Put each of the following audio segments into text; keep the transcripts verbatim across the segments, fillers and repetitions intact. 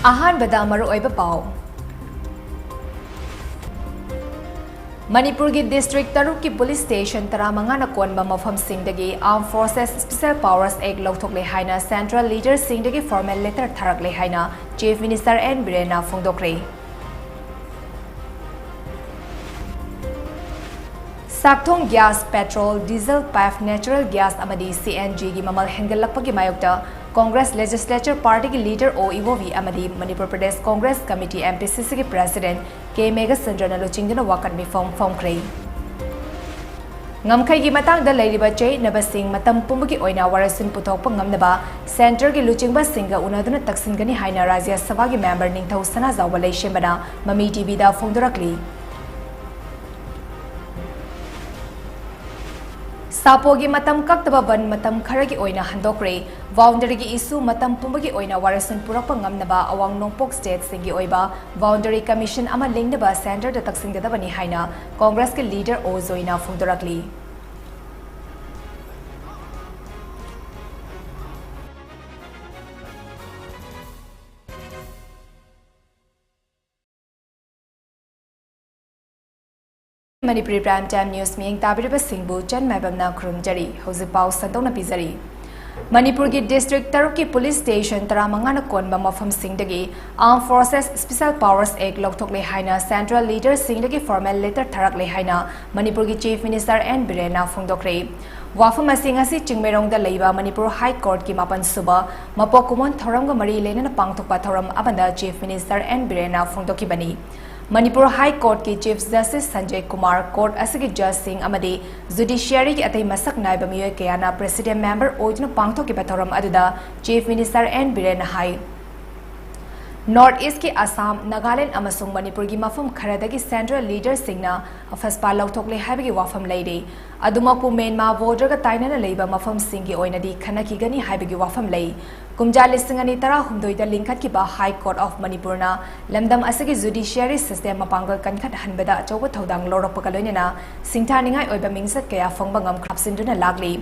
ꯑꯍꯥꯟꯕꯗ ꯃꯔꯨꯑꯣꯏꯕ ꯄꯥꯎ꯫ ꯃꯅꯤꯄꯨꯔꯒꯤ district ꯇꯔꯨꯛꯀꯤ police station ꯇꯔꯥꯃꯉꯥꯅ ꯀꯣꯟꯕ ꯃꯐꯝꯁꯤꯡꯗꯒꯤ Armed Forces Special Powers Act ꯂꯧꯊꯣꯛꯂꯦ ꯍꯥꯏꯅ central leaderꯁꯤꯡꯗꯒꯤ formal letter ꯊꯥꯔꯛꯂꯦ ꯍꯥꯏꯅ Chief Minister N ꯕꯤꯔꯦꯟꯅ ꯐꯣꯡꯗꯣꯛꯈ꯭ꯔꯦ꯫ ꯁꯥꯛꯊꯣꯡ gas, petrol, diesel, piped natural gas ꯑꯃꯗꯤ C N G ꯒꯤ ꯃꯃꯜ ꯍꯦꯟꯒꯠꯂꯛꯄꯒꯤ ꯃꯥꯌꯣꯛꯇ Congress Legislature Partyꯒꯤ leader ꯑꯣ ꯏꯕꯣꯕꯤ ꯑꯃꯗꯤ Manipur Pradesh Congress Committee, M P C Cꯒꯤ president ꯀꯦ ꯃꯦꯘꯆꯟꯗ꯭ꯔꯅ ꯂꯨꯆꯤꯡꯗꯨꯅ ꯋꯥꯀꯠ ꯃꯤꯐꯝ ꯐꯣꯡꯈ꯭ꯔꯦ꯫ ꯉꯝꯈꯩꯒꯤ ꯃꯇꯥꯡꯗ ꯂꯩꯔꯤꯕ ꯆꯌꯦꯠꯅꯕꯁꯤꯡ ꯃꯇꯝ ꯄꯨꯝꯕꯒꯤ ꯑꯣꯏꯅ ꯋꯥꯔꯣꯏꯁꯤꯟ ꯄꯨꯊꯣꯛꯄ ꯉꯝꯅꯕ centreꯒꯤ ꯂꯨꯆꯤꯡꯕꯁꯤꯡꯒ ꯎꯅꯗꯨꯅ ꯇꯛꯁꯤꯟꯒꯅꯤ ꯍꯥꯏꯅ ꯔꯥꯖ꯭ꯌ ꯁꯚꯥꯒꯤ member ꯅꯤꯡꯊꯧ ꯁꯅꯥꯖꯥꯎꯕ ꯂꯩꯁꯦꯝꯕꯅ ꯃꯃꯤ ꯇꯤꯚꯤꯗ ꯐꯣꯡꯗꯣꯔꯛꯂꯤ꯫ ꯁꯥꯄꯣꯒꯤ ꯃꯇꯝ ꯀꯛꯇꯕ ꯕꯟ ꯃꯇꯝ ꯈꯔꯒꯤ ꯑꯣꯏꯅ ꯍꯟꯗꯣꯛꯈ꯭ꯔꯦ꯫ Boundaryꯒꯤ issue ꯃꯇꯝ ꯄꯨꯝꯕꯒꯤ ꯑꯣꯏꯅ ꯋꯥꯔꯣꯏꯁꯤꯟ ꯄꯨꯔꯛꯄ ꯉꯝꯅꯕ ꯑꯋꯥꯡ ꯅꯣꯡꯄꯣꯛ stateꯁꯤꯡꯒꯤ ꯑꯣꯏꯕ boundary commission ꯑꯃ ꯂꯤꯡꯅꯕ centreꯗ ꯇꯛꯁꯤꯟꯒꯗꯕꯅꯤ ꯍꯥꯏꯅ Congressꯀꯤ leader ꯑꯣ ꯖꯣꯏꯅ ꯐꯣꯡꯗꯣꯔꯛꯂꯤ꯫ Manipuri Prime Time News ꯃꯤꯠꯌꯦꯡ ꯇꯥꯕꯤꯔꯤꯕꯁꯤꯡꯕꯨ ꯆꯟ ꯃꯥꯏꯕꯝꯅ ꯈꯨꯔꯨꯝꯖꯔꯤ꯫ ꯍꯧꯖꯤꯛ ꯄꯥꯎ ꯁꯟꯗꯣꯛꯅ ꯄꯤꯖꯔꯤ꯫ ꯃꯅꯤꯄꯨꯔꯒꯤ district ꯇꯔꯨꯛꯀꯤ police station ꯇꯔꯥꯃꯉꯥꯅ ꯀꯣꯟꯕ ꯃꯐꯝꯁꯤꯡꯗꯒꯤ Armed Forces Special Powers Act ꯂꯧꯊꯣꯛꯂꯦ ꯍꯥꯏꯅ central leaderꯁꯤꯡꯗꯒꯤ formal letter ꯊꯥꯔꯛꯂꯦ ꯍꯥꯏꯅ ꯃꯅꯤꯄꯨꯔꯒꯤ Chief Minister N ꯕꯤꯔꯦꯟꯅ ꯐꯣꯡꯗꯣꯛꯈ꯭ꯔꯦ꯫ ꯋꯥꯐꯝ ꯑꯁꯤ ꯉꯁꯤ ꯆꯤꯡꯃꯩꯔꯣꯡꯗ ꯂꯩꯕ ꯃꯅꯤꯄꯨꯔ High Courtꯀꯤ ꯃꯥꯄꯟ ꯁꯨꯕ ꯃꯄꯣꯛ ꯀꯨꯝꯑꯣꯟ ꯊꯧꯔꯝꯒ ꯃꯔꯤ ꯂꯩꯅꯅ ꯄꯥꯡꯊꯣꯛꯄ ꯊꯧꯔꯝ ꯑꯃꯗ Chief Minister N ꯕꯤꯔꯦꯟꯅ ꯐꯣꯡꯗꯣꯛꯈꯤꯕꯅꯤ꯫ Manipur High Courtꯀꯤ Chief Justice Sanjay Kumar, court ꯑꯁꯤꯒꯤ judgeꯁꯤꯡ ꯑꯃꯗꯤ judiciaryꯒꯤ ꯑꯇꯩ ꯃꯁꯛ ꯅꯥꯏꯕ ꯃꯤꯑꯣꯏ ꯀꯌꯥꯅ presiding member ꯑꯣꯏꯗꯨꯅ ꯄꯥꯡꯊꯣꯛꯈꯤꯕ ꯊꯧꯔꯝ ꯑꯗꯨꯗ Chief Minister N ꯕꯤꯔꯦꯟꯅ ꯍꯥꯏ, North Eastꯀꯤ ꯑꯁꯥꯝ, ꯅꯥꯒꯥꯂꯦꯟ ꯑꯃꯁꯨꯡ ꯃꯅꯤꯄꯨꯔꯒꯤ ꯃꯐꯝ ꯈꯔꯗꯒꯤ central leaderꯁꯤꯡꯅ ꯑꯐꯁꯄꯥ ꯂꯧꯊꯣꯛꯂꯦ ꯍꯥꯏꯕꯒꯤ ꯋꯥꯐꯝ ꯂꯩꯔꯤ꯫ ꯑꯗꯨꯃꯛꯄꯨ ꯃ꯭ꯌꯥꯟꯃꯥꯔ borderꯒ ꯇꯥꯏꯅꯅ ꯂꯩꯕ ꯃꯐꯝꯁꯤꯡꯒꯤ ꯑꯣꯏꯅꯗꯤ ꯈꯟꯅꯈꯤꯒꯅꯤ ꯍꯥꯏꯕꯒꯤ ꯋꯥꯐꯝ ꯂꯩ꯫ ꯀꯨꯝꯖꯥ ꯂꯤꯁꯤꯡ ꯑꯅꯤ ꯇꯔꯥꯍꯨꯝꯗꯣꯏꯗ ꯂꯤꯡꯈꯠꯈꯤꯕ High Court of ꯃꯅꯤꯄꯨꯔꯅ ꯂꯝꯗꯝ ꯑꯁꯤꯒꯤ judiciary system ꯃꯄꯥꯡꯒꯜ ꯀꯟꯈꯠꯍꯟꯕꯗ ꯑꯆꯧꯕ ꯊꯧꯗꯥꯡ ꯂꯧꯔꯛꯄꯒ ꯂꯣꯏꯅꯅ ꯁꯤꯡꯊꯥꯅꯤꯡꯉꯥꯏ ꯑꯣꯏꯕ ꯃꯤꯡꯆꯠ ꯀꯌꯥ ꯐꯪꯕ ꯉꯝꯈ꯭ꯔꯦ ꯍꯥꯞꯆꯤꯟꯗꯨꯅ ꯂꯥꯛꯂꯤ꯫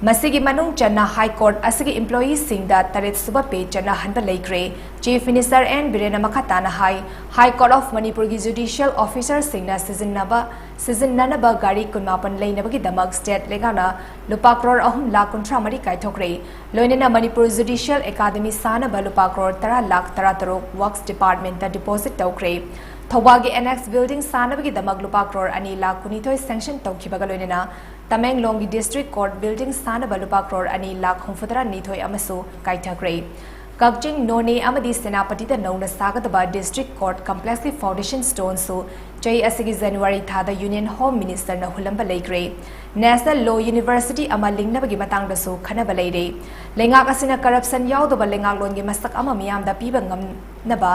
ꯃꯁꯤꯒꯤ ꯃꯅꯨꯡ ꯆꯟꯅ High Court ꯑꯁꯤꯒꯤ employeeꯁꯤꯡꯗ ꯇꯔꯦꯠ ꯁꯨꯕ pay ꯆꯠꯅꯍꯟꯕ ꯂꯩꯈ꯭ꯔꯦ꯫ Chief Minister N ꯕꯤꯔꯦꯟꯅ ꯃꯈꯥ ꯇꯥꯅ ꯍꯥꯏ, High Court of ꯃꯅꯤꯄꯨꯔꯒꯤ judicial officerꯁꯤꯡꯅ ꯁꯤꯖꯤꯟꯅꯕ ꯁꯤꯖꯤꯟꯅꯅꯕ ꯒꯥꯔꯤ ꯀꯨꯟꯃꯥꯄꯟ ꯂꯩꯅꯕꯒꯤꯗꯃꯛ state ꯂꯩꯉꯥꯛꯅ ꯂꯨꯄꯥ ꯀ꯭ꯔꯣꯔ ꯑꯍꯨꯝ ꯂꯥꯈ ꯀꯨꯟꯊ꯭ꯔꯥ ꯃꯔꯤ ꯀꯥꯏꯊꯣꯛꯈ꯭ꯔꯦ꯫ ꯂꯣꯏꯅꯅ ꯃꯅꯤꯄꯨꯔ Judicial Academy ꯁꯥꯅꯕ ꯂꯨꯄꯥ ꯀ꯭ꯔꯣꯔ ꯇꯔꯥ ꯂꯥꯈ ꯇꯔꯥ ꯇꯔꯨꯛ Works Departmentꯇ deposit ꯇꯧꯈ꯭ꯔꯦ꯫ ꯊꯧꯕꯥꯜꯒꯤ Annex Building ꯁꯥꯅꯕꯒꯤꯗꯃꯛ ꯂꯨꯄꯥ ꯀ꯭ꯔꯣꯔ ꯑꯅꯤ ꯂꯥꯈ ꯀꯨꯟꯅꯤꯊꯣꯏ sanction ꯇꯧꯈꯤꯕꯒ ꯂꯣꯏꯅꯅ ꯇꯃꯦꯡꯂꯣꯡꯒꯤ District Court Building ꯁꯥꯅꯕ ꯂꯨꯄꯥ ꯀ꯭ꯔꯣꯔ ꯑꯅꯤ ꯂꯥꯈ ꯍꯨꯝꯐꯨꯇꯔꯥ ꯅꯤꯊꯣꯏ ꯑꯃꯁꯨ ꯀꯥꯏꯊꯈ꯭ꯔꯦ꯫ ꯀꯛꯆꯤꯡ, ꯅꯣꯅꯦ ꯑꯃꯗꯤ ꯁꯦꯅꯥꯄꯇꯤꯗ ꯅꯧꯅ ꯁꯥꯒꯗꯕ District Court Complexꯀꯤ foundation stoneꯁꯨ ꯆꯍꯤ ꯑꯁꯤꯒꯤ January ꯊꯥꯗ Union Home Ministerꯅ ꯍꯨꯜꯂꯝꯕ ꯂꯩꯈ꯭ꯔꯦ꯫ National Law University ꯑꯃ ꯂꯤꯡꯅꯕꯒꯤ ꯃꯇꯥꯡꯗꯁꯨ ꯈꯟꯅꯕ ꯂꯩꯔꯦ꯫ ꯂꯩꯉꯥꯛ ꯑꯁꯤꯅ corruption ꯌꯥꯎꯗꯕ ꯂꯩꯉꯥꯛꯂꯣꯟꯒꯤ ꯃꯁꯛ ꯑꯃ ꯃꯤꯌꯥꯝꯗ ꯄꯤꯕ ꯉꯝꯅꯕ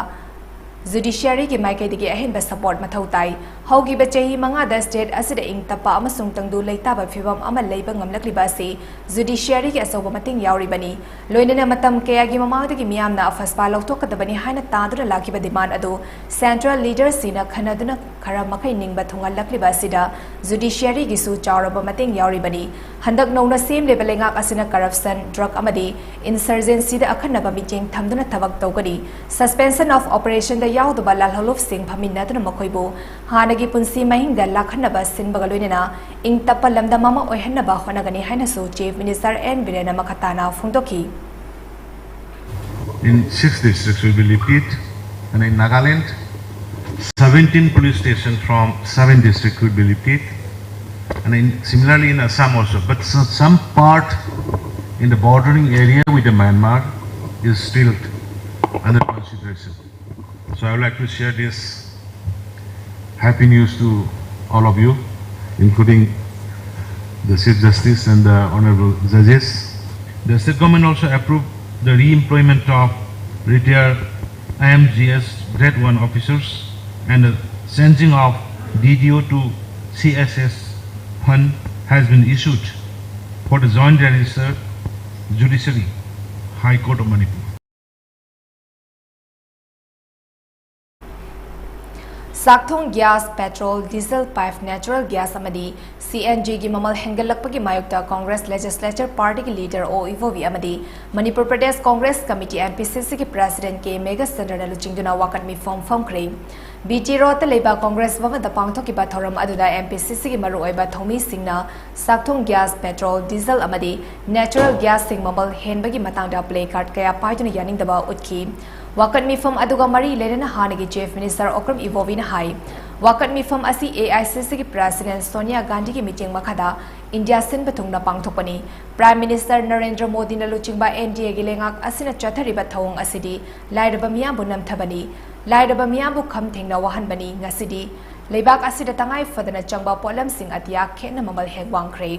judiciaryꯒꯤ ꯃꯥꯏꯀꯩꯗꯒꯤ ꯑꯍꯦꯟꯕ support ꯃꯊꯧ ꯇꯥꯏ꯫ ꯍꯧꯈꯤꯕ ꯆꯍꯤ ꯃꯉꯥꯗ state ꯑꯁꯤꯗ ꯏꯪ ꯇꯞꯄ ꯑꯃꯁꯨꯡ ꯇꯪꯗꯨ ꯂꯩꯇꯥꯕ ꯐꯤꯚꯝ ꯑꯃ ꯂꯩꯕ ꯉꯝꯂꯛꯂꯤꯕ ꯑꯁꯤ judiciaryꯒꯤ ꯑꯆꯧꯕ ꯃꯇꯦꯡ ꯌꯥꯎꯔꯤꯕꯅꯤ꯫ ꯂꯣꯏꯅꯅ ꯃꯇꯝ ꯀꯌꯥꯒꯤ ꯃꯃꯥꯡꯗꯒꯤ ꯃꯤꯌꯥꯝꯅ ꯑꯐꯁꯄꯥ ꯂꯧꯊꯣꯛꯀꯗꯕꯅꯤ ꯍꯥꯏꯅ ꯇꯥꯗꯨꯅ ꯂꯥꯛꯈꯤꯕ demand ꯑꯗꯨ central leaderꯁꯤꯡꯅ ꯈꯟꯅꯗꯨꯅ ꯈꯔ ꯃꯈꯩ ꯅꯤꯡꯕ ꯊꯨꯡꯍꯜꯂꯛꯂꯤꯕ ꯑꯁꯤꯗ judiciaryꯒꯤꯁꯨ ꯆꯥꯎꯔꯕ ꯃꯇꯦꯡ ꯌꯥꯎꯔꯤꯕꯅꯤ꯫ ꯍꯟꯗꯛ ꯅꯧꯅ ꯁꯦꯝꯂꯤꯕ ꯂꯩꯉꯥꯛ ꯑꯁꯤꯅ corruption, drug ꯑꯃꯗꯤ insurgencyꯗ ꯑꯈꯟꯅꯕ ꯃꯤꯠꯌꯦꯡ ꯊꯝꯗꯨꯅ ꯊꯕꯛ ꯇꯧꯒꯅꯤ꯫ Suspension of operationꯗ ꯌꯥꯎꯗꯕ ꯂꯥꯜꯍꯧꯂꯨꯞꯁꯤꯡ ꯐꯝꯃꯤꯟꯅꯗꯨꯅ ꯃꯈꯣꯏꯕꯨ ꯍꯥꯟꯅꯒꯤ ꯄꯨꯟꯁꯤ ꯃꯍꯤꯡꯗ ꯂꯥꯛꯍꯟꯅꯕ ꯁꯤꯟꯕꯒ ꯂꯣꯏꯅꯅ ꯏꯪ ꯇꯞꯄ ꯂꯝꯗꯝ ꯑꯃ ꯑꯣꯏꯍꯟꯅꯕ ꯍꯣꯠꯅꯒꯅꯤ ꯍꯥꯏꯅꯁꯨ Chief Minister N ꯕꯤꯔꯦꯟꯅ ꯃꯈꯥ ꯇꯥꯅ ꯐꯣꯡꯗꯣꯛꯈꯤ꯫ In six districts will be lifted, and in Nagaland, seventeen police stations from seven districts will be lifted, and in, similarly in Assam also. But so- some part in the bordering area with the Myanmar is still under consideration. So I would like to share this happy news to all of you, including the Chief Justice and the honorable judges. The state government also approved the re-employment of retired I M G S Grade one officers, and the changing of D D O to C S S fund has been issued for the Joint Director Judiciary, High Court of Manipur. ꯆꯥꯛꯊꯣꯡ gas, petrol, diesel, pipe natural gas ꯑꯃꯗꯤ C and ꯖꯤꯒꯤ ꯃꯃꯜ ꯍꯦꯟꯒꯠꯂꯛꯄꯒꯤ ꯃꯥꯌꯣꯛꯇ ꯀꯣꯡꯒ꯭ꯔꯦꯁ ꯂꯦꯖꯤꯁꯂꯦꯆꯔ ꯄꯥꯔꯇꯤꯒꯤ leader ꯑꯣ ꯏꯕꯣꯕꯤ ꯑꯃꯗꯤ Manipur Pradesh Congress committee, M P ꯁꯤ ꯁꯤꯒꯤ president ꯀꯦ ꯃꯦꯘꯆꯟꯗ꯭ꯔꯅ ꯂꯨꯆꯤꯡꯗꯨꯅ ꯋꯥꯀꯠ ꯃꯤꯐꯝ ꯐꯝꯈ꯭ꯔꯦ꯫ ꯕꯤ ꯇꯤ ꯔꯣꯗꯇ ꯂꯩꯕ ꯀꯣꯡꯒ꯭ꯔꯦꯁ ꯚꯕꯟꯗ ꯄꯥꯡꯊꯣꯛꯈꯤꯕ ꯊꯧꯔꯝ ꯑꯗꯨꯗ ꯑꯦꯝ ꯄꯤ ꯁꯤ ꯁꯤꯒꯤ ꯃꯔꯨꯑꯣꯏꯕ ꯊꯧꯃꯤꯁꯤꯡꯅ ꯆꯥꯛꯊꯣꯡ ꯒ꯭ꯌꯥꯁ, ꯄꯦꯇ꯭ꯔꯣꯜ, ꯗꯤꯖꯜ ꯑꯃꯗꯤ ꯅꯦꯆꯔꯦꯜ ꯒ꯭ꯌꯥꯁꯁꯤꯡ ꯃꯃꯜ ꯍꯦꯟꯕꯒꯤ ꯃꯇꯥꯡꯗ ꯄ꯭ꯂꯦ ꯀꯥꯔꯗ ꯀꯌꯥ ꯄꯥꯏꯗꯨꯅ ꯌꯥꯅꯤꯡꯗꯕ ꯎꯠꯈꯤ꯫ ꯋꯥꯀꯠ ꯃꯤꯐꯝ ꯑꯗꯨꯒ ꯃꯔꯤ ꯂꯩꯅꯅ ꯍꯥꯟꯅꯒꯤ ꯆꯤꯐ ꯃꯤꯅꯤꯁꯇꯔ ꯑꯣꯀ꯭ꯔꯝ ꯏꯕꯣꯕꯤꯅ ꯍꯥꯏ, ꯋꯥꯀꯠ ꯃꯤꯐꯝ ꯑꯁꯤ ꯑꯦ ꯑꯥꯏ ꯁꯤ ꯁꯤꯒꯤ ꯄ꯭ꯔꯦꯁꯤꯗꯦꯟꯠ ꯁꯣꯅꯤꯌꯥ ꯒꯥꯟꯙꯤꯒꯤ ꯃꯤꯠꯌꯦꯡ ꯃꯈꯥꯗ ꯏꯟꯗꯤꯌꯥ ꯁꯤꯟꯕ ꯊꯨꯡꯅ ꯄꯥꯡꯊꯣꯛꯄꯅꯤ꯫ ꯄ꯭ꯔꯥꯏꯝ ꯃꯤꯅꯤꯁꯇꯔ ꯅꯔꯦꯟꯗ꯭ꯔ ꯃꯣꯗꯤꯅ ꯂꯨꯆꯤꯡꯕ ꯑꯦꯟ ꯗꯤ ꯑꯦꯒꯤ ꯂꯩꯉꯥꯛ ꯑꯁꯤꯅ ꯆꯠꯊꯔꯤꯕ ꯊꯧꯑꯣꯡ ꯑꯁꯤꯗꯤ ꯂꯥꯏꯔꯕ ꯃꯤꯌꯥꯝꯕꯨ ꯅꯝꯊꯕꯅꯤ, ꯂꯥꯏꯔꯕ ꯃꯤꯌꯥꯝꯕꯨ ꯈꯝ ꯊꯦꯡꯅ ꯋꯥꯍꯟꯕꯅꯤ꯫ ꯉꯁꯤꯗꯤ ꯂꯩꯕꯥꯛ ꯑꯁꯤꯗ ꯇꯉꯥꯏ ꯐꯗꯅ ꯆꯪꯕ ꯄꯣꯠꯂꯝꯁꯤꯡ ꯑꯇꯤꯌꯥ ꯈꯦꯠꯅ ꯃꯃꯜ ꯍꯦꯛ ꯋꯥꯡꯈ꯭ꯔꯦ꯫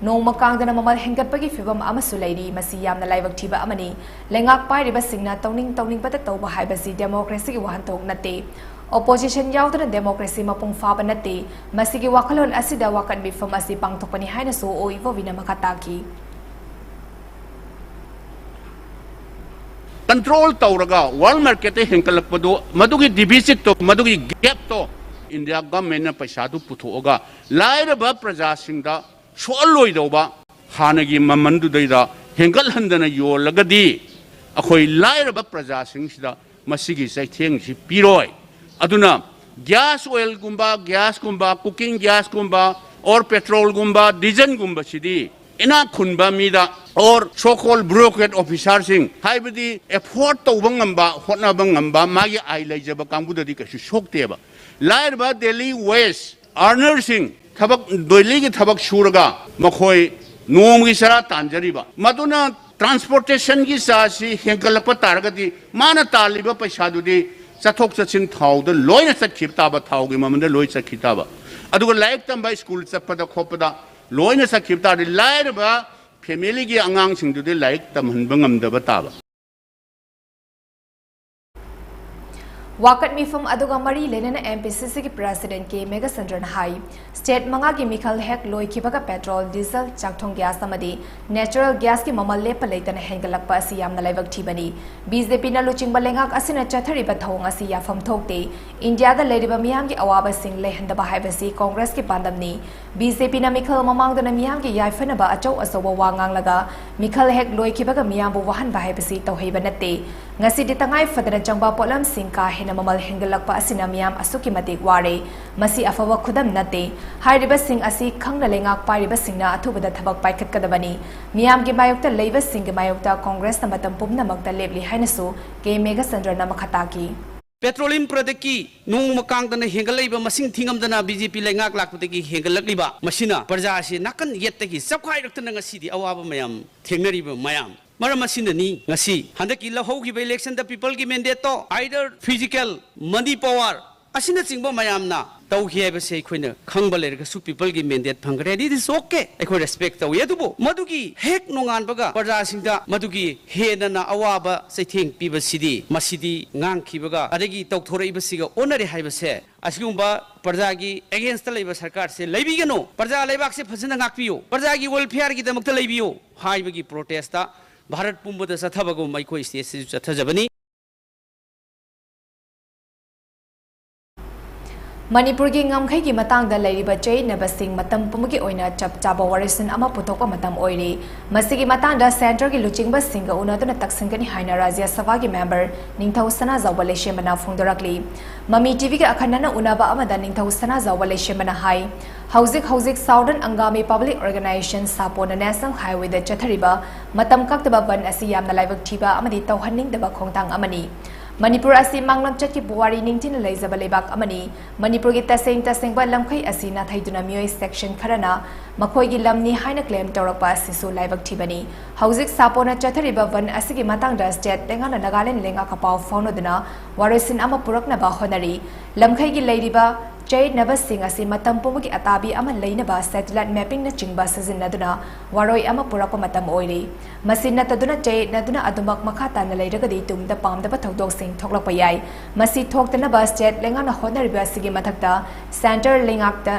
ꯅꯣꯡꯃ ꯀꯥꯡꯗꯅ ꯃꯃꯜ ꯍꯦꯟꯒꯠꯄꯒꯤ ꯐꯤꯚꯝ ꯑꯃꯁꯨ ꯂꯩꯔꯤ꯫ ꯃꯁꯤ ꯌꯥꯝꯅ ꯂꯥꯏꯕꯛ ꯊꯤꯕ ꯑꯃꯅꯤ꯫ ꯂꯩꯉꯥꯛ ꯄꯥꯏꯔꯤꯕꯁꯤꯡꯅ ꯇꯧꯅꯤꯡ ꯇꯧꯅꯤꯡꯕꯇ ꯇꯧꯕ ꯍꯥꯏꯕꯁꯤ ꯗꯦꯃꯣꯀ꯭ꯔꯦꯁꯤꯒꯤ ꯋꯥꯍꯟꯊꯣꯛ ꯅꯠꯇꯦ꯫ ꯑꯣꯄꯣꯖꯤꯁꯟ ꯌꯥꯎꯗꯅ ꯗꯦꯃꯣꯀ꯭ꯔꯦꯁꯤ ꯃꯄꯨꯡ ꯐꯥꯕ ꯅꯠꯇꯦ꯫ ꯃꯁꯤꯒꯤ ꯋꯥꯈꯜꯂꯣꯟ ꯑꯁꯤꯗ ꯋꯥꯀꯠ ꯃꯤꯐꯝ ꯑꯁꯤ ꯄꯥꯡꯊꯣꯛꯄꯅꯤ ꯍꯥꯏꯅꯁꯨ ꯑꯣ ꯏꯕꯣꯕꯤꯅ ꯃꯈꯥ ꯇꯥꯈꯤ꯫ ꯀꯟꯇ꯭ꯔꯣꯜ ꯇꯧꯔꯒ ꯋꯥꯔꯜ ꯃꯥꯔꯀꯦꯠꯇ ꯍꯦꯟꯒꯠꯂꯛꯄꯗꯨ, ꯃꯗꯨꯒꯤ ꯗꯤꯐꯤꯁꯤꯠꯇꯣ, ꯃꯗꯨꯒꯤ ꯒꯦꯞꯇꯣ ꯏꯟꯗꯤꯌꯥ ꯒꯚꯔꯟꯃꯦꯟꯠꯅ ꯄꯩꯁꯥꯗꯨ ꯄꯨꯊꯣꯛꯑꯒ ꯂꯥꯏꯔꯕ ꯄ꯭ꯔꯖꯥꯁꯤꯡꯗ ꯁꯣꯛꯍꯜꯂꯣꯏꯗꯧꯕ, ꯍꯥꯟꯅꯒꯤ ꯃꯃꯜꯗꯨꯗꯩꯗ ꯍꯦꯟꯒꯠꯍꯟꯗꯅ ꯌꯣꯜꯂꯒꯗꯤ ꯑꯩꯈꯣꯏ ꯂꯥꯏꯔꯕ ꯄ꯭ꯔꯖꯥꯁꯤꯡꯁꯤꯗ ꯃꯁꯤꯒꯤ ꯆꯩꯊꯦꯡꯁꯤ ꯄꯤꯔꯣꯏ꯫ ꯑꯗꯨꯅ ꯒ꯭ꯌꯥꯁ ꯑꯣꯏꯜꯒꯨꯝꯕ, ꯒ꯭ꯌꯥꯁꯀꯨꯝꯕ, ꯀꯨꯀꯤꯡ ꯒ꯭ꯌꯥꯁꯀꯨꯝꯕ, ꯑꯣꯔ ꯄꯦꯇ꯭ꯔꯣꯜꯒꯨꯝꯕ, ꯗꯤꯖꯜꯒꯨꯝꯕꯁꯤꯗꯤ ꯏꯅꯥꯛ ꯈꯨꯟꯕ ꯃꯤꯗ, ꯑꯣꯔ ꯁꯣ ꯀꯣꯜ ꯕ꯭ꯌꯨꯔꯣꯀ꯭ꯔꯦꯠ ꯑꯣꯐꯤꯁꯥꯔꯁꯤꯡ, ꯍꯥꯏꯕꯗꯤ ꯑꯦꯐꯣꯔꯗ ꯇꯧꯕ ꯉꯝꯕ, ꯍꯣꯠꯅꯕ ꯉꯝꯕ, ꯃꯥꯒꯤ ꯑꯥꯏ ꯂꯩꯖꯕ ꯀꯥꯡꯕꯨꯗꯗꯤ ꯀꯩꯁꯨ ꯁꯣꯛꯇꯦꯕ꯫ ꯂꯥꯏꯔꯕ ꯗꯦꯂꯤ ꯋꯦꯖ ꯑꯥꯔꯅꯔꯁꯤꯡ, ꯊꯕꯛ, ꯗꯦꯂꯤꯒꯤ ꯊꯕꯛ ꯁꯨꯔꯒ ꯃꯈꯣꯏ ꯅꯣꯡꯃꯒꯤ ꯆꯔꯥ ꯇꯥꯟꯖꯔꯤꯕ, ꯃꯗꯨꯅ ꯇ꯭ꯔꯥꯟꯁꯄꯣꯔꯇꯦꯁꯟꯒꯤ ꯆꯥꯔꯖꯁꯤ ꯍꯦꯟꯒꯠꯂꯛꯄ ꯇꯥꯔꯒꯗꯤ ꯃꯥꯅ ꯇꯥꯜꯂꯤꯕ ꯄꯩꯁꯥꯗꯨꯗꯤ ꯆꯠꯊꯣꯛ ꯆꯠꯁꯤꯟ ꯊꯥꯎꯗ ꯂꯣꯏꯅ ꯆꯠꯈꯤꯕ ꯇꯥꯕ, ꯊꯥꯎꯒꯤ ꯃꯃꯜꯗ ꯂꯣꯏ ꯆꯠꯈꯤ ꯇꯥꯕ꯫ ꯑꯗꯨꯒ ꯂꯥꯏꯔꯤꯛ ꯇꯝꯕ, ꯁ꯭ꯀꯨꯜ ꯆꯠꯄꯗ ꯈꯣꯠꯄꯗ ꯂꯣꯏꯅ ꯆꯠꯈꯤꯕ ꯇꯥꯔꯗꯤ ꯂꯥꯏꯔꯕ ꯐꯦꯃꯤꯂꯤꯒꯤ ꯑꯉꯥꯡꯁꯤꯡꯗꯨꯗꯤ ꯂꯥꯏꯔꯤꯛ ꯇꯝꯍꯟꯕ ꯉꯝꯗꯕ ꯇꯥꯕ꯫ ꯋꯥꯀꯠ ꯃꯤꯐꯝ ꯑꯗꯨꯒ ꯃꯔꯤ ꯂꯩꯅꯅ M P C C ꯒꯤ President K ꯃꯦꯘꯆꯟꯗ꯭ꯔꯅ ꯍꯥꯏ, state ꯃꯉꯥꯒꯤ ꯃꯤꯈꯜ ꯍꯦꯛ ꯂꯣꯏꯈꯤꯕꯒ petrol, diesel, ꯆꯥꯛꯊꯣꯡ gas ꯑꯃꯗꯤ natural gas ꯀꯤ ꯃꯃꯜ ꯂꯦꯞꯄ ꯂꯩꯇꯅ ꯍꯦꯟꯒꯠꯂꯛꯄ ꯑꯁꯤ ꯌꯥꯝꯅ ꯂꯥꯏꯕꯛ ꯊꯤꯕꯅꯤ꯫ B J P ꯅ ꯂꯨꯆꯤꯡꯕ ꯂꯩꯉꯥꯛ ꯑꯁꯤꯅ ꯆꯠꯊꯔꯤꯕ ꯊꯧꯑꯣꯡ ꯑꯁꯤ ꯌꯥꯐꯝ ꯊꯣꯛꯇꯦ꯫ ꯏꯟꯗꯤꯌꯥꯗ ꯂꯩꯔꯤꯕ ꯃꯤꯌꯥꯝꯒꯤ ꯑꯋꯥꯕꯁꯤꯡ ꯂꯩꯍꯟꯗꯕ ꯍꯥꯏꯕꯁꯤ Congress ꯀꯤ ꯄꯥꯟꯗꯝꯅꯤ꯫ B J P ꯅ ꯃꯤꯈꯜ ꯃꯃꯥꯡꯗꯅ ꯃꯤꯌꯥꯝꯒꯤ ꯌꯥꯏꯐꯅꯕ ꯑꯆꯧ ꯑꯆꯧꯕ ꯋꯥ ꯉꯥꯡꯂꯒ ꯃꯤꯈꯜ ꯍꯦꯛ ꯂꯣꯏꯈꯤꯕꯒ ꯃꯤꯌꯥꯝꯕꯨ ꯋꯥꯍꯟꯕ ꯍꯥꯏꯕꯁꯤ ꯇꯧꯍꯩꯕ ꯅꯠꯇꯦ꯫ ꯉꯁꯤꯗꯤ ꯇꯉꯥꯏ ꯐꯗꯅ ꯆꯪꯕ ꯄꯣꯠꯂꯝꯁꯤꯡ ꯀꯥ ꯍꯦꯟꯅ ꯃꯃꯜ ꯍꯦꯟꯒꯠꯂꯛꯄ ꯑꯁꯤꯅ ꯃꯤꯌꯥꯝ ꯑꯁꯨꯛꯀꯤ ꯃꯇꯤꯛ ꯋꯥꯔꯦ꯫ ꯃꯁꯤ ꯑꯐꯕ ꯈꯨꯗꯝ ꯅꯠꯇꯦ꯫ ꯍꯥꯏꯔꯤꯕꯁꯤꯡ ꯑꯁꯤ ꯈꯪꯅ ꯂꯩꯉꯥꯛ ꯄꯥꯏꯔꯤꯕꯁꯤꯡꯅ ꯑꯊꯨꯕꯗ ꯊꯕꯛ ꯄꯥꯏꯈꯠꯀꯗꯕꯅꯤ꯫ ꯃꯤꯌꯥꯝꯒꯤ ꯃꯥꯌꯣꯛꯇ ꯂꯩꯕꯁꯤꯡꯒꯤ ꯃꯥꯌꯣꯛꯇ Congress ꯅ ꯃꯇꯝ ꯄꯨꯝꯅꯃꯛꯇ ꯂꯦꯞꯂꯤ ꯍꯥꯏꯅꯁꯨ K ꯃꯦꯘꯆꯟꯗ꯭ꯔꯅ ꯃꯈꯥ ꯇꯥꯈꯤ꯫ Petroleum product ꯀꯤ ꯅꯣꯡꯃ ꯀꯥꯡꯗꯅ ꯍꯦꯟꯒꯠꯂꯛꯏꯕ, ꯃꯁꯤꯡ ꯊꯤꯉꯝꯗꯅ B J P ꯂꯩꯉꯥꯛ ꯂꯥꯛꯄꯗꯒꯤ ꯍꯦꯟꯒꯠꯂꯛꯂꯤꯕ, ꯃꯁꯤꯅ ꯄ꯭ꯔꯖꯥ ꯑꯁꯤ ꯅꯥꯀꯟ ꯌꯦꯠꯇꯒꯤ ꯆꯞꯈꯥꯏꯔꯛꯇꯅ ꯉꯁꯤꯗꯤ ꯑꯋꯥꯕ ꯃꯌꯥꯝ ꯊꯦꯡꯅꯔꯤꯕ ꯃꯌꯥꯝ꯫ ꯃꯔꯝ ꯑꯁꯤꯅꯅꯤ ꯉꯁꯤ ꯍꯟꯗꯛꯀꯤ ꯂꯧꯍꯧꯈꯤꯕ election ꯗ people ꯒꯤ mandate ꯇꯣ either physical, money power ꯑꯁꯤꯅꯆꯤꯡꯕ ꯃꯌꯥꯝꯅ ꯇꯧꯈꯤ ꯍꯥꯏꯕꯁꯦ ꯑꯩꯈꯣꯏꯅ ꯈꯪꯕ ꯂꯩꯔꯒꯁꯨ, people ꯒꯤ mandate ꯐꯪꯈ꯭ꯔꯦ, it is okay, ꯑꯩꯈꯣꯏ respect ꯇꯧꯏ꯫ ꯑꯗꯨꯕꯨ ꯃꯗꯨꯒꯤ ꯍꯦꯛ ꯅꯣꯡꯉꯥꯟꯕꯒ ꯄ꯭ꯔꯖꯥꯁꯤꯡꯗ ꯃꯗꯨꯒꯤ ꯍꯦꯟꯅ ꯑꯋꯥꯕ ꯆꯩꯊꯦꯡ ꯄꯤꯕꯁꯤꯗꯤ, ꯃꯁꯤꯗꯤ ꯉꯥꯡꯈꯤꯕꯒ ꯑꯗꯒꯤ ꯇꯧꯊꯣꯔꯛꯏꯕꯁꯤꯒ ꯑꯣꯟꯅꯔꯦ ꯍꯥꯏꯕꯁꯦ꯫ ꯑꯁꯤꯒꯨꯝꯕ ꯄ꯭ꯔꯖꯥꯒꯤ against ꯇ ꯂꯩꯕ ꯁꯔꯀꯥꯔꯁꯦ ꯂꯩꯕꯤꯒꯅꯨ꯫ ꯄ꯭ꯔꯖꯥ ꯂꯩꯕꯥꯛꯁꯦ ꯐꯖꯅ ꯉꯥꯛꯄꯤꯌꯨ, ꯄ꯭ꯔꯖꯥꯒꯤ welfare ꯒꯤꯗꯃꯛꯇ ꯂꯩꯕꯤꯌꯨ ꯍꯥꯏꯕꯒꯤ protest ꯚꯥꯔꯠ ꯄꯨꯝꯕꯗ ꯆꯠꯊꯕꯒꯨꯝ ꯑꯩꯈꯣꯏ state ꯁꯤꯁꯨ ꯆꯠꯊꯖꯕꯅꯤ꯫ ꯃꯅꯤꯄꯨꯔꯒꯤ ꯉꯝꯈꯩꯒꯤ ꯃꯇꯥꯡꯗ ꯂꯩꯔꯤꯕ ꯆꯌꯦꯠꯅꯕꯁꯤꯡ ꯃꯇꯝ ꯄꯨꯝꯕꯒꯤ ꯑꯣꯏꯅ ꯆꯞ ꯆꯥꯕ ꯋꯥꯔꯣꯏꯁꯤꯟ ꯑꯃ ꯄꯨꯊꯣꯛꯄ ꯃꯇꯝ ꯑꯣꯏꯔꯦ꯫ ꯃꯁꯤꯒꯤ ꯃꯇꯥꯡꯗ centre ꯒꯤ ꯂꯨꯆꯤꯡꯕꯁꯤꯡꯒ ꯎꯅꯗꯨꯅ ꯇꯛꯁꯤꯟꯒꯅꯤ ꯍꯥꯏꯅ ꯔꯥꯖ꯭ꯌ ꯁꯚꯥꯒꯤ member ꯅꯤꯡꯊꯧ ꯁꯅꯥꯖꯥꯎꯕ ꯂꯩꯁꯦꯝꯕꯅ ꯐꯣꯡꯗꯣꯔꯛꯂꯤ꯫ ꯃꯃꯤ ꯇꯤꯚꯤꯒ ꯑꯈꯟꯅꯅ ꯎꯅꯕ ꯑꯃꯗ ꯅꯤꯡꯊꯧ ꯁꯅꯥꯖꯥꯎꯕ ꯂꯩꯁꯦꯝꯕꯅ ꯍꯥꯏ, ꯍꯧꯖꯤꯛ ꯍꯧꯖꯤꯛ Southern Angami Public Organisation, ꯁꯥꯄꯣꯅ National Highway ꯗ ꯆꯠꯊꯔꯤꯕ ꯃꯇꯝ ꯀꯛꯇꯕ ꯕꯟ ꯑꯁꯤ ꯌꯥꯝꯅ ꯂꯥꯏꯕꯛ ꯊꯤꯕ ꯑꯃꯗꯤ ꯇꯧꯍꯟꯅꯤꯡꯗꯕ ꯈꯣꯡꯊꯥꯡ ꯑꯃꯅꯤ꯫ ꯃꯅꯤꯄꯨꯔ ꯑꯁꯤ ꯃꯥꯡꯂꯝꯆꯠꯀꯤ ꯄꯨꯋꯥꯔꯤ ꯅꯤꯡꯊꯤꯅ ꯂꯩꯖꯕ ꯂꯩꯕꯥꯛ ꯑꯃꯅꯤ꯫ ꯃꯅꯤꯄꯨꯔꯒꯤ ꯇꯁꯦꯡ ꯇꯁꯦꯡꯕ ꯂꯝꯈꯩ ꯑꯁꯤ ꯅꯥꯊꯩꯗꯨꯅ ꯃꯤꯑꯣꯏ section ꯈꯔꯅ ꯃꯈꯣꯏꯒꯤ ꯂꯝꯅꯤ ꯍꯥꯏꯅ claim ꯇꯧꯔꯛꯄ ꯑꯁꯤꯁꯨ ꯂꯥꯏꯕꯛ ꯊꯤꯕꯅꯤ꯫ ꯍꯧꯖꯤꯛ ꯁꯥꯄꯣꯅ ꯆꯠꯊꯔꯤꯕ ꯕꯟ ꯑꯁꯤꯒꯤ ꯃꯇꯥꯡꯗ state ꯂꯩꯉꯥꯛꯅ ꯅꯥꯒꯥꯂꯦꯟ ꯂꯩꯉꯥꯛꯀ ꯄꯥꯎ ꯐꯥꯎꯅꯗꯨꯅ ꯋꯥꯔꯣꯏꯁꯤꯟ ꯑꯃ ꯄꯨꯔꯛꯅꯕ ꯍꯣꯠꯅꯔꯤ꯫ ꯂꯝꯈꯩꯒꯤ ꯂꯩꯔꯤꯕ ꯆꯌꯦꯠꯅꯕꯁꯤꯡ ꯑꯁꯤ ꯃꯇꯝ ꯄꯨꯝꯕꯒꯤ ꯑꯇꯥꯕꯤ ꯑꯃ ꯂꯩꯅꯕ ꯁꯦꯇꯤꯂꯥꯏꯠ ꯃꯦꯞꯄꯤꯡꯅꯆꯤꯡꯕ ꯁꯤꯖꯤꯟꯅꯗꯨꯅ ꯋꯥꯔꯣꯏ ꯑꯃ ꯄꯨꯔꯛꯄ ꯃꯇꯝ ꯑꯣꯏꯔꯤ꯫ ꯃꯁꯤ ꯅꯠꯇꯗꯨꯅ ꯆꯌꯦꯠꯅꯗꯨꯅ ꯑꯗꯨꯃꯛ ꯃꯈꯥ ꯇꯥꯅ ꯂꯩꯔꯒꯗꯤ ꯇꯨꯡꯗ ꯄꯥꯝꯗꯕ ꯊꯧꯗꯣꯛꯁꯤꯡ ꯊꯣꯛꯂꯛꯄ ꯌꯥꯏ꯫ ꯃꯁꯤ ꯊꯣꯛꯇꯅꯕ ꯁ꯭ꯇꯦꯠ ꯂꯩꯉꯥꯛꯅ ꯍꯣꯠꯅꯔꯤꯕ ꯑꯁꯤꯒꯤ ꯃꯊꯛꯇ ꯁꯦꯟꯇꯔ ꯂꯩꯉꯥꯛꯇ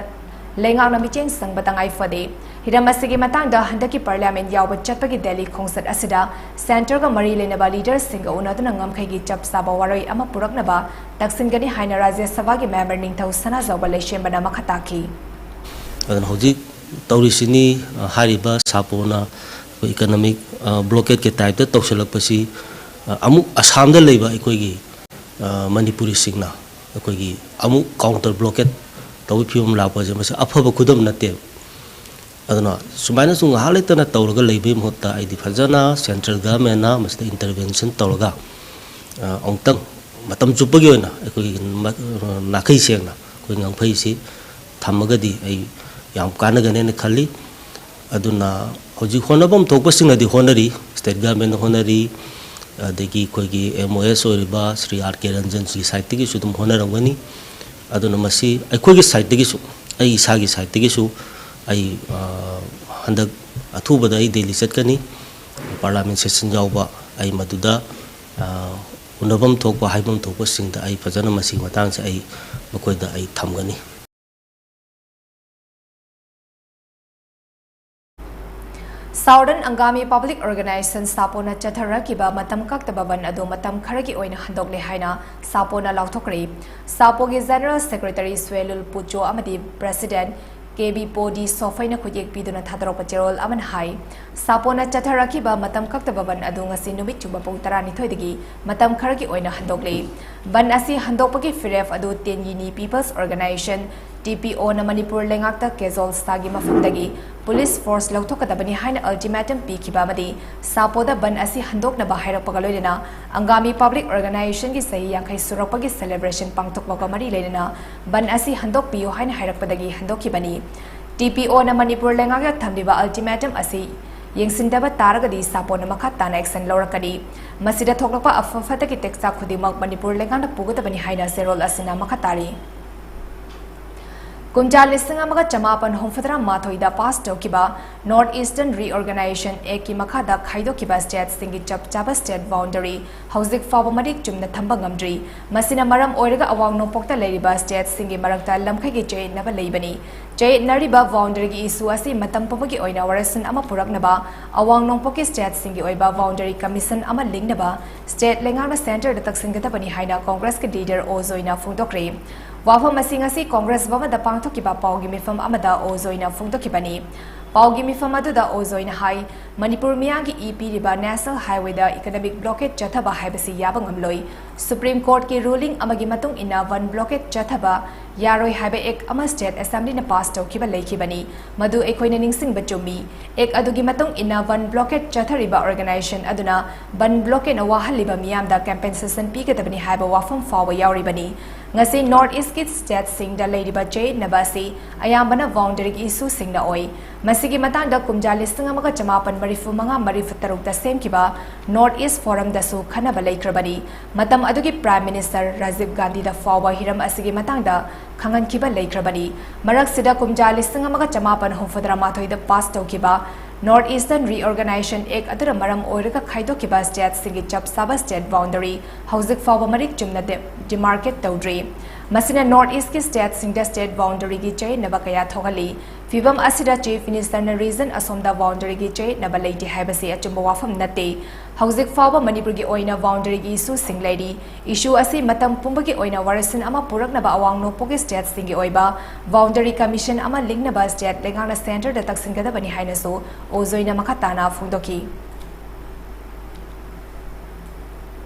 ꯂꯩꯉꯥꯛꯅ ꯃꯤꯠꯌꯦꯡ ꯆꯪꯕ ꯇꯉꯥꯏ ꯐꯗꯦ꯫ ꯍꯤꯔꯝ ꯑꯁꯤꯒꯤ ꯃꯇꯥꯡꯗ ꯍꯟꯗꯛꯀꯤ ꯄꯥꯔꯂꯤꯌꯥꯃꯦꯟ ꯌꯥꯎꯕ ꯆꯠꯄꯒꯤ ꯗꯦꯜꯂꯤ ꯈꯣꯡꯆꯠ ꯑꯁꯤꯗ ꯁꯦꯟꯇꯔꯒ ꯃꯔꯤ ꯂꯩꯅꯕ ꯂꯤꯗꯔꯁꯤꯡꯒ ꯎꯅꯗꯨꯅ ꯉꯝꯈꯩꯒꯤ ꯆꯞ ꯆꯥꯕ ꯋꯥꯔꯣꯏ ꯑꯃ ꯄꯨꯔꯛꯅꯕ ꯇꯛꯁꯤꯟꯒꯅꯤ ꯍꯥꯏꯅ ꯔꯥꯖ꯭ꯌ ꯁꯚꯥꯒꯤ ꯃꯦꯝꯕꯔ ꯅꯤꯡꯊꯧ ꯁꯅꯥꯖꯥꯎꯕ ꯂꯩꯁꯦꯝꯕꯅ ꯃꯈꯥ ꯇꯥꯈꯤ꯫ ꯑꯗꯨꯅ ꯍꯧꯖꯤꯛ ꯇꯧꯔꯤꯁꯤꯅꯤ, ꯑ, ꯍꯥꯏꯔꯤꯕ ꯁꯥꯄꯣꯅ ꯑꯩꯈꯣꯏ ꯏꯀꯅꯣꯃꯤꯛ, ꯑ, ꯕ꯭ꯂꯣꯀꯦꯠꯀꯤ ꯇꯥꯏꯞꯇ ꯇꯧꯁꯤꯜꯂꯛꯄꯁꯤ, ꯑ, ꯑꯃꯨꯛ ꯑꯁꯥꯝꯗ ꯂꯩꯕ ꯑꯩꯈꯣꯏꯒꯤ, ꯑ, ꯃꯅꯤꯄꯨꯔꯤꯁꯤꯡꯅ ꯑꯩꯈꯣꯏꯒꯤ ꯑꯃꯨꯛ ꯀꯥꯎꯟꯇꯔ ꯕ꯭ꯂꯣꯀꯦꯠ ꯇꯧꯕꯒꯤ ꯐꯤꯕꯝ ꯂꯥꯛꯄꯁꯦ ꯃꯁꯤ ꯑꯐꯕ ꯈꯨꯗꯝ ꯅꯠꯇꯦꯕ꯫ ꯑꯗꯨꯅ ꯁꯨꯃꯥꯏꯅꯁꯨ ꯉꯥꯏꯍꯥꯛ ꯂꯩꯇꯅ ꯇꯧꯔꯒ ꯂꯩꯕꯒꯤ ꯃꯍꯨꯠꯇ ꯑꯩꯗꯤ ꯐꯖꯅ ꯁꯦꯟꯇ꯭ꯔꯦꯜ ꯒꯚꯔꯟꯃꯦꯟꯅ ꯃꯁꯤꯗ ꯏꯟꯇꯔꯚꯦꯟꯁꯟ ꯇꯧꯔꯒ, ꯑ, ꯑꯃꯨꯛꯇꯪ ꯃꯇꯝ ꯆꯨꯞꯄꯒꯤ ꯑꯣꯏꯅ ꯑꯩꯈꯣꯏꯒꯤ ꯃ-, ꯅꯥꯈꯩ ꯁꯦꯡꯅ ꯑꯩꯈꯣꯏ ꯉꯝꯈꯩꯁꯤ ꯊꯝꯃꯒꯗꯤ ꯑꯩ ꯌꯥꯝ ꯀꯥꯟꯅꯒꯅꯦꯅ ꯈꯜꯂꯤ꯫ ꯑꯗꯨꯅ ꯍꯧꯖꯤꯛ ꯍꯣꯠꯅꯐꯝ ꯊꯣꯛꯄꯁꯤꯡꯅꯗꯤ ꯍꯣꯠꯅꯔꯤ, ꯁ꯭ꯇꯦꯠ ꯒꯚꯔꯟꯃꯦꯟꯅ ꯍꯣꯠꯅꯔꯤ, ꯑꯗꯒꯤ ꯑꯩꯈꯣꯏꯒꯤ ꯑꯦꯝ ꯑꯣ ꯑꯦꯁ ꯑꯣꯏꯔꯤꯕ ꯁ꯭ꯔꯤ ꯑꯥꯔ ꯀꯦ ꯔꯟꯖꯟꯒꯤ ꯁꯥꯏꯠꯇꯒꯤꯁꯨ ꯑꯗꯨꯝ ꯍꯣꯠꯅꯔꯝꯒꯅꯤ꯫ ꯑꯗꯨꯅ ꯃꯁꯤ ꯑꯩꯈꯣꯏꯒꯤ ꯁꯥꯏꯠꯇꯒꯤꯁꯨ, ꯑꯩ ꯏꯁꯥꯒꯤ ꯁꯥꯏꯠꯇꯒꯤꯁꯨ ꯑꯩ, ꯑ, ꯍꯟꯗꯛ ꯑꯊꯨꯕꯗ ꯑꯩ ꯗꯦꯜꯂꯤ ꯆꯠꯀꯅꯤ꯫ ꯄꯥꯔꯂꯤꯌꯥꯃꯦꯟ ꯁꯦꯁꯟ ꯌꯥꯎꯕ ꯑꯩ ꯃꯗꯨꯗ, ꯑ, ꯎꯅꯐꯝ ꯊꯣꯛꯄ, ꯍꯥꯏꯐꯝ ꯊꯣꯛꯄꯁꯤꯡꯗ ꯑꯩ ꯐꯖꯅ ꯃꯁꯤꯒꯤ ꯃꯇꯥꯡꯁꯦ ꯑꯩ ꯃꯈꯣꯏꯗ ꯑꯩ ꯊꯝꯒꯅꯤ꯫ Southern Angami Public Organization ꯁꯥꯄꯣꯅ ꯆꯠꯊꯔꯛꯈꯤꯕ ꯃꯇꯝ ꯀꯛꯇꯕ ꯕꯟ ꯑꯗꯨ ꯃꯇꯝ ꯈꯔꯒꯤ ꯑꯣꯏꯅ ꯍꯟꯗꯣꯛꯂꯦ ꯍꯥꯏꯅ ꯁꯥꯄꯣꯅ ꯂꯥꯎꯊꯣꯛꯈ꯭ꯔꯦ꯫ ꯁꯥꯄꯣꯒꯤ ꯖꯦꯅꯔꯦꯜ ꯁꯦꯀ꯭ꯔꯦꯇꯔꯤ ꯁ꯭ꯋꯦꯂꯨꯜ ꯄꯨꯆꯣ ꯑꯃꯗꯤ ꯄ꯭ꯔꯦꯁꯤꯗꯦꯟꯠ ꯀꯦ ꯕꯤ ꯄꯣꯗꯤ ꯁꯣꯐꯩꯅ ꯈꯨꯠꯌꯦꯛ ꯄꯤꯗꯨꯅ ꯊꯥꯗꯣꯔꯛꯄ ꯆꯦꯔꯣꯜ ꯑꯃꯅ ꯍꯥꯏ, ꯁꯥꯄꯣꯅ ꯆꯠꯊꯔꯛꯈꯤꯕ ꯃꯇꯝ ꯀꯛꯇꯕ ꯕꯟ ꯑꯗꯨ ꯉꯁꯤ ꯅꯨꯃꯤꯠ ꯆꯨꯞꯄ ꯄꯨꯡ ꯇꯔꯥꯅꯤꯊꯣꯏꯗꯒꯤ ꯃꯇꯝ ꯈꯔꯒꯤ ꯑꯣꯏꯅ ꯍꯟꯗꯣꯛꯂꯦ꯫ ꯕꯟ ꯑꯁꯤ ꯍꯟꯗꯣꯛꯄꯒꯤ ꯐꯤꯔꯦꯞ ꯑꯗꯨ ꯇꯦꯟꯌꯤꯅꯤ ꯄꯤꯄꯜꯁ ꯑꯣꯔꯒꯅꯥꯏꯖꯦꯁꯟ, ꯇꯤ ꯄꯤ ꯑꯣꯅ ꯃꯅꯤꯄꯨꯔ ꯂꯩꯉꯥꯛꯇ ꯀꯦꯖꯣꯜꯁꯇꯥꯒꯤ ꯃꯐꯝꯗꯒꯤ ꯄꯨꯂꯤꯁ ꯐꯣꯔꯁ ꯂꯧꯊꯣꯛꯀꯗꯕꯅꯤ ꯍꯥꯏꯅ ꯑꯜꯇꯤꯃꯦꯇꯝ ꯄꯤꯈꯤꯕ ꯑꯃꯗꯤ ꯁꯥꯄꯣꯗ ꯕꯟ ꯑꯁꯤ ꯍꯟꯗꯣꯛꯅꯕ ꯍꯥꯏꯔꯛꯄꯒ ꯂꯣꯏꯅꯅ ꯑꯪꯒꯥꯃꯤ ꯄꯕ꯭ꯂꯤꯛ ꯑꯣꯔꯒꯅꯥꯏꯖꯦꯁꯟꯒꯤ ꯆꯍꯤ ꯌꯥꯡꯈꯩ ꯁꯨꯔꯛꯄꯒꯤ ꯁꯦꯂꯦꯕ꯭ꯔꯦꯁꯟ ꯄꯥꯡꯊꯣꯛꯄꯒ ꯃꯔꯤ ꯂꯩꯅꯅ ꯕꯟ ꯑꯁꯤ ꯍꯟꯗꯣꯛꯄꯤꯌꯨ ꯍꯥꯏꯅ ꯍꯥꯏꯔꯛꯄꯗꯒꯤ ꯍꯟꯗꯣꯛꯈꯤꯕꯅꯤ꯫ ꯇꯤ ꯄꯤ ꯑꯣꯅ ꯃꯅꯤꯄꯨꯔ ꯂꯩꯉꯥꯛꯅ ꯊꯝꯂꯤꯕ ꯑꯜꯇꯤꯃꯦꯇꯝ ꯑꯁꯤ ꯌꯦꯡꯁꯤꯟꯗꯕ ꯇꯥꯔꯒꯗꯤ ꯁꯥꯄꯣꯅ ꯃꯈꯥ ꯇꯥꯅ ꯑꯦꯛꯁꯟ ꯂꯧꯔꯛꯀꯅꯤ꯫ ꯃꯁꯤꯗ ꯊꯣꯛꯂꯛꯄ ꯑꯐ ꯐꯠꯇꯒꯤ ꯇꯦꯛꯆꯥꯛ ꯈꯨꯗꯤꯡꯃꯛ ꯃꯅꯤꯄꯨꯔ ꯂꯩꯉꯥꯛꯅ ꯄꯨꯒꯗꯕꯅꯤ ꯍꯥꯏꯅ ꯆꯦꯔꯣꯜ ꯑꯁꯤꯅ ꯃꯈꯥ ꯇꯥꯔꯤ꯫ ꯀꯨꯝꯖꯥ ꯂꯤꯁꯤꯡ ꯑꯃꯒ ꯆꯃꯥꯄꯟ ꯍꯨꯝꯐꯨꯇꯔꯥ ꯃꯥꯊꯣꯏꯗ ꯄꯥꯁ ꯇꯧꯈꯤꯕ North Eastern Reorganization Actꯀꯤ ꯃꯈꯥꯗ ꯈꯥꯏꯗꯣꯛꯈꯤꯕ ꯁ꯭ꯇꯦꯠꯁꯤꯡꯒꯤ ꯆꯞ ꯆꯥꯕ ꯁ꯭ꯇꯦꯠ ꯕꯥꯎꯟꯗꯔꯤ ꯍꯧꯖꯤꯛ ꯐꯥꯎꯕ ꯃꯔꯤꯛ ꯆꯨꯝꯅ ꯊꯝꯕ ꯉꯝꯗ꯭ꯔꯤ꯫ ꯃꯁꯤꯅ ꯃꯔꯝ ꯑꯣꯏꯔꯒ ꯑꯋꯥꯡ ꯅꯣꯡꯄꯣꯛꯇ ꯂꯩꯔꯤꯕ ꯁ꯭ꯇꯦꯠꯁꯤꯡꯒꯤ ꯃꯔꯛꯇ ꯂꯝꯈꯩꯒꯤ ꯆꯌꯦꯠꯅꯕ ꯂꯩꯕꯅꯤ꯫ ꯆꯌꯦꯠꯅꯔꯤꯕ ꯕꯥꯎꯟꯗꯔꯤꯒꯤ ꯏꯁꯨ ꯑꯁꯤ ꯃꯇꯝ ꯄꯨꯝꯕꯒꯤ ꯑꯣꯏꯅ ꯋꯥꯔꯣꯏꯁꯤꯟ ꯑꯃ ꯄꯨꯔꯛꯅꯕ ꯑꯋꯥꯡ ꯅꯣꯡꯄꯣꯛꯀꯤ ꯁ꯭ꯇꯦꯠꯁꯤꯡꯒꯤ ꯑꯣꯏꯕ ꯕꯥꯎꯟꯗꯔꯤ ꯀꯃꯤꯁꯟ ꯑꯃ ꯂꯤꯡꯅꯕ ꯁ꯭ꯇꯦꯠ ꯂꯩꯉꯥꯛꯅ ꯁꯦꯟꯇꯔꯗ ꯇꯛꯁꯤꯟꯒꯗꯕꯅꯤ ꯍꯥꯏꯅ ꯀꯣꯡꯒ꯭ꯔꯦꯁꯀꯤ ꯂꯤꯗꯔ ꯑꯣ ꯖꯣꯏꯅ ꯐꯣꯡꯗꯣꯛꯈ꯭ꯔꯦ꯫ ꯋꯥꯐꯝ ꯑꯁꯤ ꯉꯁꯤ ꯀꯣꯡꯒ꯭ꯔꯦꯁ ꯚꯕꯟꯗ ꯄꯥꯡꯊꯣꯛꯈꯤꯕ ꯄꯥꯎꯒꯤ ꯃꯤꯐꯝ ꯑꯃꯗ ꯑꯣ ꯖꯣꯏꯅ ꯐꯣꯡꯗꯣꯛꯈꯤꯕꯅꯤ꯫ ꯄꯥꯎꯒꯤ ꯃꯤꯐꯝ ꯑꯗꯨꯗ ꯑꯣ ꯖꯣꯏꯅ ꯍꯥꯏ, ꯃꯅꯤꯄꯨꯔ ꯃꯤꯌꯥꯝꯒꯤ ꯏ ꯄꯤꯔꯤꯕ ꯅꯦꯁꯅꯦꯜ ꯍꯥꯏꯋꯦꯗ ꯏꯀꯅꯣꯃꯤꯛ ꯕ꯭ꯂꯣꯀꯦꯠ ꯆꯠꯊꯕ ꯍꯥꯏꯕꯁꯤ ꯌꯥꯕ ꯉꯝꯂꯣꯏ꯫ ꯁꯨꯄ꯭ꯔꯤꯝ ꯀꯣꯔꯠꯀꯤ ꯔꯨꯂꯤꯡ ꯑꯃꯒꯤ ꯃꯇꯨꯡ ꯏꯟꯅ ꯕꯟ ꯕ꯭ꯂꯣꯀꯦꯠ ꯆꯠꯊꯕ ꯌꯥꯔꯣꯏ ꯍꯥꯏꯕ ꯑꯦꯛ ꯑꯃ ꯁ꯭ꯇꯦꯠ ꯑꯦꯁꯦꯝꯕ꯭ꯂꯤꯅ ꯄꯥꯁ ꯇꯧꯈꯤꯕ ꯂꯩꯈꯤꯕꯅꯤ꯫ ꯃꯗꯨ ꯑꯩꯈꯣꯏꯅ ꯅꯤꯡꯁꯤꯡꯕ ꯆꯨꯝꯃꯤ꯫ ꯑꯦꯛ ꯑꯗꯨꯒꯤ ꯃꯇꯨꯡ ꯏꯟꯅ ꯕꯟ ꯕ꯭ꯂꯣꯀꯦꯠ ꯆꯠꯊꯔꯤꯕ ꯑꯣꯔꯒꯅꯥꯏꯖꯦꯁꯟ ꯑꯗꯨꯅ ꯕꯟ ꯕ꯭ꯂꯣꯀꯦꯠꯅ ꯋꯥꯍꯜꯂꯤꯕ ꯃꯤꯌꯥꯝꯗ ꯀꯝꯄꯦꯟꯁꯦꯁꯟ ꯄꯤꯒꯗꯕꯅꯤ ꯍꯥꯏꯕ ꯋꯥꯐꯝ ꯐꯥꯎꯕ ꯌꯥꯎꯔꯤꯕꯅꯤ꯫ ꯉꯁꯤ ꯅꯣꯔꯠ ꯏꯁ꯭ꯠꯀꯤ ꯁ꯭ꯇꯦꯠꯁꯤꯡꯗ ꯂꯩꯔꯤꯕ ꯆꯌꯦꯠꯅꯕ ꯑꯁꯤ ꯑꯌꯥꯝꯕꯅ ꯕꯥꯎꯟꯗꯔꯤꯒꯤ ꯏꯁꯨꯁꯤꯡꯅ ꯑꯣꯏ꯫ ꯃꯁꯤꯒꯤ ꯃꯇꯥꯡꯗ ꯀꯨꯝꯖꯥ ꯂꯤꯁꯤꯡ ꯑꯃꯒ ꯆꯃꯥꯄꯟ ꯃꯔꯤꯐꯨ ꯃꯉꯥ ꯃꯔꯤꯐꯨ ꯇꯔꯨꯛꯇ ꯁꯦꯝꯈꯤꯕ ꯅꯣꯔꯠ ꯏꯁ꯭ꯠ ꯐꯣꯔꯝꯗꯁꯨ ꯈꯟꯅꯕ ꯂꯩꯈ꯭ꯔꯕꯅꯤ꯫ ꯃꯇꯝ ꯑꯗꯨꯒꯤ ꯄ꯭ꯔꯥꯏꯝ ꯃꯤꯅꯤꯁꯇꯔ ꯔꯥꯖꯤꯕ ꯒꯥꯟꯙꯤꯗ ꯐꯥꯎꯕ ꯍꯤꯔꯝ ꯑꯁꯤꯒꯤ ꯃꯇꯥꯡꯗ ꯈꯪꯍꯟꯈꯤꯕ ꯂꯩꯈ꯭ꯔꯕꯅꯤ꯫ ꯃꯔꯛꯁꯤꯗ ꯀꯨꯝꯖꯥ ꯂꯤꯁꯤꯡ ꯑꯃꯒ ꯆꯃꯥꯄꯟ ꯍꯨꯝꯐꯨꯇꯔꯥ ꯃꯥꯊꯣꯏꯗ ꯄꯥꯁ ꯇꯧꯈꯤꯕ North Eastern Reorganization Act ꯑꯗꯨꯅ ꯃꯔꯝ ꯑꯣꯏꯔꯒ ꯈꯥꯏꯗꯣꯛꯈꯤꯕ ꯁ꯭ꯇꯦꯠꯁꯤꯡꯒꯤ ꯆꯞ ꯆꯥꯕ ꯁ꯭ꯇꯦꯠ ꯕꯥꯎꯟꯗꯔꯤ ꯍꯧꯖꯤꯛ ꯐꯥꯎꯕ ꯃꯔꯤꯛ ꯆꯨꯝꯅ ꯗꯦ-, ꯗꯤꯃꯥꯔꯀꯦꯠ ꯇꯧꯗ꯭ꯔꯤ꯫ ꯃꯁꯤꯅ ꯅꯣꯔꯠ ꯏꯁ꯭ꯠꯀꯤ ꯁ꯭ꯇꯦꯠꯁꯤꯡꯗ ꯁ꯭ꯇꯦꯠ ꯕꯥꯎꯟꯗꯔꯤꯒꯤ ꯆꯌꯦꯠꯅꯕ ꯀꯌꯥ ꯊꯣꯛꯍꯜꯂꯤ꯫ ꯐꯤꯚꯝ ꯑꯁꯤꯗ ꯆꯤꯐ ꯃꯤꯅꯤꯁꯇꯔꯅ ꯔꯤꯖꯟ ꯑꯁꯣꯝꯗ ꯕꯥꯎꯟꯗꯔꯤꯒꯤ ꯆꯌꯦꯠꯅꯕ ꯂꯩꯇꯦ ꯍꯥꯏꯕꯁꯤ ꯑꯆꯨꯝꯕ ꯋꯥꯐꯝ ꯅꯠꯇꯦ꯫ ꯍꯧꯖꯤꯛ ꯐꯥꯎꯕ ꯃꯅꯤꯄꯨꯔꯒꯤ ꯑꯣꯏꯅ ꯕꯥꯎꯟꯗꯔꯤꯒꯤ ꯏꯁꯨꯁꯤꯡ ꯂꯩꯔꯤ꯫ ꯏꯁꯨ ꯑꯁꯤ ꯃꯇꯝ ꯄꯨꯝꯕꯒꯤ ꯑꯣꯏꯅ ꯋꯥꯔꯣꯏꯁꯤꯟ ꯑꯃ ꯄꯨꯔꯛꯅꯕ ꯑꯋꯥꯡ ꯅꯣꯡꯄꯣꯛꯀꯤ ꯁ꯭ꯇꯦꯠꯁꯤꯡꯒꯤ ꯑꯣꯏꯕ ꯕꯥꯎꯟꯗꯔꯤ ꯀꯃꯤꯁꯟ ꯑꯃ ꯂꯤꯡꯅꯕ ꯁ꯭ꯇꯦꯠ ꯂꯩꯉꯥꯛꯅ ꯁꯦꯟꯇꯔꯗ ꯇꯛꯁꯤꯟꯒꯗꯕꯅꯤ ꯍꯥꯏꯅꯁꯨ ꯑꯣ ꯖꯣꯏꯅ ꯃꯈꯥ ꯇꯥꯅ ꯐꯣꯡꯗꯣꯛꯈꯤ꯫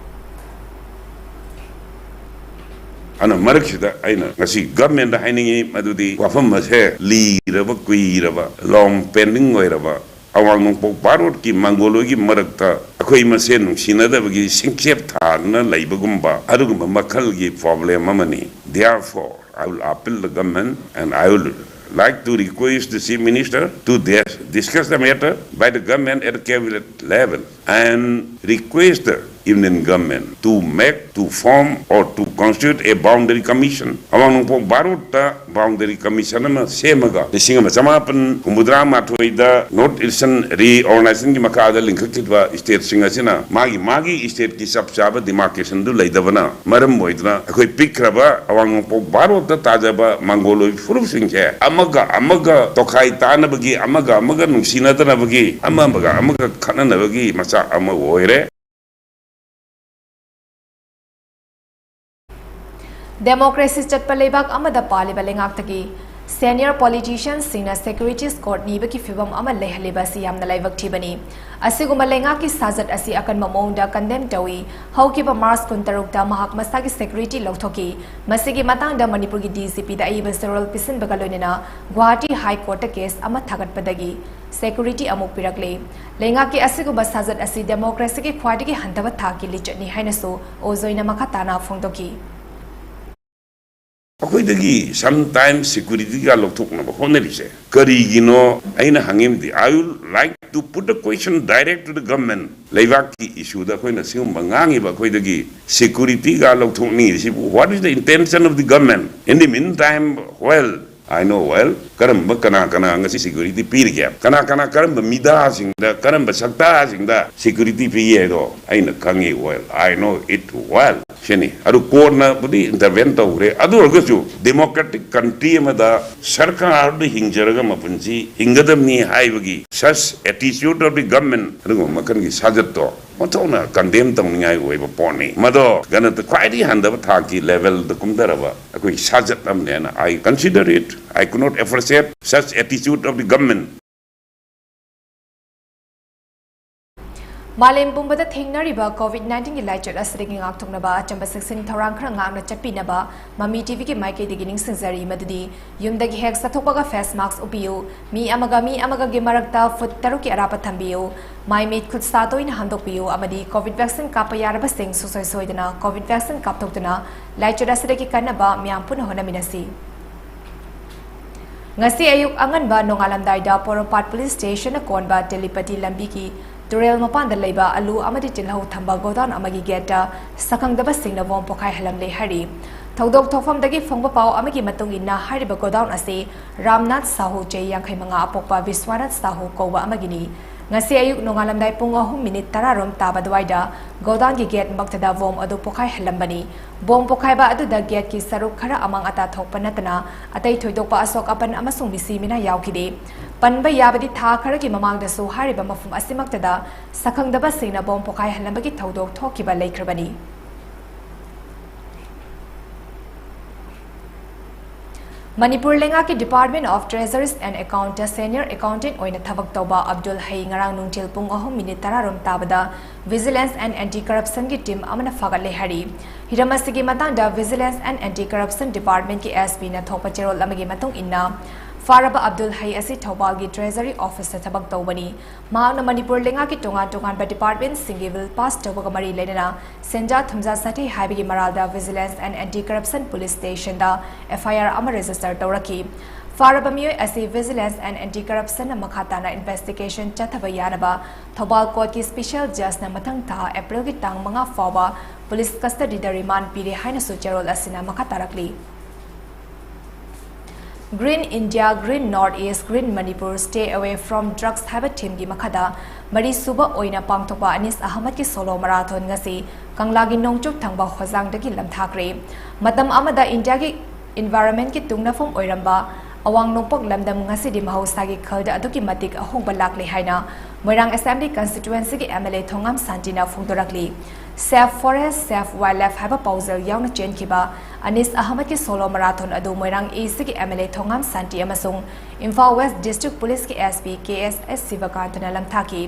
ꯑꯗꯨꯅ ꯃꯔꯛꯁꯤꯗ ꯑꯩꯅ ꯉꯁꯤ ꯒꯚꯔꯟꯃꯦꯟꯗ ꯍꯥꯏꯅꯤꯡꯉꯤ, ꯃꯗꯨꯗꯤ ꯋꯥꯐꯝ ꯑꯁꯦ ꯂꯤꯔꯕ, ꯀꯨꯏꯔꯕ, ꯂꯣꯡ ꯄꯦꯟꯗꯤꯡ ꯑꯣꯏꯔꯕ, ꯑꯋꯥꯡ ꯅꯣꯡꯄꯣꯛ ꯚꯥꯔꯠꯀꯤ ꯃꯪꯒꯣꯜ ꯍꯣꯏꯒꯤ ꯃꯔꯛꯇ ꯑꯩꯈꯣꯏ ꯃꯁꯦꯟ ꯅꯨꯡꯁꯤꯅꯗꯕꯒꯤ ꯁꯤꯡꯆꯦꯞ ꯊꯥꯗꯨꯅ ꯂꯩꯕꯒꯨꯝꯕ ꯑꯗꯨꯒꯨꯝꯕ ꯃꯈꯜꯒꯤ ꯄ꯭ꯔꯣꯕ꯭ꯂꯦꯝ ꯑꯃꯅꯤ꯫ Therefore, I will appeal the government and I will like to request the Chief Minister to dis-, discuss the matter by the government at the cabinet level and request the Union Government to make, to form or to constitute a boundary commission. ꯑꯋꯥꯡ ꯅꯣꯡꯄꯣꯛ ꯚꯥꯔꯣꯠꯇ boundary commission ꯑꯃ ꯁꯦꯝꯃꯒ ꯂꯤꯁꯤꯡ ꯑꯃ ꯆꯃꯥꯄꯟ ꯍꯨꯝꯐꯨꯇꯔꯥ ꯃꯥꯊꯣꯏꯗ North Eastern Reorganizationꯒꯤ ꯃꯈꯥꯗ ꯂꯤꯡꯈꯠꯈꯤꯕ stateꯁꯤꯡ ꯑꯁꯤꯅ ꯃꯥꯒꯤ ꯃꯥꯒꯤ stateꯀꯤ ꯆꯞ ꯆꯥꯕ demarcationꯗꯨ ꯂꯩꯇꯕꯅ ꯃꯔꯝ ꯑꯣꯏꯗꯨꯅ ꯑꯩꯈꯣꯏ ꯄꯤꯛꯈ꯭ꯔꯕ ꯑꯋꯥꯡ ꯅꯣꯡꯄꯣꯛ ꯚꯥꯔꯣꯠꯇ ꯇꯥꯖꯕ ꯃꯪꯒꯣꯂꯣꯏ ꯐꯨꯔꯨꯞꯁꯤꯡꯁꯦ ꯑꯃꯒ ꯑꯃꯒ ꯇꯣꯈꯥꯏ ꯇꯥꯅꯕꯒꯤ, ꯑꯃꯒ ꯑꯃꯒ ꯅꯨꯡꯁꯤꯅꯗꯅꯕꯒꯤ, ꯑꯃꯒ ꯑꯃꯒ ꯈꯠꯅꯅꯕꯒꯤ ꯃꯆꯥꯛ ꯑꯃ ꯑꯣꯏꯔꯦ꯫ Democracy ꯆꯠꯄ ꯂꯩꯕꯥꯛ ꯑꯃꯗ ꯄꯥꯜꯂꯤꯕ ꯂꯩꯉꯥꯛꯇꯒꯤ senior politiciansꯁꯤꯡꯅ security escort ꯅꯤꯕꯒꯤ ꯐꯤꯚꯝ ꯑꯃ ꯂꯩꯍꯜꯂꯤꯕ ꯑꯁꯤ ꯌꯥꯝꯅ ꯂꯥꯏꯕꯛ ꯊꯤꯕꯅꯤ꯫ ꯑꯁꯤꯒꯨꯝꯕ ꯂꯩꯉꯥꯛꯀꯤ ꯁꯥꯖꯠ ꯑꯁꯤ ꯑꯀꯟꯕ ꯃꯑꯣꯡꯗ condemn ꯇꯧꯏ꯫ ꯍꯧꯈꯤꯕ March ꯀꯨꯟꯇꯔꯨꯛꯇ ꯃꯍꯥꯛ ꯃꯁꯥꯒꯤ security ꯂꯧꯊꯣꯛꯈꯤ꯫ ꯃꯁꯤꯒꯤ ꯃꯇꯥꯡꯗ ꯃꯅꯤꯄꯨꯔꯒꯤ DGPꯗ ꯑꯏꯕ ꯆꯦꯔꯣꯜ ꯄꯤꯁꯤꯟꯕꯒ ꯂꯣꯏꯅꯅ ꯒꯨꯋꯥꯍꯥꯇꯤ High Courtꯇ case ꯑꯃ ꯊꯥꯒꯠꯄꯗꯒꯤ security ꯑꯃꯨꯛ ꯄꯤꯔꯛꯂꯦ꯫ ꯂꯩꯉꯥꯛꯀꯤ ꯑꯁꯤꯒꯨꯝꯕ ꯁꯥꯖꯠ ꯑꯁꯤ democracyꯒꯤ ꯈ꯭ꯋꯥꯏꯗꯒꯤ ꯍꯟꯊꯕ ꯊꯥꯛꯀꯤ ꯂꯤꯆꯠꯅꯤ ꯍꯥꯏꯅꯁꯨ ꯑꯣꯖꯣꯏꯅ ꯃꯈꯥ ꯇꯥꯅ ꯐꯣꯡꯗꯣꯛꯈꯤ꯫ ꯑꯩꯈꯣꯏꯗꯒꯤ sometimes securityꯒ ꯂꯧꯊꯣꯛꯅꯕ ꯍꯣꯠꯅꯔꯤꯁꯦ ꯀꯔꯤꯒꯤꯅꯣ? ꯑꯩꯅ ꯍꯪꯉꯤꯕꯗꯤ, I would like to put the question direct to the government. ꯂꯩꯕꯥꯛꯀꯤ issueꯗ ꯑꯩꯈꯣꯏꯅ ꯁꯤꯒꯨꯝꯕ ꯉꯥꯡꯉꯤꯕ, ꯑꯩꯈꯣꯏꯗꯒꯤ securityꯒ ꯂꯧꯊꯣꯛꯅꯤꯡꯉꯤꯁꯤꯕꯨ, what is the intention of the government? In the meantime, well, I know well, ꯀꯔꯝꯕ, ꯀꯅꯥ ꯀꯅꯥ ꯉꯁꯤ security ꯄꯤꯔꯤꯒꯦ? ꯀꯅꯥ ꯀꯅꯥ, ꯀꯔꯝꯕ ꯃꯤꯗꯥꯁꯤꯡꯗ, ꯀꯔꯝꯕ ꯁꯛꯇꯥꯁꯤꯡꯗ security ꯄꯤꯒꯦ ꯍꯥꯏꯗꯣ ꯑꯩꯅ ꯈꯪꯉꯤ well, I know it well꯫ ꯁꯤꯅꯤ꯫ ꯑꯗꯨ courtꯅꯕꯨꯗꯤ intervene ꯇꯧꯈ꯭ꯔꯦ꯫ ꯑꯗꯨ ꯑꯣꯏꯔꯒꯁꯨ democratic country ꯑꯃꯗ ꯁꯔꯀꯥꯔꯗ ꯍꯤꯡꯖꯔꯒ ꯃꯄꯨꯟꯁꯤ ꯍꯤꯡꯒꯗꯕꯅꯤ ꯍꯥꯏꯕꯒꯤ such attitude of the government, ꯑꯗꯨꯒꯨꯝꯕ ꯃꯈꯜꯒꯤ ꯁꯥꯖꯠꯇꯣ ꯑꯣꯟꯊꯣꯛꯅ condemn ꯇꯧꯅꯤꯡꯉꯥꯏ ꯑꯣꯏꯕ ꯄꯣꯠꯅꯤ꯫ ꯃꯗꯣ ꯒꯅꯇ ꯈ꯭ꯋꯥꯏꯗꯒꯤ ꯍꯟꯊꯕ ꯊꯥꯛꯀꯤ levelꯗ ꯀꯨꯝꯊꯔꯕ ꯑꯩꯈꯣꯏꯒꯤ ꯁꯥꯖꯠ ꯑꯃꯅꯦꯅ I consider it. I could not appreciate such attitude of the government. ꯃꯥꯂꯦꯝ ꯄꯨꯝꯕꯗ ꯊꯦꯡꯅꯔꯤꯕ COVID nineteenꯒꯤ ꯂꯥꯏꯆꯠ ꯑꯁꯤꯗꯒꯤ ꯉꯥꯛꯊꯣꯛꯅꯕ ꯑꯆꯝꯕ ꯆꯦꯛꯁꯤꯟ ꯊꯧꯔꯥꯡ ꯈꯔ ꯉꯥꯛꯅ ꯆꯠꯄꯤꯅꯕ ꯃꯃꯤ TVꯒꯤ ꯃꯥꯏꯀꯩꯗꯒꯤ ꯅꯤꯡꯁꯤꯡꯖꯔꯤ ꯃꯗꯨꯗꯤ ꯌꯨꯝꯗꯒꯤ ꯍꯦꯛ ꯆꯠꯊꯣꯛꯄꯒ face mask ꯎꯞꯄꯤꯌꯨ, ꯃꯤ ꯑꯃꯒ ꯃꯤ ꯑꯃꯒꯒꯤ ꯃꯔꯛꯇ foot ꯇꯔꯨꯛꯀꯤ ꯑꯔꯥꯞꯄ ꯊꯝꯕꯤꯌꯨ, ꯃꯥꯏ ꯃꯤꯠ ꯈꯨꯠ ꯁꯥ ꯇꯣꯏꯅ ꯍꯥꯝꯗꯣꯛꯄꯤꯌꯨ ꯑꯃꯗꯤ COVID vaccine ꯀꯥꯞꯄ ꯌꯥꯔꯕꯁꯤꯡ ꯁꯨꯡꯁꯣꯏ ꯁꯣꯏꯗꯅ COVID vaccine ꯀꯥꯞꯊꯣꯛꯇꯨꯅ ꯂꯥꯏꯆꯠ ꯑꯁꯤꯗꯒꯤ ꯀꯟꯅꯕ ꯃꯤꯌꯥꯝ ꯄꯨꯟꯅ ꯍꯣꯠꯅꯃꯤꯟꯅꯁꯤ꯫ ꯉꯁꯤ ꯑꯌꯨꯛ ꯑꯉꯟꯕ ꯅꯣꯡꯉꯥꯜꯂꯝꯗꯥꯏꯗ ꯄꯣꯔꯣꯝꯄꯥꯠ police stationꯅ ꯀꯣꯟꯕ ꯇꯦꯂꯤꯄꯇꯤ ꯂꯝꯕꯤꯒꯤ ꯇꯨꯔꯦꯜ ꯃꯄꯥꯟꯗ ꯂꯩꯕ ꯑꯂꯨ ꯑꯃꯗꯤ ꯇꯤꯜꯍꯧ ꯊꯝꯕ ꯒꯣꯗꯥꯎꯟ ꯑꯃꯒꯤ ꯒꯦꯠꯇ ꯁꯛꯈꯪꯗꯕꯁꯤꯡꯅ ꯕꯣꯝ ꯄꯣꯈꯥꯏꯍꯜꯂꯝꯂꯦ ꯍꯥꯏꯔꯤ꯫ ꯊꯧꯗꯣꯛ ꯊꯣꯛꯐꯝꯗꯒꯤ ꯐꯪꯕ ꯄꯥꯎ ꯑꯃꯒꯤ ꯃꯇꯨꯡ ꯏꯟꯅ, ꯍꯥꯏꯔꯤꯕ ꯒꯣꯗꯥꯎꯟ ꯑꯁꯤ ꯔꯥꯝꯅꯥꯊ ꯁꯥꯍꯨ, ꯆꯍꯤ ꯌꯥꯡꯈꯩ ꯃꯉꯥ, ꯑꯄꯣꯛꯄ ꯕꯤꯁ꯭ꯋꯥꯅꯥꯊ ꯁꯥꯍꯨ ꯀꯧꯕ ꯑꯃꯒꯤꯅꯤ꯫ ꯉꯁꯤ ꯑꯌꯨꯛ ꯅꯣꯡꯉꯥꯜꯂꯝꯗꯥꯏ ꯄꯨꯡ ꯑꯍꯨꯝ ꯃꯤꯅꯤꯠ ꯇꯔꯥ ꯔꯣꯝ ꯇꯥꯕ ꯑꯗꯨꯋꯥꯏꯗ ꯒꯣꯗꯥꯎꯟꯒꯤ ꯒꯦꯠ ꯃꯛꯇꯗ ꯕꯣꯝ ꯑꯗꯨ ꯄꯣꯈꯥꯏꯍꯜꯂꯝꯕꯅꯤ꯫ ꯕꯣꯝ ꯄꯣꯈꯥꯏꯕ ꯑꯗꯨꯗ ꯒꯦꯠꯀꯤ ꯁꯔꯨꯛ ꯈꯔ ꯑꯃꯥꯡ ꯑꯇꯥ ꯊꯣꯛꯄ ꯅꯠꯇꯅ ꯑꯇꯩ ꯊꯣꯏꯗꯣꯛꯄ ꯑꯁꯣꯛ ꯑꯄꯟ ꯑꯃꯁꯨꯡ ꯃꯤꯁꯤ ꯃꯤꯅꯥ ꯌꯥꯎꯈꯤꯗꯦ꯫ ꯄꯟꯕ ꯌꯥꯕꯗꯤ, ꯊꯥ ꯈꯔꯒꯤ ꯃꯃꯥꯡꯗꯁꯨ ꯍꯥꯏꯔꯤꯕ ꯃꯐꯝ ꯑꯁꯤꯃꯛꯇꯗ ꯁꯛꯈꯪꯗꯕꯁꯤꯡꯅ ꯕꯣꯝ ꯄꯣꯈꯥꯏꯍꯜꯂꯝꯕꯒꯤ ꯊꯧꯗꯣꯛ ꯊꯣꯛꯈꯤꯕ ꯂꯩꯈ꯭ꯔꯕꯅꯤ꯫ ꯃꯅꯤꯄꯨꯔ ꯂꯩꯉꯥꯛꯀꯤ Department of Treasuries and Accounts ꯇ senior accountant ꯑꯣꯏꯅ ꯊꯕꯛ ꯇꯧꯕ ꯑꯕꯗꯨꯜ ꯍꯩ ꯉꯔꯥꯡ ꯅꯨꯡꯊꯤꯜ ꯄꯨꯡ ꯑꯍꯨꯝ ꯃꯤꯅꯤꯠ ꯇꯔꯥ ꯔꯣꯝ ꯇꯥꯕꯗ Vigilance and Anti Corruption ꯒꯤ team ꯑꯃꯅ ꯐꯥꯒꯠꯂꯦ ꯍꯥꯏꯔꯤ꯫ ꯍꯤꯔꯝ ꯑꯁꯤꯒꯤ ꯃꯇꯥꯡꯗ Vigilance and Anti Corruption Department ꯀꯤ S P ꯅ ꯊꯣꯛꯄ ꯆꯦꯔꯣꯜ ꯑꯃꯒꯤ ꯃꯇꯨꯡ ꯏꯟꯅ, ꯐꯥꯔꯕ ꯑꯕꯗꯨꯜ ꯍꯩ ꯑꯁꯤ ꯊꯧꯕꯥꯜꯒꯤ Treasury Office ꯇ ꯊꯕꯛ ꯇꯧꯕꯅꯤ꯫ ꯃꯍꯥꯛꯅ ꯃꯅꯤꯄꯨꯔ ꯂꯩꯉꯥꯛꯀꯤ ꯇꯣꯉꯥꯟ ꯇꯣꯉꯥꯟꯕ department ꯁꯤꯡꯒꯤ bill pass ꯇꯧꯕꯒ ꯃꯔꯤ ꯂꯩꯅꯅ ꯁꯦꯟꯖꯥ ꯊꯨꯝꯖꯥ ꯁꯥꯊꯤ ꯍꯥꯏꯕꯒꯤ ꯃꯔꯥꯜꯗ Vigilance and Anti Corruption Police Station the F I R ꯑꯃ register ꯇꯧꯔꯛꯈꯤ꯫ ꯐꯥꯔꯕ ꯃꯤꯑꯣꯏ ꯑꯁꯤ Vigilance and Anti Corruption ꯅ ꯃꯈꯥ ꯇꯥꯅ investigation ꯆꯠꯊꯕ ꯌꯥꯅꯕ ꯊꯧꯕꯥꯜ court ꯀꯤ special judge ꯅ ꯃꯊꯪ ꯊꯥ April ꯒꯤ ꯇꯥꯡ ꯃꯉꯥ ꯐꯥꯎꯕ police custody ꯗ remand ꯄꯤꯔꯦ ꯍꯥꯏꯅꯁꯨ ꯆꯦꯔꯣꯜ ꯑꯁꯤꯅ ꯃꯈꯥ ꯇꯥꯔꯛꯂꯤ꯫ Green India, Green North East, Green Manipur, Stay Away from Drugs ꯍꯥꯏꯕ theme ꯒꯤ ꯃꯈꯥꯗ ꯃꯔꯤꯁꯨꯕ ꯑꯣꯏꯅ ꯄꯥꯡꯊꯣꯛꯄ ꯑꯅꯤꯁ ꯑꯍꯃꯗꯀꯤ solo marathon ꯉꯁꯤ ꯀꯪꯂꯥꯒꯤ ꯅꯣꯡꯆꯨꯞ ꯊꯪꯕ ꯍꯣꯖꯥꯡꯗꯒꯤ ꯂꯝꯊꯥꯈ꯭ꯔꯦ꯫ ꯃꯇꯝ ꯑꯃꯗ ꯏꯟꯗꯤꯌꯥꯒꯤ environment ꯀꯤ ꯇꯨꯡꯅꯐꯝ ꯑꯣꯏꯔꯝꯕ ꯑꯋꯥꯡ ꯅꯣꯡꯄꯣꯛ ꯂꯝꯗꯝ ꯉꯁꯤꯗꯤ ꯃꯍꯧꯁꯥꯒꯤ ꯈꯜꯗ ꯑꯗꯨꯛꯀꯤ ꯃꯇꯤꯛ ꯑꯍꯣꯡꯕ ꯂꯥꯛꯂꯦ ꯍꯥꯏꯅ ꯃꯣꯏꯔꯥꯡ Assembly Constituency ꯒꯤ M L A Thongam ꯁꯥꯟꯇꯤꯅ ꯐꯣꯡꯗꯣꯔꯛꯂꯤ꯫ Save Forest, Save Wildlife ꯍꯥꯏꯕ ꯄꯥꯎꯖꯦꯜ ꯌꯥꯎꯅ ꯆꯦꯟꯈꯤꯕ ꯑꯅꯤꯁ ꯑꯍꯃꯗꯀꯤ solo marathon ꯑꯗꯨ ꯃꯣꯏꯔꯥꯡ A C ꯒꯤ M L A ꯊꯣꯉꯥꯝ ꯁꯥꯟꯇꯤ ꯑꯃꯁꯨꯡ ꯏꯝꯐꯥꯜ West District Police ꯀꯤ S P K S S ꯁꯤꯕꯀꯥꯟꯇꯅ ꯂꯝꯊꯥꯈꯤ꯫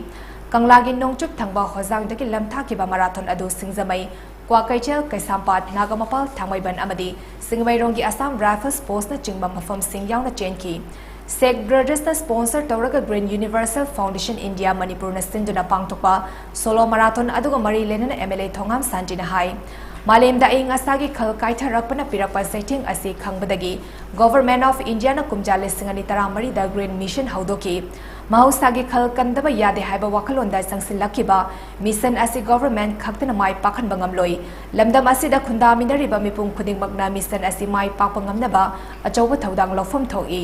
ꯀꯪꯂꯥꯒꯤ ꯅꯣꯡꯆꯨꯞ ꯊꯪꯕ ꯍꯣꯖꯥꯡꯗꯒꯤ ꯂꯝꯊꯥꯈꯤꯕ marathon ꯑꯗꯨ ꯁꯤꯡꯖꯃꯩ, ꯀ꯭ꯋꯥꯀꯩꯊꯦꯜ, ꯀꯩꯁꯥꯝꯄꯥꯠ, ꯅꯥꯒꯥꯃꯄꯥꯜ, ꯊꯥꯡꯃꯩꯕꯟ ꯑꯃꯗꯤ ꯁꯤꯡꯖꯃꯩꯔꯣꯡꯒꯤ Assam Rifles Post ꯅꯆꯤꯡꯕ ꯃꯐꯝꯁꯤꯡ ꯌꯥꯎꯅ ꯆꯦꯟꯈꯤ꯫ Save Brothers ꯅ sponsor ꯇꯧꯔꯒ Green Universal Foundation India ꯃꯅꯤꯄꯨꯔꯅ ꯁꯤꯟꯗꯨꯅ ꯄꯥꯡꯊꯣꯛꯄ solo marathon ꯑꯗꯨꯒ ꯃꯔꯤ ꯂꯩꯅꯅ M L A ꯊꯣꯉꯥꯝ ꯁꯥꯟꯇꯤꯅ ꯍꯥꯏ, ꯃꯥꯂꯦꯝꯗ ꯑꯏꯪ ꯑꯁꯥꯒꯤ ꯈꯜ ꯀꯥꯏꯊꯔꯛꯄꯅ ꯄꯤꯔꯛꯄ ꯆꯩꯊꯦꯡ ꯑꯁꯤ ꯈꯪꯕꯗꯒꯤ Government of India ꯅ ꯀꯨꯝꯖꯥ ꯂꯤꯁꯤꯡ ꯑꯅꯤ ꯇꯔꯥꯃꯔꯤꯗ Green Mission ꯍꯧꯗꯣꯛꯈꯤ꯫ ꯃꯍꯧꯁꯥꯒꯤ ꯈꯜ ꯀꯟꯗꯕ ꯌꯥꯗꯦ ꯍꯥꯏꯕ ꯋꯥꯈꯜꯂꯣꯟꯗ ꯆꯪꯁꯤꯜꯂꯛꯈꯤꯕ ꯃꯤꯁꯟ ꯑꯁꯤ ꯒꯣꯚꯔꯟꯃꯦꯟꯠ ꯈꯛꯇꯅ ꯃꯥꯏ ꯄꯥꯛꯍꯟꯕ ꯉꯝꯂꯣꯏ꯫ ꯂꯝꯗꯝ ꯑꯁꯤꯗ ꯈꯨꯟꯗꯥꯃꯤꯟꯅꯔꯤꯕ ꯃꯤꯄꯨꯝ ꯈꯨꯗꯤꯡꯃꯛꯅ ꯃꯤꯁꯟ ꯑꯁꯤ ꯃꯥꯏ ꯄꯥꯛꯄ ꯉꯝꯅꯕ ꯑꯆꯧꯕ ꯊꯧꯗꯥꯡ ꯂꯧꯐꯝ ꯊꯣꯛꯏ꯫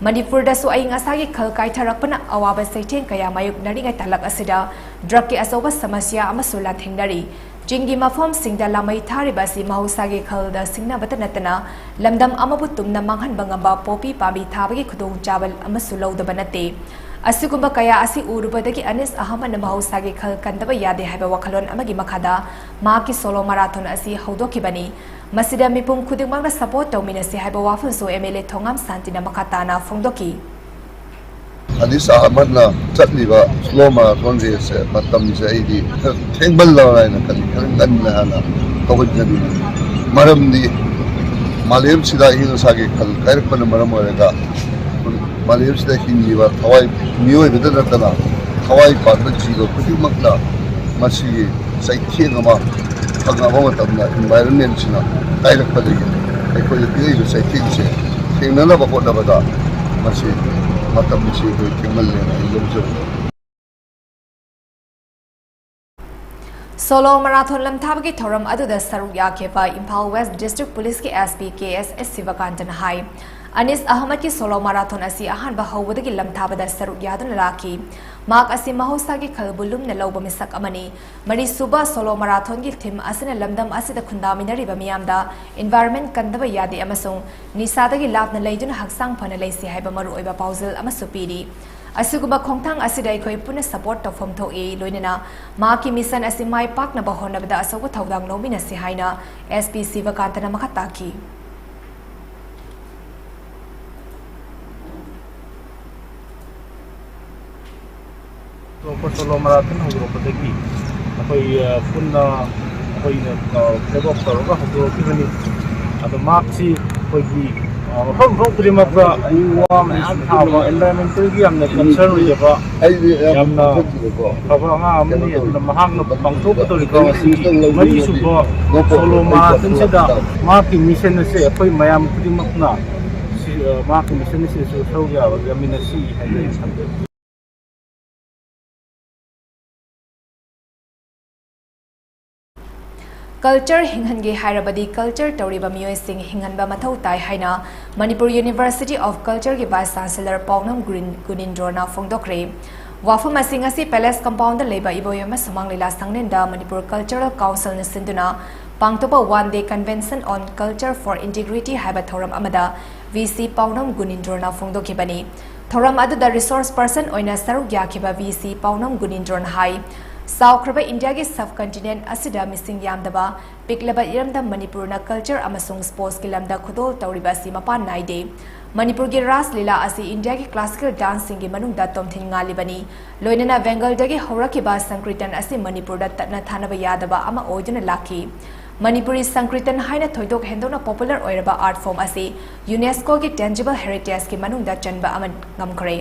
ꯃꯅꯤꯄꯨꯔꯗꯁꯨ ꯑꯏꯪ ꯑꯁꯥꯒꯤ ꯈꯜ ꯀꯥꯏꯊꯔꯛꯄꯅ ꯑꯋꯥꯕ ꯆꯩꯊꯦꯡ ꯀꯌꯥ ꯃꯥꯌꯣꯛꯅꯔꯤꯉꯩ ꯇꯥꯂꯛ ꯑꯁꯤꯗ ꯗ꯭ꯔꯒꯀꯤ ꯑꯆꯧꯕ ꯁꯃꯁ꯭ꯌꯥ ꯑꯃꯁꯨ ꯂꯥꯟꯊꯦꯡꯅꯔꯤ꯫ ꯆꯤꯡꯒꯤ ꯃꯐꯝꯁꯤꯡꯗ ꯂꯥꯃꯩ ꯊꯥꯔꯤꯕ ꯑꯁꯤ ꯃꯍꯧꯁꯥꯒꯤ ꯈꯜꯗ ꯁꯤꯡꯅꯕꯇ ꯅꯠꯇꯅ ꯂꯝꯗꯝ ꯑꯃꯕꯨ ꯇꯨꯝꯅ ꯃꯥꯡꯍꯟꯕ ꯉꯝꯕ ꯄꯣꯄꯤ ꯄꯥꯝꯕꯤ ꯊꯥꯕꯒꯤ ꯈꯨꯗꯣꯡꯆꯥꯕ ꯑꯃꯁꯨ ꯂꯧꯗꯕ ꯅꯠꯇꯦ꯫ ꯑꯁꯤꯒꯨꯝꯕ ꯀꯌꯥ ꯑꯁꯤ ꯎꯔꯨꯕꯗꯒꯤ ꯑꯅꯤꯁ ꯑꯍꯃꯗꯅ ꯃꯍꯧꯁꯥꯒꯤ ꯈꯜ ꯀꯟꯗꯕ ꯌꯥꯗꯦ ꯍꯥꯏꯕ ꯋꯥꯈꯜꯂꯣꯟ ꯑꯃꯒꯤ ꯃꯈꯥꯗ ꯃꯍꯥꯛꯀꯤ ꯁꯣꯂꯣ ꯃꯔꯥꯊꯣꯟ ꯑꯁꯤ ꯍꯧꯗꯣꯛꯈꯤꯕꯅꯤ꯫ ꯃꯁꯤꯗ ꯃꯤꯄꯨꯝ ꯈꯨꯗꯤꯡꯃꯛꯅ ꯁꯄꯣꯔꯠ ꯇꯧꯃꯤꯟꯅꯁꯤ ꯍꯥꯏꯕ ꯋꯥꯐꯝꯁꯨ ꯑꯦꯝ ꯑꯦꯜ ꯑꯦ ꯊꯣꯉꯥꯝ ꯁꯥꯟꯇꯤꯅ ꯃꯈꯥ ꯇꯥꯅ ꯐꯣꯡꯗꯣꯛꯈꯤ꯫ ꯑꯅꯤꯁ ꯑꯍꯃꯗꯅ ꯆꯠꯂꯤꯕ ꯁ꯭ꯂꯣ ꯃꯥꯔꯥꯊꯣꯟ ꯔꯦꯁꯁꯦ ꯃꯇꯝꯁꯦ ꯑꯩꯗꯤ ꯊꯦꯡꯃꯜꯂꯕ꯭ꯔꯥ ꯍꯥꯏꯅ ꯈꯜꯂꯤ꯫ ꯈꯔ ꯉꯟꯅ ꯍꯥꯟꯅ ꯇꯧꯍꯟꯖꯅꯤꯡꯉꯤ꯫ ꯃꯔꯝꯗꯤ ꯃꯥꯂꯦꯝꯁꯤꯗ ꯑꯏꯪ ꯑꯁꯥꯒꯤ ꯈꯜ ꯀꯥꯏꯔꯛꯄꯅ ꯃꯔꯝ ꯑꯣꯏꯔꯒ ꯃꯥꯂꯦꯝꯁꯤꯗ ꯍꯤꯡꯂꯤꯕ ꯊꯋꯥꯏ ꯃꯤꯑꯣꯏꯕꯗ ꯅꯠꯇꯅ ꯊꯋꯥꯏ ꯄꯥꯟꯕ ꯖꯤꯕ ꯈꯨꯗꯤꯡꯃꯛꯅ ꯃꯁꯤꯒꯤ ꯆꯩꯊꯦꯡ ꯑꯃ ꯐꯪꯉꯛꯄ ꯃꯇꯝꯗ ꯏꯟꯚꯥꯏꯔꯣꯟꯃꯦꯟꯁꯤꯅ ꯀꯥꯏꯔꯛꯄꯗꯒꯤ ꯑꯩꯈꯣꯏꯗ ꯄꯤꯔꯛꯏꯕ ꯆꯩꯊꯦꯡꯁꯦ ꯊꯦꯡꯅꯅꯕ ꯍꯣꯠꯅꯕꯗ ꯃꯁꯤ ꯃꯇꯝꯁꯤ ꯑꯩꯈꯣꯏ ꯊꯦꯡꯃꯜꯂꯦꯅ ꯑꯩ ꯂꯧꯖꯕꯅꯤ꯫ ꯁꯣꯂꯣ ꯃꯔꯥꯊꯣꯟ ꯂꯝꯊꯥꯕꯒꯤ ꯊꯧꯔꯝ ꯑꯗꯨꯗ ꯁꯔꯨꯛ ꯌꯥꯈꯤꯕ ꯏꯝꯐꯥꯜ ꯋꯦꯁ ꯗꯤꯁꯇ꯭ꯔꯤꯛ ꯄꯨꯂꯤꯁꯀꯤ ꯑꯦꯁ ꯄꯤ ꯀꯦ ꯑꯦꯁ ꯑꯦꯁ ꯁꯤꯕꯀꯥꯟꯇꯅ ꯍꯥꯏ, ꯑꯅꯤꯁ ꯑꯍꯃꯗꯀꯤ ꯁꯣꯂꯣ ꯃꯔꯥꯊꯣꯟ ꯑꯁꯤ ꯑꯍꯥꯟꯕ ꯍꯧꯕꯗꯒꯤ ꯂꯝꯊꯥꯕꯗ ꯁꯔꯨꯛ ꯌꯥꯗꯨꯅ ꯂꯥꯛꯈꯤ꯫ ꯃꯍꯥꯛ ꯑꯁꯤ ꯃꯍꯧꯁꯥꯒꯤ ꯈꯜꯕꯨ ꯂꯨꯝꯅ ꯂꯧꯕ ꯃꯤꯁꯛ ꯑꯃꯅꯤ꯫ ꯃꯔꯤꯁꯨꯕ ꯁꯣꯂꯣ ꯃꯔꯥꯊꯣꯟꯒꯤ ꯊꯤꯝ ꯑꯁꯤꯅ ꯂꯝꯗꯝ ꯑꯁꯤꯗ ꯈꯨꯟꯗꯥꯃꯤꯟꯅꯔꯤꯕ ꯃꯤꯌꯥꯝꯗ ꯏꯟꯚꯥꯏꯔꯟꯃꯦꯟꯠ ꯀꯟꯗꯕ ꯌꯥꯗꯦ ꯑꯃꯁꯨꯡ ꯅꯤꯁꯥꯗꯒꯤ ꯂꯥꯞꯅ ꯂꯩꯗꯨꯅ ꯍꯛꯆꯥꯡ ꯐꯅ ꯂꯩꯁꯤ ꯍꯥꯏꯕ ꯃꯔꯨꯑꯣꯏꯕ ꯄꯥꯎꯖꯦꯜ ꯑꯃꯁꯨ ꯄꯤꯔꯤ꯫ ꯑꯁꯤꯒꯨꯝꯕ ꯈꯣꯡꯊꯥꯡ ꯑꯁꯤꯗ ꯑꯩꯈꯣꯏ ꯄꯨꯟꯅ ꯁꯄꯣꯔꯠ ꯇꯧꯐꯝ ꯊꯣꯛꯏ꯫ ꯂꯣꯏꯅꯅ ꯃꯍꯥꯛꯀꯤ ꯃꯤꯁꯟ ꯑꯁꯤ ꯃꯥꯏ ꯄꯥꯛꯅꯕ ꯍꯣꯠꯅꯕꯗ ꯑꯆꯧꯕ ꯊꯧꯗꯥꯡ ꯂꯧꯃꯤꯟꯅꯁꯤ ꯍꯥꯏꯅ ꯑꯦꯁ ꯄꯤ ꯁꯤꯕꯀꯥꯟꯇꯅ ꯃꯈꯥ ꯇꯥꯈꯤ꯫ ꯁꯣꯂꯣ ꯃꯔꯥꯊꯣꯟ ꯍꯧꯗꯣꯔꯛꯄꯗꯒꯤ ꯑꯩꯈꯣꯏ ꯄꯨꯟꯅ ꯑꯩꯈꯣꯏꯅ ꯐ꯭ꯂꯦꯛ ꯑꯣꯐ ꯇꯧꯔꯒ ꯍꯧꯗꯣꯔꯛꯈꯤꯕꯅꯤ꯫ ꯑꯗꯣ ꯃꯍꯥꯛꯁꯤ ꯑꯩꯈꯣꯏꯒꯤ ꯃꯐꯝ ꯃꯐꯝ ꯈꯨꯗꯤꯡꯃꯛꯇ ꯎ ꯋꯥ ꯃꯌꯥꯝ ꯊꯥꯕ, ꯏꯟꯚꯥꯏꯔꯣꯟꯃꯦꯟꯇꯦꯜꯒꯤ ꯌꯥꯝꯅ ꯀꯟꯁꯔꯟ ꯑꯣꯏꯖꯕ ꯌꯥꯝꯅ ꯐꯕ ꯑꯉꯥꯡ ꯑꯃꯅꯤ꯫ ꯑꯗꯨꯅ ꯃꯍꯥꯛꯅ ꯄꯥꯡꯊꯣꯛꯀꯗꯧꯔꯤꯕ ꯉꯁꯤꯒꯤ ꯃꯔꯤꯁꯨꯕ ꯁꯣꯂꯣ ꯃꯔꯥꯊꯣꯟꯁꯤꯗ ꯃꯍꯥꯛꯀꯤ ꯃꯤꯁꯟ ꯑꯁꯦ ꯑꯩꯈꯣꯏ ꯃꯌꯥꯝ ꯈꯨꯗꯤꯡꯃꯛꯅ ꯁꯤ, ꯑ, ꯃꯍꯥꯛꯀꯤ ꯃꯤꯁꯟ ꯑꯁꯤꯗꯁꯨ ꯁꯔꯨꯛ ꯌꯥꯕ ꯌꯥꯃꯤꯟꯅꯁꯤ ꯍꯥꯏꯅ ꯑꯩꯅ ꯊꯝꯖꯒꯦ꯫ Culture ꯍꯤꯡꯍꯟꯒꯦ ꯍꯥꯏꯔꯕꯗꯤ culture ꯇꯧꯔꯤꯕ ꯃꯤꯑꯣꯏꯁꯤꯡ ꯍꯤꯡꯍꯟꯕ ꯃꯊꯧ ꯇꯥꯏ ꯍꯥꯏꯅ Manipur University of Culture ꯒꯤ Vice Chancellor ꯄꯥꯎꯅꯝ ꯒꯨꯔꯤꯟ-, ꯒꯨꯅꯤꯟꯗ꯭ꯔꯣꯅ ꯐꯣꯡꯗꯣꯛꯈ꯭ꯔꯦ꯫ ꯋꯥꯐꯝ ꯑꯁꯤ ꯉꯁꯤ Palace Compound ꯗ ꯂꯩꯕ ꯏꯕꯣꯌꯥꯏꯃ ꯁꯨꯃꯥꯡ ꯂꯤꯂꯥ ꯁꯪꯂꯦꯟꯗ Manipur Cultural Council ꯅ ꯁꯤꯟꯗꯨꯅ ꯄꯥꯡꯊꯣꯛꯄ One Day Convention on Culture for Integrity ꯍꯥꯏꯕ ꯊꯧꯔꯝ ꯑꯃꯗ V C ꯄꯥꯎꯅꯝ ꯒꯨꯅꯤꯟꯗ꯭ꯔꯣꯅ ꯐꯣꯡꯗꯣꯛꯈꯤꯕꯅꯤ꯫ ꯊꯧꯔꯝ ꯑꯗꯨꯗ resource person ꯑꯣꯏꯅ ꯁꯔꯨꯛ ꯌꯥꯈꯤꯕ V C ꯄꯥꯎꯅꯝ ꯒꯨꯅꯤꯟꯗ꯭ꯔꯣꯅ ꯍꯥꯏ, ꯆꯥꯎꯈ꯭ꯔꯕ ꯏꯟꯗꯤꯌꯥꯒꯤ sub continent ꯑꯁꯤꯗ ꯃꯤꯁꯤꯡ ꯌꯥꯝꯗꯕ ꯄꯤꯛꯂꯕ ꯏꯔꯝꯗꯝ ꯃꯅꯤꯄꯨꯔꯅ culture ꯑꯃꯁꯨꯡ sports ꯀꯤ ꯂꯝꯗ ꯈꯨꯗꯣꯜ ꯇꯧꯔꯤꯕ ꯑꯁꯤ ꯃꯄꯥꯟ ꯅꯥꯏꯗꯦ꯫ ꯃꯅꯤꯄꯨꯔꯒꯤ ꯔꯥꯁ ꯂꯤꯂꯥ ꯑꯁꯤ ꯏꯟꯗꯤꯌꯥꯒꯤ classical dance ꯁꯤꯡꯒꯤ ꯃꯅꯨꯡꯗ ꯇꯣꯝꯊꯤꯟ ꯉꯥꯜꯂꯤꯕꯅꯤ꯫ ꯂꯣꯏꯅꯅ Bengal ꯗꯒꯤ ꯍꯧꯔꯛꯈꯤꯕ ꯁꯪꯀ꯭ꯔꯤꯇꯟ ꯑꯁꯤ ꯃꯅꯤꯄꯨꯔꯗ ꯇꯠꯅ ꯊꯥꯅꯕ ꯌꯥꯗꯕ ꯑꯃ ꯑꯣꯏꯗꯨꯅ ꯂꯥꯛꯈꯤ꯫ ꯃꯅꯤꯄꯨꯔꯤ ꯁꯪꯀ꯭ꯔꯤꯇꯟ ꯍꯥꯏꯅ ꯊꯣꯏꯗꯣꯛ ꯍꯦꯟꯗꯣꯛꯅ popular ꯑꯣꯏꯔꯕ art form ꯑꯁꯤ UNESCO ꯒꯤ tangible heritage ꯀꯤ ꯃꯅꯨꯡꯗ ꯆꯟꯕ ꯑꯃ ꯉꯝꯈ꯭ꯔꯦ꯫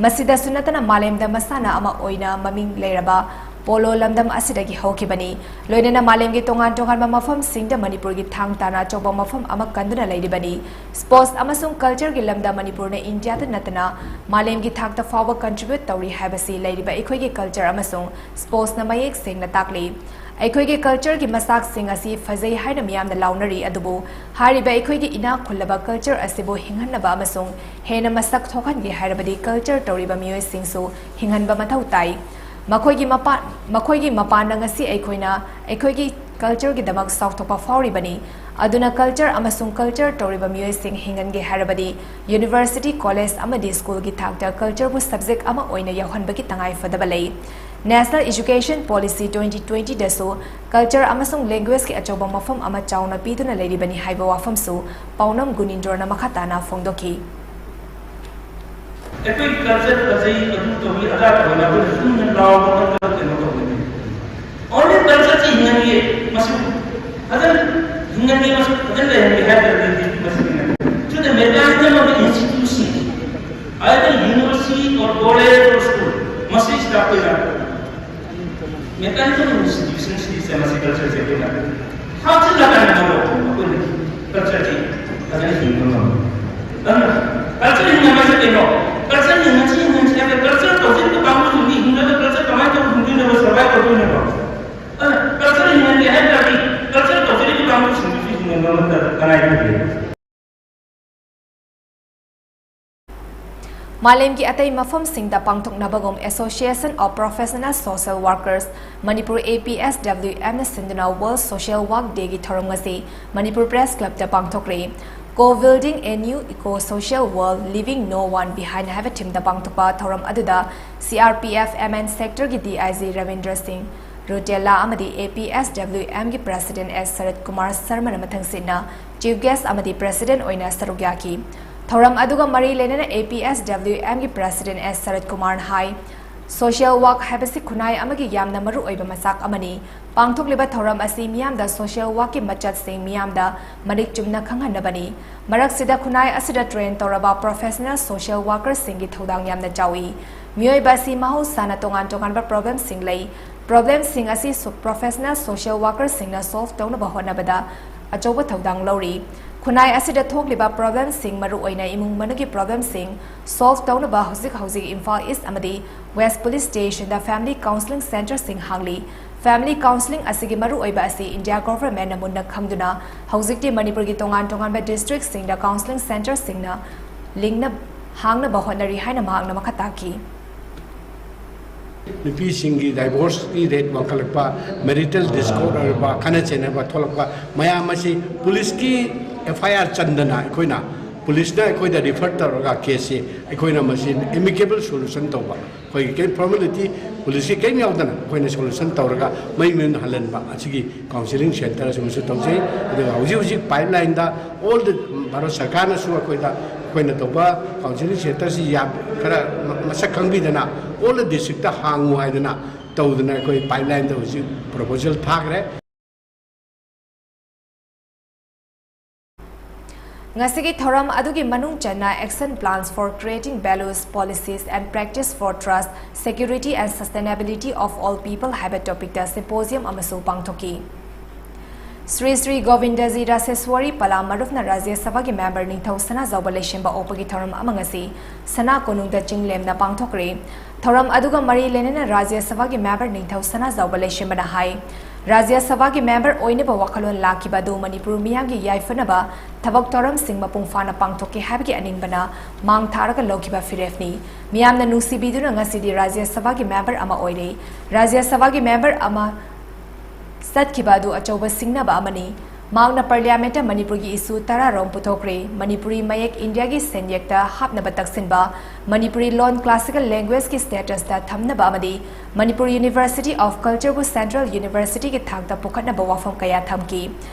ꯃꯁꯤꯗꯁꯨ ꯅꯠꯇꯅ ꯃꯥꯂꯦꯝꯗ ꯃꯁꯥꯟꯅ ꯑꯃ ꯑꯣꯏꯅ ꯃꯃꯤꯡ ꯂꯩꯔꯕ polo ꯂꯝꯗꯝ ꯑꯁꯤꯗꯒꯤ ꯍꯧꯈꯤꯕꯅꯤ꯫ ꯂꯣꯏꯅꯅ ꯃꯥꯂꯦꯝꯒꯤ ꯇꯣꯉꯥꯟ ꯇꯣꯉꯥꯟꯕ ꯃꯐꯝꯁꯤꯡꯗ ꯃꯅꯤꯄꯨꯔꯒꯤ ꯊꯥꯡ ꯇꯥꯅ ꯑꯆꯧꯕ ꯃꯐꯝ ꯑꯃ ꯀꯟꯗꯨꯅ ꯂꯩꯔꯤꯕꯅꯤ꯫ Sports ꯑꯃꯁꯨꯡ culture ꯒꯤ ꯂꯝꯗ ꯃꯅꯤꯄꯨꯔꯅ ꯏꯟꯗꯤꯌꯥꯗ ꯅꯠꯇꯅ ꯃꯥꯂꯦꯝꯒꯤ ꯊꯥꯛꯇ ꯐꯥꯎꯕ contribute ꯇꯧꯔꯤ ꯍꯥꯏꯕꯁꯤ ꯂꯩꯔꯤꯕ ꯑꯩꯈꯣꯏꯒꯤ culture ꯑꯃꯁꯨꯡ sports ꯅ ꯃꯌꯦꯛ ꯁꯦꯡꯅ ꯇꯥꯛꯂꯤ꯫ ꯑꯩꯈꯣꯏꯒꯤ culture ꯒꯤ ꯃꯆꯥꯛꯁꯤꯡ ꯑꯁꯤ ꯐꯖꯩ ꯍꯥꯏꯅ ꯃꯤꯌꯥꯝꯅ ꯂꯥꯎꯅꯔꯤ, ꯑꯗꯨꯕꯨ ꯍꯥꯏꯔꯤꯕ ꯑꯩꯈꯣꯏꯒꯤ ꯏꯅꯥꯛ ꯈꯨꯜꯂꯕ culture ꯑꯁꯤꯕꯨ ꯍꯤꯡꯍꯟꯅꯕ ꯑꯃꯁꯨꯡ ꯍꯦꯟꯅ ꯃꯁꯛ ꯊꯣꯛꯍꯟꯒꯦ ꯍꯥꯏꯔꯕꯗꯤ culture ꯇꯧꯔꯤꯕ ꯃꯤꯑꯣꯏꯁꯤꯡꯁꯨ ꯍꯤꯡꯍꯟꯕ ꯃꯊꯧ ꯇꯥꯏ꯫ ꯃꯈꯣꯏꯒꯤ ꯃꯄꯥ-, ꯃꯈꯣꯏꯒꯤ ꯃꯄꯥꯟꯗ ꯉꯁꯤ ꯑꯩꯈꯣꯏꯅ ꯑꯩꯈꯣꯏꯒꯤ culture ꯒꯤꯗꯃꯛ ꯆꯥꯎꯊꯣꯛꯄ ꯐꯥꯎꯔꯤꯕꯅꯤ꯫ ꯑꯗꯨꯅ culture ꯑꯃꯁꯨꯡ culture ꯇꯧꯔꯤꯕ ꯃꯤꯑꯣꯏꯁꯤꯡ ꯍꯤꯡꯍꯟꯒꯦ ꯍꯥꯏꯔꯕꯗꯤ university, college ꯑꯃꯗꯤ school ꯒꯤ ꯊꯥꯛꯇ culture ꯕꯨ subject ꯑꯃ ꯑꯣꯏꯅ ꯌꯥꯎꯍꯟꯕꯒꯤ ꯇꯉꯥꯏꯐꯗꯕ ꯂꯩ꯫ National Education Policy twenty twenty ꯗꯁꯨ culture ꯑꯃꯁꯨꯡ language ꯀꯤ ꯑꯆꯧꯕ ꯃꯐꯝ ꯑꯃ ꯆꯥꯎꯅ ꯄꯤꯗꯨꯅ ꯂꯩꯔꯤꯕꯅꯤ ꯍꯥꯏꯕ ꯋꯥꯐꯝꯁꯨ ꯄꯥꯎꯅꯝ ꯒꯨꯅꯤꯟꯗ꯭ꯔꯣꯅ ꯃꯈꯥ ꯇꯥꯅ ꯐꯣꯡꯗꯣꯛꯈꯤ꯫ ꯑꯩꯈꯣꯏꯒꯤ culture ꯐꯖꯩ, ꯑꯗꯨ ꯇꯧꯏ, ꯑꯗꯥ ꯇꯧꯏ, ꯑꯩꯈꯣꯏꯅ ꯁꯨꯝꯅ ꯂꯥꯎꯕ ꯅꯠꯇꯅ ꯀꯩꯅꯣ ꯇꯧꯕ ꯅꯠꯇꯦ꯫ Only culture ꯁꯤ ꯍꯤꯡꯍꯟꯒꯦ, ꯃꯁꯤ ꯐꯖꯅ ꯍꯤꯡꯍꯟꯒꯦ, ꯃꯁꯤ ꯐꯖꯅ ꯂꯩꯍꯟꯒꯦ ꯍꯥꯏ ꯇꯥꯔꯒꯗꯤ ꯃꯁꯤ ꯍꯤꯡꯍꯟꯒꯦ꯫ To the mechanism of the institution, either university or college or school, ꯃꯁꯤ staff ꯑꯣꯏꯅ mechanism of institution ꯁꯤꯗ ꯃꯁꯤ culture ꯁꯦ ꯑꯩꯈꯣꯏꯅ ꯍꯥꯞꯆꯤꯜꯂꯀꯥꯟꯗ ꯑꯩꯈꯣꯏꯅ culture ꯁꯤ ꯐꯖꯅ ꯍꯤꯡꯕ ꯉꯝꯃꯤ꯫ ꯑꯗꯨꯅ culture ꯍꯤꯡꯍꯟꯕꯁꯦ ꯀꯩꯅꯣ? Culture ꯍꯤꯡꯍꯟꯁꯤ, ꯍꯤꯡꯍꯟꯁꯤ ꯍꯥꯏꯔꯒ culture ꯇꯧꯁꯤꯟꯕ ꯀꯥꯡꯕꯨꯁꯤꯡꯗꯤ ꯍꯤꯡꯅꯕ culture ꯀꯃꯥꯏꯅ ꯇꯧꯔ ꯍꯤꯡꯗꯣꯏꯅꯣꯕ, survive ꯇꯧꯗꯣꯏꯅꯣꯕ? ꯑꯗꯨꯅ culture ꯍꯤꯡꯍꯟꯒꯦ ꯍꯥꯏ ꯇꯥꯔꯗꯤ ꯃꯥꯂꯦꯝꯒꯤ ꯑꯇꯩ ꯃꯐꯝꯁꯤꯡꯗ ꯄꯥꯡꯊꯣꯛꯅꯕꯒꯨꯝ Association of Professional Social Workers Manipur, A P S W M ꯅ ꯁꯤꯟꯗꯨꯅ World Social Work Day ꯒꯤ ꯊꯧꯔꯝ ꯉꯁꯤ ꯃꯅꯤꯄꯨꯔ Press Club ꯇ ꯄꯥꯡꯊꯣꯛꯈ꯭ꯔꯦ꯫ Co-building a new eco-social world, leaving no one behind ꯍꯥꯏꯕ theme ꯗ ꯄꯥꯡꯊꯣꯛꯄ ꯊꯧꯔꯝ ꯑꯗꯨꯗ C R P F M N sector ꯒꯤ D I G ꯔꯕꯤꯟꯗ꯭ꯔ ꯁꯤꯡ ꯔꯨꯇꯦꯂꯥ ꯑꯃꯗꯤ A P S W M ꯒꯤ President S ꯁꯔꯠ ꯀꯨꯃꯥꯔ ꯁꯔꯃꯅ ꯃꯊꯪꯁꯤꯠꯅ Chief Guest ꯑꯃꯗꯤ President ꯑꯣꯏꯅ ꯁꯔꯨꯛ ꯌꯥꯈꯤ꯫ ꯊꯧꯔꯝ ꯑꯗꯨꯒ ꯃꯔꯤ ꯂꯩꯅꯅ A P S W M ꯒꯤ President S ꯁꯔꯠ ꯀꯨꯃꯥꯔꯅ ꯍꯥꯏ, Social work ꯍꯥꯏꯕꯁꯤ ꯈꯨꯟꯅꯥꯏ ꯑꯃꯒꯤ ꯌꯥꯝꯅ ꯃꯔꯨ ꯑꯣꯏꯕ ꯃꯆꯥꯛ ꯑꯃꯅꯤ꯫ ꯄꯥꯡꯊꯣꯛꯂꯤꯕ ꯊꯧꯔꯝ ꯑꯁꯤ ꯃꯤꯌꯥꯝꯗ social work ꯀꯤ ꯃꯆꯠꯁꯤꯡ ꯃꯤꯌꯥꯝꯗ ꯃꯔꯤꯛ ꯆꯨꯝꯅ ꯈꯪꯍꯟꯅꯕꯅꯤ꯫ ꯃꯔꯛꯁꯤꯗ ꯈꯨꯟꯅꯥꯏ ꯑꯁꯤꯗ train ꯇꯧꯔꯕ professional social worker ꯁꯤꯡꯒꯤ ꯊꯧꯗꯥꯡ ꯌꯥꯝꯅ ꯆꯥꯎꯏ꯫ ꯃꯤꯑꯣꯏꯕ ꯑꯁꯤ ꯃꯍꯧꯁꯥꯅ ꯇꯣꯉꯥꯟ ꯇꯣꯉꯥꯟꯕ problem ꯁꯤꯡ ꯂꯩ꯫ Problem ꯁꯤꯡ ꯑꯁꯤ ꯁꯣ-, professional social worker ꯁꯤꯡꯅ solve ꯇꯧꯅꯕ ꯍꯣꯠꯅꯕꯗ ꯑꯆꯧꯕ ꯊꯧꯗꯥꯡ ꯂꯧꯔꯤ꯫ ꯈꯨꯟꯅꯥꯏ ꯑꯁꯤꯗ ꯊꯣꯛꯂꯤꯕ problem ꯁꯤꯡ, ꯃꯔꯨꯑꯣꯏꯅ ꯏꯃꯨꯡ ꯃꯅꯨꯡꯒꯤ problem ꯁꯤꯡ solve ꯇꯧꯅꯕ ꯍꯧꯖꯤꯛ ꯍꯧꯖꯤꯛ ꯏꯝꯐꯥꯜ East ꯑꯃꯗꯤ West Police Station ꯗ family counselling centre ꯁꯤꯡ ꯍꯥꯡꯂꯤ꯫ Family counselling ꯑꯁꯤꯒꯤ ꯃꯔꯨꯑꯣꯏꯕ ꯑꯁꯤ India Government ꯅ ꯃꯨꯟꯅ ꯈꯪꯗꯨꯅ ꯍꯧꯖꯤꯛꯇꯤ ꯃꯅꯤꯄꯨꯔꯒꯤ ꯇꯣꯉꯥꯟ ꯇꯣꯉꯥꯟꯕ district ꯁꯤꯡꯗ counselling centre ꯁꯤꯡꯅ ꯂꯤꯡꯅ-, ꯍꯥꯡꯅꯕ ꯍꯣꯠꯅꯔꯤ ꯍꯥꯏꯅ ꯃꯍꯥꯛꯅ ꯃꯈꯥ ꯇꯥꯈꯤ꯫ ꯅꯨꯄꯤꯁꯤꯡꯒꯤ divorce ꯀꯤ rate ꯋꯥꯡꯈꯠꯂꯛꯄ, marital discord ꯑꯣꯏꯔꯕ, ꯈꯠꯅ ꯆꯩꯅꯕ ꯊꯣꯛꯂꯛꯄ ꯃꯌꯥꯝ ꯑꯁꯤ police ꯀꯤ F I R ꯆꯟꯗꯅ ꯑꯩꯈꯣꯏꯅ, police ꯅ ꯑꯩꯈꯣꯏꯗ refer ꯇꯧꯔꯒ case ꯁꯤ ꯑꯩꯈꯣꯏꯅ ꯃꯁꯤ amicable solution ꯇꯧꯕ, ꯑꯩꯈꯣꯏꯒꯤ ꯀꯔꯤ formality, police ꯀꯤ ꯀꯔꯤꯝ ꯌꯥꯎꯗꯅ ꯑꯩꯈꯣꯏꯅ solution ꯇꯧꯔꯒ ꯃꯌꯨꯝ ꯃꯌꯨꯝꯗ ꯍꯜꯍꯟꯕ ꯑꯁꯤꯒꯤ counselling centre ꯑꯁꯤꯃꯁꯨ ꯇꯧꯖꯩ꯫ ꯑꯗꯨꯒ ꯍꯧꯖꯤꯛ ꯍꯧꯖꯤꯛ pipeline the all the Bharat ꯁꯔꯀꯥꯔꯅꯁꯨ ꯑꯩꯈꯣꯏꯗ, ꯑꯩꯈꯣꯏꯅ ꯇꯧꯕ counselling centre ꯁꯤ ꯌꯥꯝ ꯈꯔ ꯃ-, ꯃꯁꯛ ꯈꯪꯕꯤꯗꯅ all the district ꯇ ꯍꯥꯡꯉꯨ ꯍꯥꯏꯗꯅ ꯇꯧꯗꯅ ꯑꯩꯈꯣꯏ pipeline ꯗ ꯍꯧꯖꯤꯛ proposal ꯊꯥꯈ꯭ꯔꯦ꯫ ꯉꯁꯤꯒꯤ ꯊꯧꯔꯝ ꯑꯗꯨꯒꯤ ꯃꯅꯨꯡ ꯆꯟꯅ Action Plans for Creating Values, Policies and Practice for Trust, Security and Sustainability of All People ꯍꯥꯏꯕ topic ꯇ symposium ꯑꯃꯁꯨ ꯄꯥꯡꯊꯣꯛꯈꯤ꯫ ꯁ꯭ꯔꯤ ꯁ꯭ꯔꯤ ꯒꯣꯕꯤꯟꯗꯖꯤ ꯔꯥꯁꯦꯁ꯭ꯋꯔꯤ ꯄꯂꯥ ꯃꯔꯨꯞꯅ ꯔꯥꯖ꯭ꯌ ꯁꯚꯥꯒꯤ member ꯅꯤꯡꯊꯧ ꯁꯅꯥꯖꯥꯎꯕ ꯂꯩꯁꯦꯝꯕ ꯑꯣꯛꯄꯒꯤ ꯊꯧꯔꯝ ꯑꯃ ꯉꯁꯤ ꯁꯅꯥ ꯀꯣꯅꯨꯡꯗ ꯆꯤꯡꯂꯦꯝꯅ ꯄꯥꯡꯊꯣꯛꯈ꯭ꯔꯦ꯫ ꯊꯧꯔꯝ ꯑꯗꯨꯒ ꯃꯔꯤ ꯂꯩꯅꯅ ꯔꯥꯖ꯭ꯌ ꯁꯚꯥꯒꯤ member ꯅꯤꯡꯊꯧ ꯁꯅꯥꯖꯥꯎꯕ ꯂꯩꯁꯦꯝꯕꯅ ꯍꯥꯏ, ꯔꯥꯖ꯭ꯌ ꯁꯚꯥꯒꯤ ꯃꯦꯝꯕꯔ ꯑꯣꯏꯅꯕ ꯋꯥꯈꯜꯂꯣꯟ ꯂꯥꯛꯈꯤꯕ ꯑꯗꯨ ꯃꯅꯤꯄꯨꯔ ꯃꯤꯌꯥꯝꯒꯤ ꯌꯥꯏꯐꯅꯕ ꯊꯕꯛ ꯊꯧꯔꯝꯁꯤꯡ ꯃꯄꯨꯡ ꯐꯥꯅ ꯄꯥꯡꯊꯣꯛꯀꯦ ꯍꯥꯏꯕꯒꯤ ꯑꯅꯤꯡꯕꯅ ꯃꯥꯡ ꯊꯥꯔꯒ ꯂꯧꯈꯤꯕ ꯐꯤꯔꯦꯞꯅꯤ꯫ ꯃꯤꯌꯥꯝꯅ ꯅꯨꯡꯁꯤꯕꯤꯗꯨꯅ ꯉꯁꯤꯗꯤ ꯔꯥꯖ꯭ꯌ ꯁꯚꯥꯒꯤ ꯃꯦꯝꯕꯔ ꯑꯃ ꯑꯣꯏꯔꯦ꯫ ꯔꯥꯖ꯭ꯌ ꯁꯚꯥꯒꯤ ꯃꯦꯝꯕꯔ ꯑꯃ ꯆꯠꯈꯤꯕ ꯑꯗꯨ ꯑꯆꯧꯕ ꯁꯤꯡꯅꯕ ꯑꯃꯅꯤ꯫ ꯃꯍꯥꯛꯅ ꯄꯥꯔꯂꯤꯌꯥꯃꯦꯟꯠꯇ ꯃꯅꯤꯄꯨꯔꯒꯤ ꯏꯁꯨ ꯇꯔꯥꯔꯣꯝ ꯄꯨꯊꯣꯛꯈ꯭ꯔꯦ꯫ ꯃꯅꯤꯄꯨꯔꯤ ꯃꯌꯦꯛ ꯏꯟꯗꯤꯌꯥꯒꯤ ꯁꯦꯟꯌꯦꯛꯇ ꯍꯥꯞꯅꯕ ꯇꯛꯁꯤꯟꯕ, ꯃꯅꯤꯄꯨꯔꯤ ꯂꯣꯟ classical languageethicsꯇ ꯊꯝꯅꯕ ꯑꯃꯗꯤ ꯃꯅꯤꯄꯨꯔ University of Cultureꯕꯨ Central Universityꯒꯤ ꯊꯥꯛꯇ ꯄꯨꯈꯠꯅꯕ ꯋꯥꯐꯝ ꯀꯌꯥ ꯊꯝꯈꯤ꯫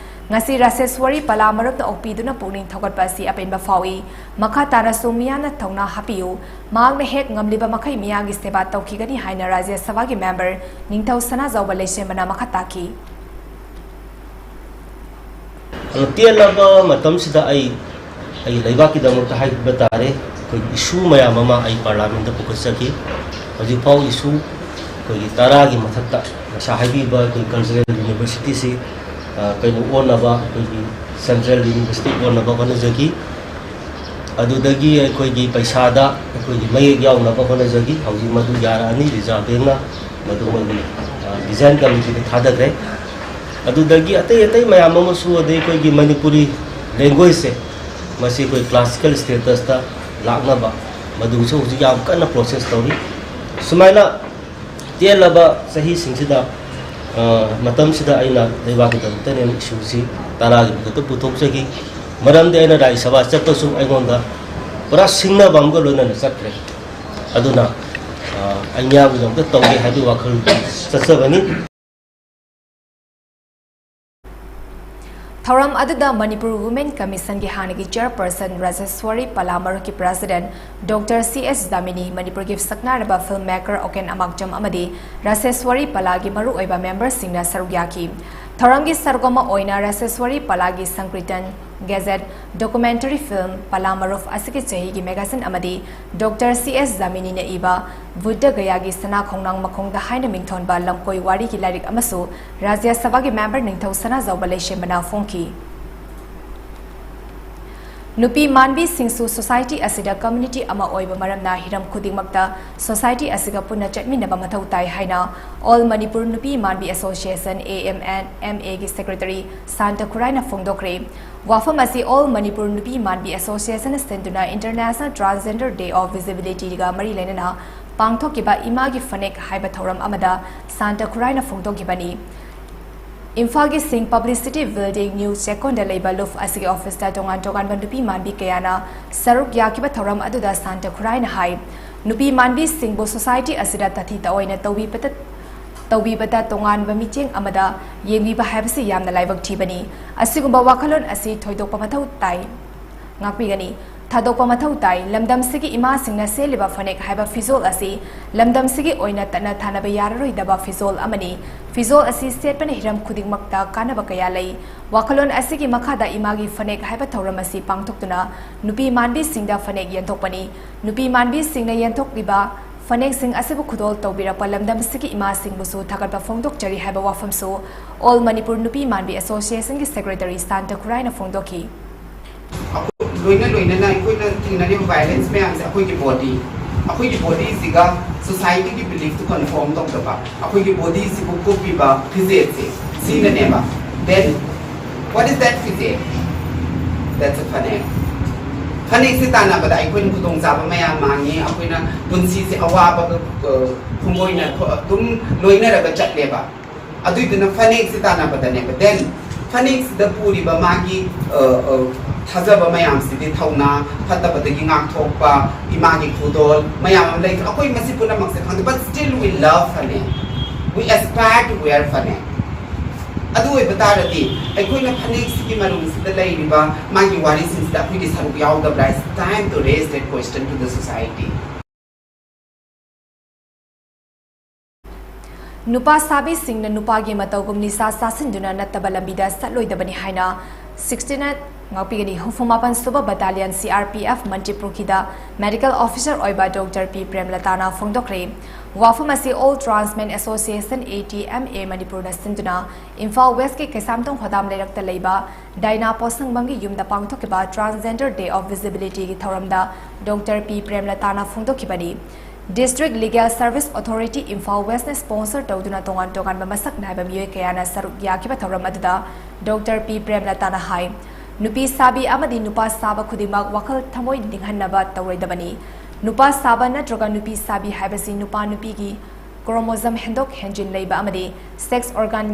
ꯉꯁꯤ ꯔꯥꯁꯦꯁ꯭ꯋꯔꯤ ꯄꯂꯥ ꯃꯔꯨꯞꯅ ꯑꯣꯛꯄꯤꯗꯨꯅ ꯄꯨꯛꯅꯤꯡ ꯊꯧꯒꯠꯄ ꯑꯁꯤ ꯑꯄꯦꯟꯕ ꯐꯥꯎꯏ꯫ ꯃꯈꯥ ꯇꯥꯅꯁꯨ ꯃꯤꯌꯥꯝꯅ ꯊꯧꯅꯥ ꯍꯥꯞꯄꯤꯌꯨ꯫ ꯃꯍꯥꯛꯅ ꯍꯦꯛ ꯉꯝꯂꯤꯕ ꯃꯈꯩ ꯃꯤꯌꯥꯝꯒꯤ ꯁꯦꯕꯥ ꯇꯧꯈꯤꯒꯅꯤ ꯍꯥꯏꯅ ꯔꯥꯖ꯭ꯌ ꯁꯚꯥꯒꯤ ꯃꯦꯝꯕꯔ ꯅꯤꯡꯊꯧ ꯁꯅꯥꯖꯥꯎꯕ ꯂꯩꯁꯦꯝꯕꯅ ꯃꯈꯥ ꯇꯥꯈꯤ꯫ ꯑꯗꯣ ꯇꯦꯜꯂꯕ ꯃꯇꯝꯁꯤꯗ ꯑꯩ, ꯑꯩ ꯂꯩꯕꯥꯛꯀꯤꯗꯃꯛꯇ ꯍꯥꯏꯕ ꯇꯥꯔꯦ, ꯑꯩꯈꯣꯏꯒꯤ ꯏꯁꯨ ꯃꯌꯥꯝ ꯑꯃ ꯑꯩ ꯄꯥꯔꯂꯤꯌꯥꯃꯦꯟꯠꯇ ꯄꯨꯈꯠꯆꯈꯤ꯫ ꯍꯧꯖꯤꯛꯐꯥꯎ ꯏꯁꯨ ꯑꯩꯈꯣꯏꯒꯤ ꯇꯔꯥꯒꯤ ꯃꯊꯛꯇ, ꯉꯁꯥꯏ ꯍꯥꯏꯕꯤꯕ ꯑꯩꯈꯣꯏ Cultural Universityꯁꯤ, ꯑ, ꯀꯩꯅꯣ ꯑꯣꯟꯅꯕ, ꯑꯩꯈꯣꯏꯒꯤ Central University ꯑꯣꯟꯅꯕ ꯍꯣꯠꯅꯖꯈꯤ꯫ ꯑꯗꯨꯗꯒꯤ ꯑꯩꯈꯣꯏꯒꯤ ꯄꯩꯁꯥꯗ ꯑꯩꯈꯣꯏꯒꯤ ꯃꯌꯦꯛ ꯌꯥꯎꯅꯕ ꯍꯣꯠꯅꯖꯈꯤ꯫ ꯍꯧꯖꯤꯛ ꯃꯗꯨ ꯌꯥꯔꯛꯑꯅꯤ, Reserve Bankꯅ ꯃꯗꯨ ꯃꯣꯏꯒꯤ, ꯑ, Design Committeeꯗ ꯊꯥꯗꯈ꯭ꯔꯦ꯫ ꯑꯗꯨꯗꯒꯤ ꯑꯇꯩ ꯑꯇꯩ ꯃꯌꯥꯝ ꯑꯃꯁꯨ, ꯑꯗꯩ ꯑꯩꯈꯣꯏꯒꯤ ꯃꯅꯤꯄꯨꯔꯤ languageꯁꯦ, ꯃꯁꯤ ꯑꯩꯈꯣꯏ classical statusꯇ ꯂꯥꯛꯅꯕ, ꯃꯗꯨꯒꯤꯁꯨ ꯍꯧꯖꯤꯛ ꯌꯥꯝ ꯀꯟꯅ process ꯇꯧꯔꯤ꯫ ꯁꯨꯃꯥꯏꯅ ꯇꯦꯜꯂꯕ ꯆꯍꯤꯁꯤꯡꯁꯤꯗ, ꯑ, ꯃꯇꯝꯁꯤꯗ ꯑꯩꯅ ꯂꯩꯕꯥꯛꯀꯤꯗꯃꯛꯇꯅꯦꯅ ꯏꯁꯨꯁꯤ ꯇꯔꯥꯒꯤ ꯃꯊꯛꯇ ꯄꯨꯊꯣꯛꯆꯈꯤ꯫ ꯃꯔꯝꯗꯤ ꯑꯩꯅ ꯔꯥꯖ꯭ꯌ ꯁꯚꯥ ꯆꯠꯄꯁꯨ ꯑꯩꯉꯣꯟꯗ ꯄꯨꯔꯥ ꯁꯤꯡꯅꯕ ꯑꯃꯒ ꯂꯣꯏꯅꯅ ꯆꯠꯈ꯭ꯔꯦ꯫ ꯑꯗꯨꯅ, ꯑ, ꯑꯩ ꯃꯤꯌꯥꯝꯒꯤꯗꯃꯛꯇ ꯇꯧꯒꯦ ꯍꯥꯏꯕꯒꯤ ꯋꯥꯈꯜ ꯆꯠꯆꯕꯅꯤ꯫ ꯊꯧꯔꯝ ꯑꯗꯨꯗ ꯃꯅꯤꯄꯨꯔ Women Commissionꯒꯤ ꯍꯥꯟꯅꯒꯤ chairperson ꯔꯥꯖꯦꯁ꯭ꯋꯔꯤ ꯄꯂꯥ ꯃꯔꯨꯞꯀꯤ president Doctor C S ꯖꯥꯃꯤꯅꯤ, ꯃꯅꯤꯄꯨꯔꯒꯤ ꯁꯛꯅꯥꯏꯔꯕ film maker ꯑꯣꯀꯦꯟ ꯑꯃꯥꯛꯆꯝ ꯑꯃꯗꯤ ꯔꯥꯖꯦꯁ꯭ꯋꯔꯤ ꯄꯂꯥꯒꯤ ꯃꯔꯨꯑꯣꯏꯕ memberꯁꯤꯡꯅ ꯁꯔꯨꯛ ꯌꯥꯈꯤ꯫ ꯊꯧꯔꯝꯒꯤ ꯁꯔꯨꯛ ꯑꯃ ꯑꯣꯏꯅ ꯔꯥꯖꯦꯁ꯭ꯋꯔꯤ ꯄꯂꯥꯒꯤ ꯁꯪꯀ꯭ꯔꯤꯇꯟ, gazette, documentary film ꯄꯂꯥ ꯃꯔꯨꯞ ꯑꯁꯤꯒꯤ ꯆꯍꯤꯒꯤ magazine ꯑꯃꯗꯤ Doctor C S ꯖꯥꯃꯤꯅꯤꯅ ꯏꯕ ꯕꯨꯗꯙ ꯒꯌꯥꯒꯤ ꯁꯅꯥ ꯈꯣꯡꯅꯥꯡ ꯃꯈꯣꯡꯗ ꯍꯥꯏꯅ ꯃꯤꯡꯊꯣꯟꯕ ꯂꯝꯀꯣꯏ ꯋꯥꯔꯤꯒꯤ ꯂꯥꯏꯔꯤꯛ ꯑꯃꯁꯨ ꯔꯥꯖ꯭ꯌ ꯁꯚꯥꯒꯤ member ꯅꯤꯡꯊꯧ ꯁꯅꯥꯖꯥꯎꯕ ꯂꯩꯁꯦꯝꯕꯅ ꯐꯣꯡꯈꯤ꯫ ꯅꯨꯄꯤ ꯃꯥꯟꯕꯤꯁꯤꯡꯁꯨ ꯁꯣꯁꯥꯏꯇꯤ ꯑꯁꯤꯗ ꯀꯝꯃ꯭ꯌꯨꯅꯤꯇꯤ ꯑꯃ ꯑꯣꯏꯕ ꯃꯔꯝꯅ ꯍꯤꯔꯝ ꯈꯨꯗꯤꯡꯃꯛꯇ ꯁꯣꯁꯥꯏꯇꯤ ꯑꯁꯤꯒ ꯄꯨꯟꯅ ꯆꯠꯃꯤꯟꯅꯕ ꯃꯊꯧ ꯇꯥꯏ ꯍꯥꯏꯅ ꯑꯣꯜ ꯃꯅꯤꯄꯨꯔ ꯅꯨꯄꯤ ꯃꯥꯟꯕꯤ association, A M N M ꯑꯦꯒꯤ ꯁꯦꯀ꯭ꯔꯦꯇꯔꯤ ꯁꯥꯟꯇ ꯈꯨꯔꯥꯏꯅ ꯐꯣꯡꯗꯣꯛꯈ꯭ꯔꯦ꯫ ꯋꯥꯐꯝ ꯑꯁꯤ ꯑꯣꯜ ꯃꯅꯤꯄꯨꯔ ꯅꯨꯄꯤ ꯃꯥꯟꯕꯤ ꯑꯦꯁꯣꯁꯤꯌꯦꯁꯟꯅ ꯁꯤꯟꯗꯨꯅ International Transgender Day of Visibilityꯒ ꯃꯔꯤ ꯂꯩꯅꯅ ꯄꯥꯡꯊꯣꯛꯈꯤꯕ ꯏꯃꯥꯒꯤ ꯐꯅꯦꯛ ꯍꯥꯏꯕ ꯊꯧꯔꯝ ꯑꯃꯗ ꯁꯥꯟꯇ ꯈꯨꯔꯥꯏꯅ ꯐꯣꯡꯗꯣꯛꯈꯤꯕꯅꯤ꯫ ꯏꯝꯐꯥꯜꯒꯤ ꯁꯤꯡ ꯄꯕ꯭ꯂꯤꯁꯤꯇꯤ ꯕꯤꯜꯗꯤꯡ ꯅ꯭ꯌꯨ ꯆꯦꯛꯀꯣꯟꯗ ꯂꯩꯕ ꯂꯨꯞ ꯑꯁꯤꯒꯤ ꯑꯣꯐꯤꯁꯇ ꯇꯣꯉꯥꯟ ꯇꯣꯉꯥꯟꯕ ꯅꯨꯄꯤ ꯃꯥꯟꯕꯤ ꯀꯌꯥꯅ ꯁꯔꯨꯛ ꯌꯥꯈꯤꯕ ꯊꯧꯔꯝ ꯑꯗꯨꯗ ꯁꯥꯟꯇ ꯈꯨꯔꯥꯏꯅ ꯍꯥꯏ, ꯅꯨꯄꯤ ꯃꯥꯟꯕꯤꯁꯤꯡꯕꯨ ꯁꯣꯁꯥꯏꯇꯤ ꯑꯁꯤꯗ ꯇꯥꯊꯤ ꯇꯥꯑꯣꯏꯅ ꯇꯧꯕꯤꯕꯗ, ꯇꯧꯕꯤꯕꯗ ꯇꯣꯉꯥꯟꯕ ꯃꯤꯠꯌꯦꯡ ꯑꯃꯗ ꯌꯦꯡꯕꯤꯕ ꯍꯥꯏꯕꯁꯤ ꯌꯥꯝꯅ ꯂꯥꯏꯕꯛ ꯊꯤꯕꯅꯤ꯫ ꯑꯁꯤꯒꯨꯝꯕ ꯋꯥꯈꯜꯂꯣꯟ ꯑꯁꯤ ꯊꯣꯏꯗꯣꯛꯄ ꯃꯊꯧ ꯇꯥꯏ꯫ ꯉꯥꯛꯄꯤꯒꯅꯤ꯫ ꯊꯥꯗꯣꯛꯄ ꯃꯊꯧ ꯇꯥꯏ꯫ ꯂꯝꯗꯝꯁꯤꯒꯤ ꯏꯃꯥꯁꯤꯡꯅ ꯁꯦꯠꯂꯤꯕ ꯐꯅꯦꯛ ꯍꯥꯏꯕ ꯐꯤꯖꯣꯜ ꯑꯁꯤ ꯂꯝꯗꯝꯁꯤꯒꯤ ꯑꯣꯏꯅ ꯇꯠꯅ ꯊꯥꯅꯕ ꯌꯥꯔꯔꯣꯏꯗꯕ ꯐꯤꯖꯣꯜ ꯑꯃꯅꯤ꯫ ꯐꯤꯖꯣꯜ ꯑꯁꯤ ꯁꯦꯠꯄꯅ ꯍꯤꯔꯝ ꯈꯨꯗꯤꯡꯃꯛꯇ ꯀꯥꯟꯅꯕ ꯀꯌꯥ ꯂꯩ꯫ ꯋꯥꯈꯜꯂꯣꯟ ꯑꯁꯤꯒꯤ ꯃꯈꯥꯗ ꯏꯃꯥꯒꯤ ꯐꯅꯦꯛ ꯍꯥꯏꯕ ꯊꯧꯔꯝ ꯑꯁꯤ ꯄꯥꯡꯊꯣꯛꯇꯨꯅ ꯅꯨꯄꯤ ꯃꯥꯟꯕꯤꯁꯤꯡꯗ ꯐꯅꯦꯛ ꯌꯦꯟꯊꯣꯛꯄꯅꯤ꯫ ꯅꯨꯄꯤ ꯃꯥꯟꯕꯤꯁꯤꯡꯅ ꯌꯦꯟꯊꯣꯛꯂꯤꯕ ꯐꯅꯦꯛꯁꯤꯡ ꯑꯁꯤꯕꯨ ꯈꯨꯗꯣꯜ ꯇꯧꯕꯤꯔꯛꯄ ꯂꯝꯗꯝꯁꯤꯒꯤ ꯏꯃꯥꯁꯤꯡꯕꯨꯁꯨ ꯊꯥꯒꯠꯄ ꯐꯣꯡꯗꯣꯛꯆꯔꯤ ꯍꯥꯏꯕ ꯋꯥꯐꯝꯁꯨ ꯑꯣꯜ ꯃꯅꯤꯄꯨꯔ ꯅꯨꯄꯤ ꯃꯥꯟꯕꯤ ꯑꯦꯁꯣꯁꯤꯌꯦꯁꯟꯒꯤ ꯁꯦꯀ꯭ꯔꯦꯇꯔꯤ ꯁꯥꯟꯇ ꯈꯨꯔꯥꯏꯅ ꯐꯣꯡꯗꯣꯛꯈꯤ꯫ ꯂꯣꯏꯅ ꯂꯣꯏꯅꯅ ꯑꯩꯈꯣꯏꯅ ꯊꯦꯡꯅꯔꯤꯕ ꯚꯥꯏꯂꯦꯟꯁ ꯃꯌꯥꯝꯁꯦ ꯑꯩꯈꯣꯏꯒꯤ ꯕꯣꯗꯤ, ꯑꯩꯈꯣꯏꯒꯤ ꯕꯣꯗꯤꯁꯤꯒ ꯁꯣꯁꯥꯏꯇꯤꯒꯤ ꯕꯤꯂꯤꯐꯇꯨ ꯀꯟꯐꯣꯔꯝ ꯇꯧꯗꯕ, ꯑꯩꯈꯣꯏꯒꯤ ꯕꯣꯗꯤꯁꯤꯕꯨ ꯀꯨꯞꯄꯤꯕ ꯐꯤꯖꯦꯠꯁꯦ, ꯁꯤꯅꯅꯦꯕ꯫ Then what is that ꯐꯤꯖꯦꯠ? That's a ꯐꯅꯦꯛ꯫ ꯐꯅꯦꯛꯁꯦ ꯇꯥꯟꯅꯕꯗ ꯑꯩꯈꯣꯏꯅ ꯈꯨꯗꯣꯡꯆꯥꯕ ꯃꯌꯥꯝ ꯃꯥꯡꯉꯤ, ꯑꯩꯈꯣꯏꯅ ꯄꯨꯟꯁꯤꯁꯦ ꯑꯋꯥꯕꯒ ꯈꯣꯡꯒꯣꯏꯅ ꯑꯗꯨꯝ ꯂꯣꯏꯅꯔꯒ ꯆꯠꯂꯦꯕ꯫ ꯑꯗꯨꯏꯗꯨꯅ ꯐꯅꯦꯛꯁꯤ ꯇꯥꯟꯅꯕꯗꯅꯦꯕ꯫ Then ꯐꯅꯦꯛꯁꯤꯗ ꯄꯨꯔꯤꯕ ꯃꯥꯒꯤ ꯊꯥꯖꯕ ꯃꯌꯥꯝꯁꯤꯗꯤ, ꯊꯧꯅꯥ ꯐꯠꯇꯕꯗꯒꯤ ꯉꯥꯛꯊꯣꯛꯄ, ꯏꯃꯥꯒꯤ ꯈꯨꯗꯣꯜ ꯃꯌꯥꯝ ꯑꯃ ꯂꯩꯇ꯭ꯔꯣ? ꯑꯩꯈꯣꯏ ꯃꯁꯤ ꯄꯨꯝꯅꯃꯛꯁꯦ ꯈꯪꯗꯦ, but still we love phanek, we aspire to wear ꯐꯅꯦꯛ꯫ ꯑꯗꯨ ꯑꯣꯏꯕ ꯇꯥꯔꯗꯤ ꯑꯩꯈꯣꯏꯅ ꯐꯅꯦꯛꯁꯤꯒꯤ ꯃꯔꯨꯝꯁꯤꯗ ꯂꯩꯔꯤꯕ ꯃꯥꯒꯤ ꯋꯥꯔꯤꯁꯤꯡꯁꯤꯗ ꯑꯩꯈꯣꯏꯒꯤ ꯁꯔꯨꯛ ꯌꯥꯎꯗꯕ꯭ꯔꯥ? It's time to raise that question to the society. ꯅꯨꯄꯥ ꯁꯥꯕꯤꯁꯤꯡꯅ ꯅꯨꯄꯥꯒꯤ ꯃꯇꯧꯒꯨꯝ ꯅꯤꯁꯥ ꯆꯥꯁꯤꯟꯗꯨꯅ ꯅꯠꯇꯕ ꯂꯝꯕꯤꯗ ꯆꯠꯂꯣꯏꯗꯕꯅꯤ ꯍꯥꯏꯅ ꯁꯤꯛꯁꯇꯤꯟ ꯉꯥꯛꯄꯤꯒꯅꯤ ꯍꯨꯝꯐꯨ ꯃꯥꯄꯟ ꯁꯨꯕ battalion C R P F ꯃꯟꯇ꯭ꯔꯤꯄꯨꯈꯤꯗ ꯃꯦꯗꯤꯀꯦꯜ ꯑꯣꯐꯤꯁꯔ ꯑꯣꯏꯕ ꯗꯣꯛꯇꯔ ꯄꯤ ꯄ꯭ꯔꯦꯝꯂꯇꯥꯅ ꯐꯣꯡꯗꯣꯛꯈ꯭ꯔꯦ꯫ ꯋꯥꯐꯝ ꯑꯁꯤ All Trans Men Association, A T M A, ꯃꯅꯤꯄꯨꯔꯅ ꯁꯤꯟꯗꯨꯅ ꯏꯝꯐꯥꯜ ꯋꯦꯁꯀꯤ ꯀꯩꯁꯥꯝꯊꯣꯡ ꯍꯣꯗꯥꯝ ꯂꯩꯔꯛꯇ ꯂꯩꯕ ꯗꯥꯏꯅꯥ ꯄꯣꯠꯁꯪꯕꯝꯒꯤ ꯌꯨꯝꯗ ꯄꯥꯡꯊꯣꯛꯈꯤꯕ Transgender Day of Visibilityꯒꯤ ꯊꯧꯔꯝꯗ ꯗꯣꯛꯇꯔ ꯄꯤ ꯄ꯭ꯔꯦꯝꯂꯇꯥꯅ ꯐꯣꯡꯗꯣꯛꯈꯤꯕꯅꯤ꯫ District Legal Service Authority Imphal ꯋꯦꯁꯅ sponsor ꯇꯧꯗꯨꯅ ꯇꯣꯉꯥꯟ ꯇꯣꯉꯥꯟꯕ ꯃꯁꯛ ꯅꯥꯏꯕ ꯃꯤꯑꯣꯏ ꯀꯌꯥꯅ ꯁꯔꯨꯛ ꯌꯥꯈꯤꯕ ꯊꯧꯔꯝ ꯑꯗꯨꯗ ꯗꯣꯛꯇꯔ ꯄꯤ ꯄ꯭ꯔꯦꯝꯂꯇꯥꯅ ꯍꯥꯏ, ꯅꯨꯄꯤ ꯁꯥꯕꯤ ꯑꯃꯗꯤ ꯅꯨꯄꯥ ꯁꯥꯕ ꯈꯨꯗꯤꯡꯃꯛ ꯋꯥꯈꯜ ꯊꯃꯣꯏ ꯅꯤꯡꯍꯟꯅꯕ ꯇꯧꯔꯣꯏꯗꯕꯅꯤ꯫ ꯅꯨꯄꯥ ꯁꯥꯕ ꯅꯠꯇ꯭ꯔꯒ ꯅꯨꯄꯤ ꯁꯥꯕꯤ ꯍꯥꯏꯕꯁꯤ ꯅꯨꯄꯥ ꯅꯨꯄꯤꯒꯤ chromosome ꯍꯦꯟꯗꯣꯛ ꯍꯦꯟꯖꯤꯟ ꯂꯩꯕ ꯑꯃꯗꯤ sex organ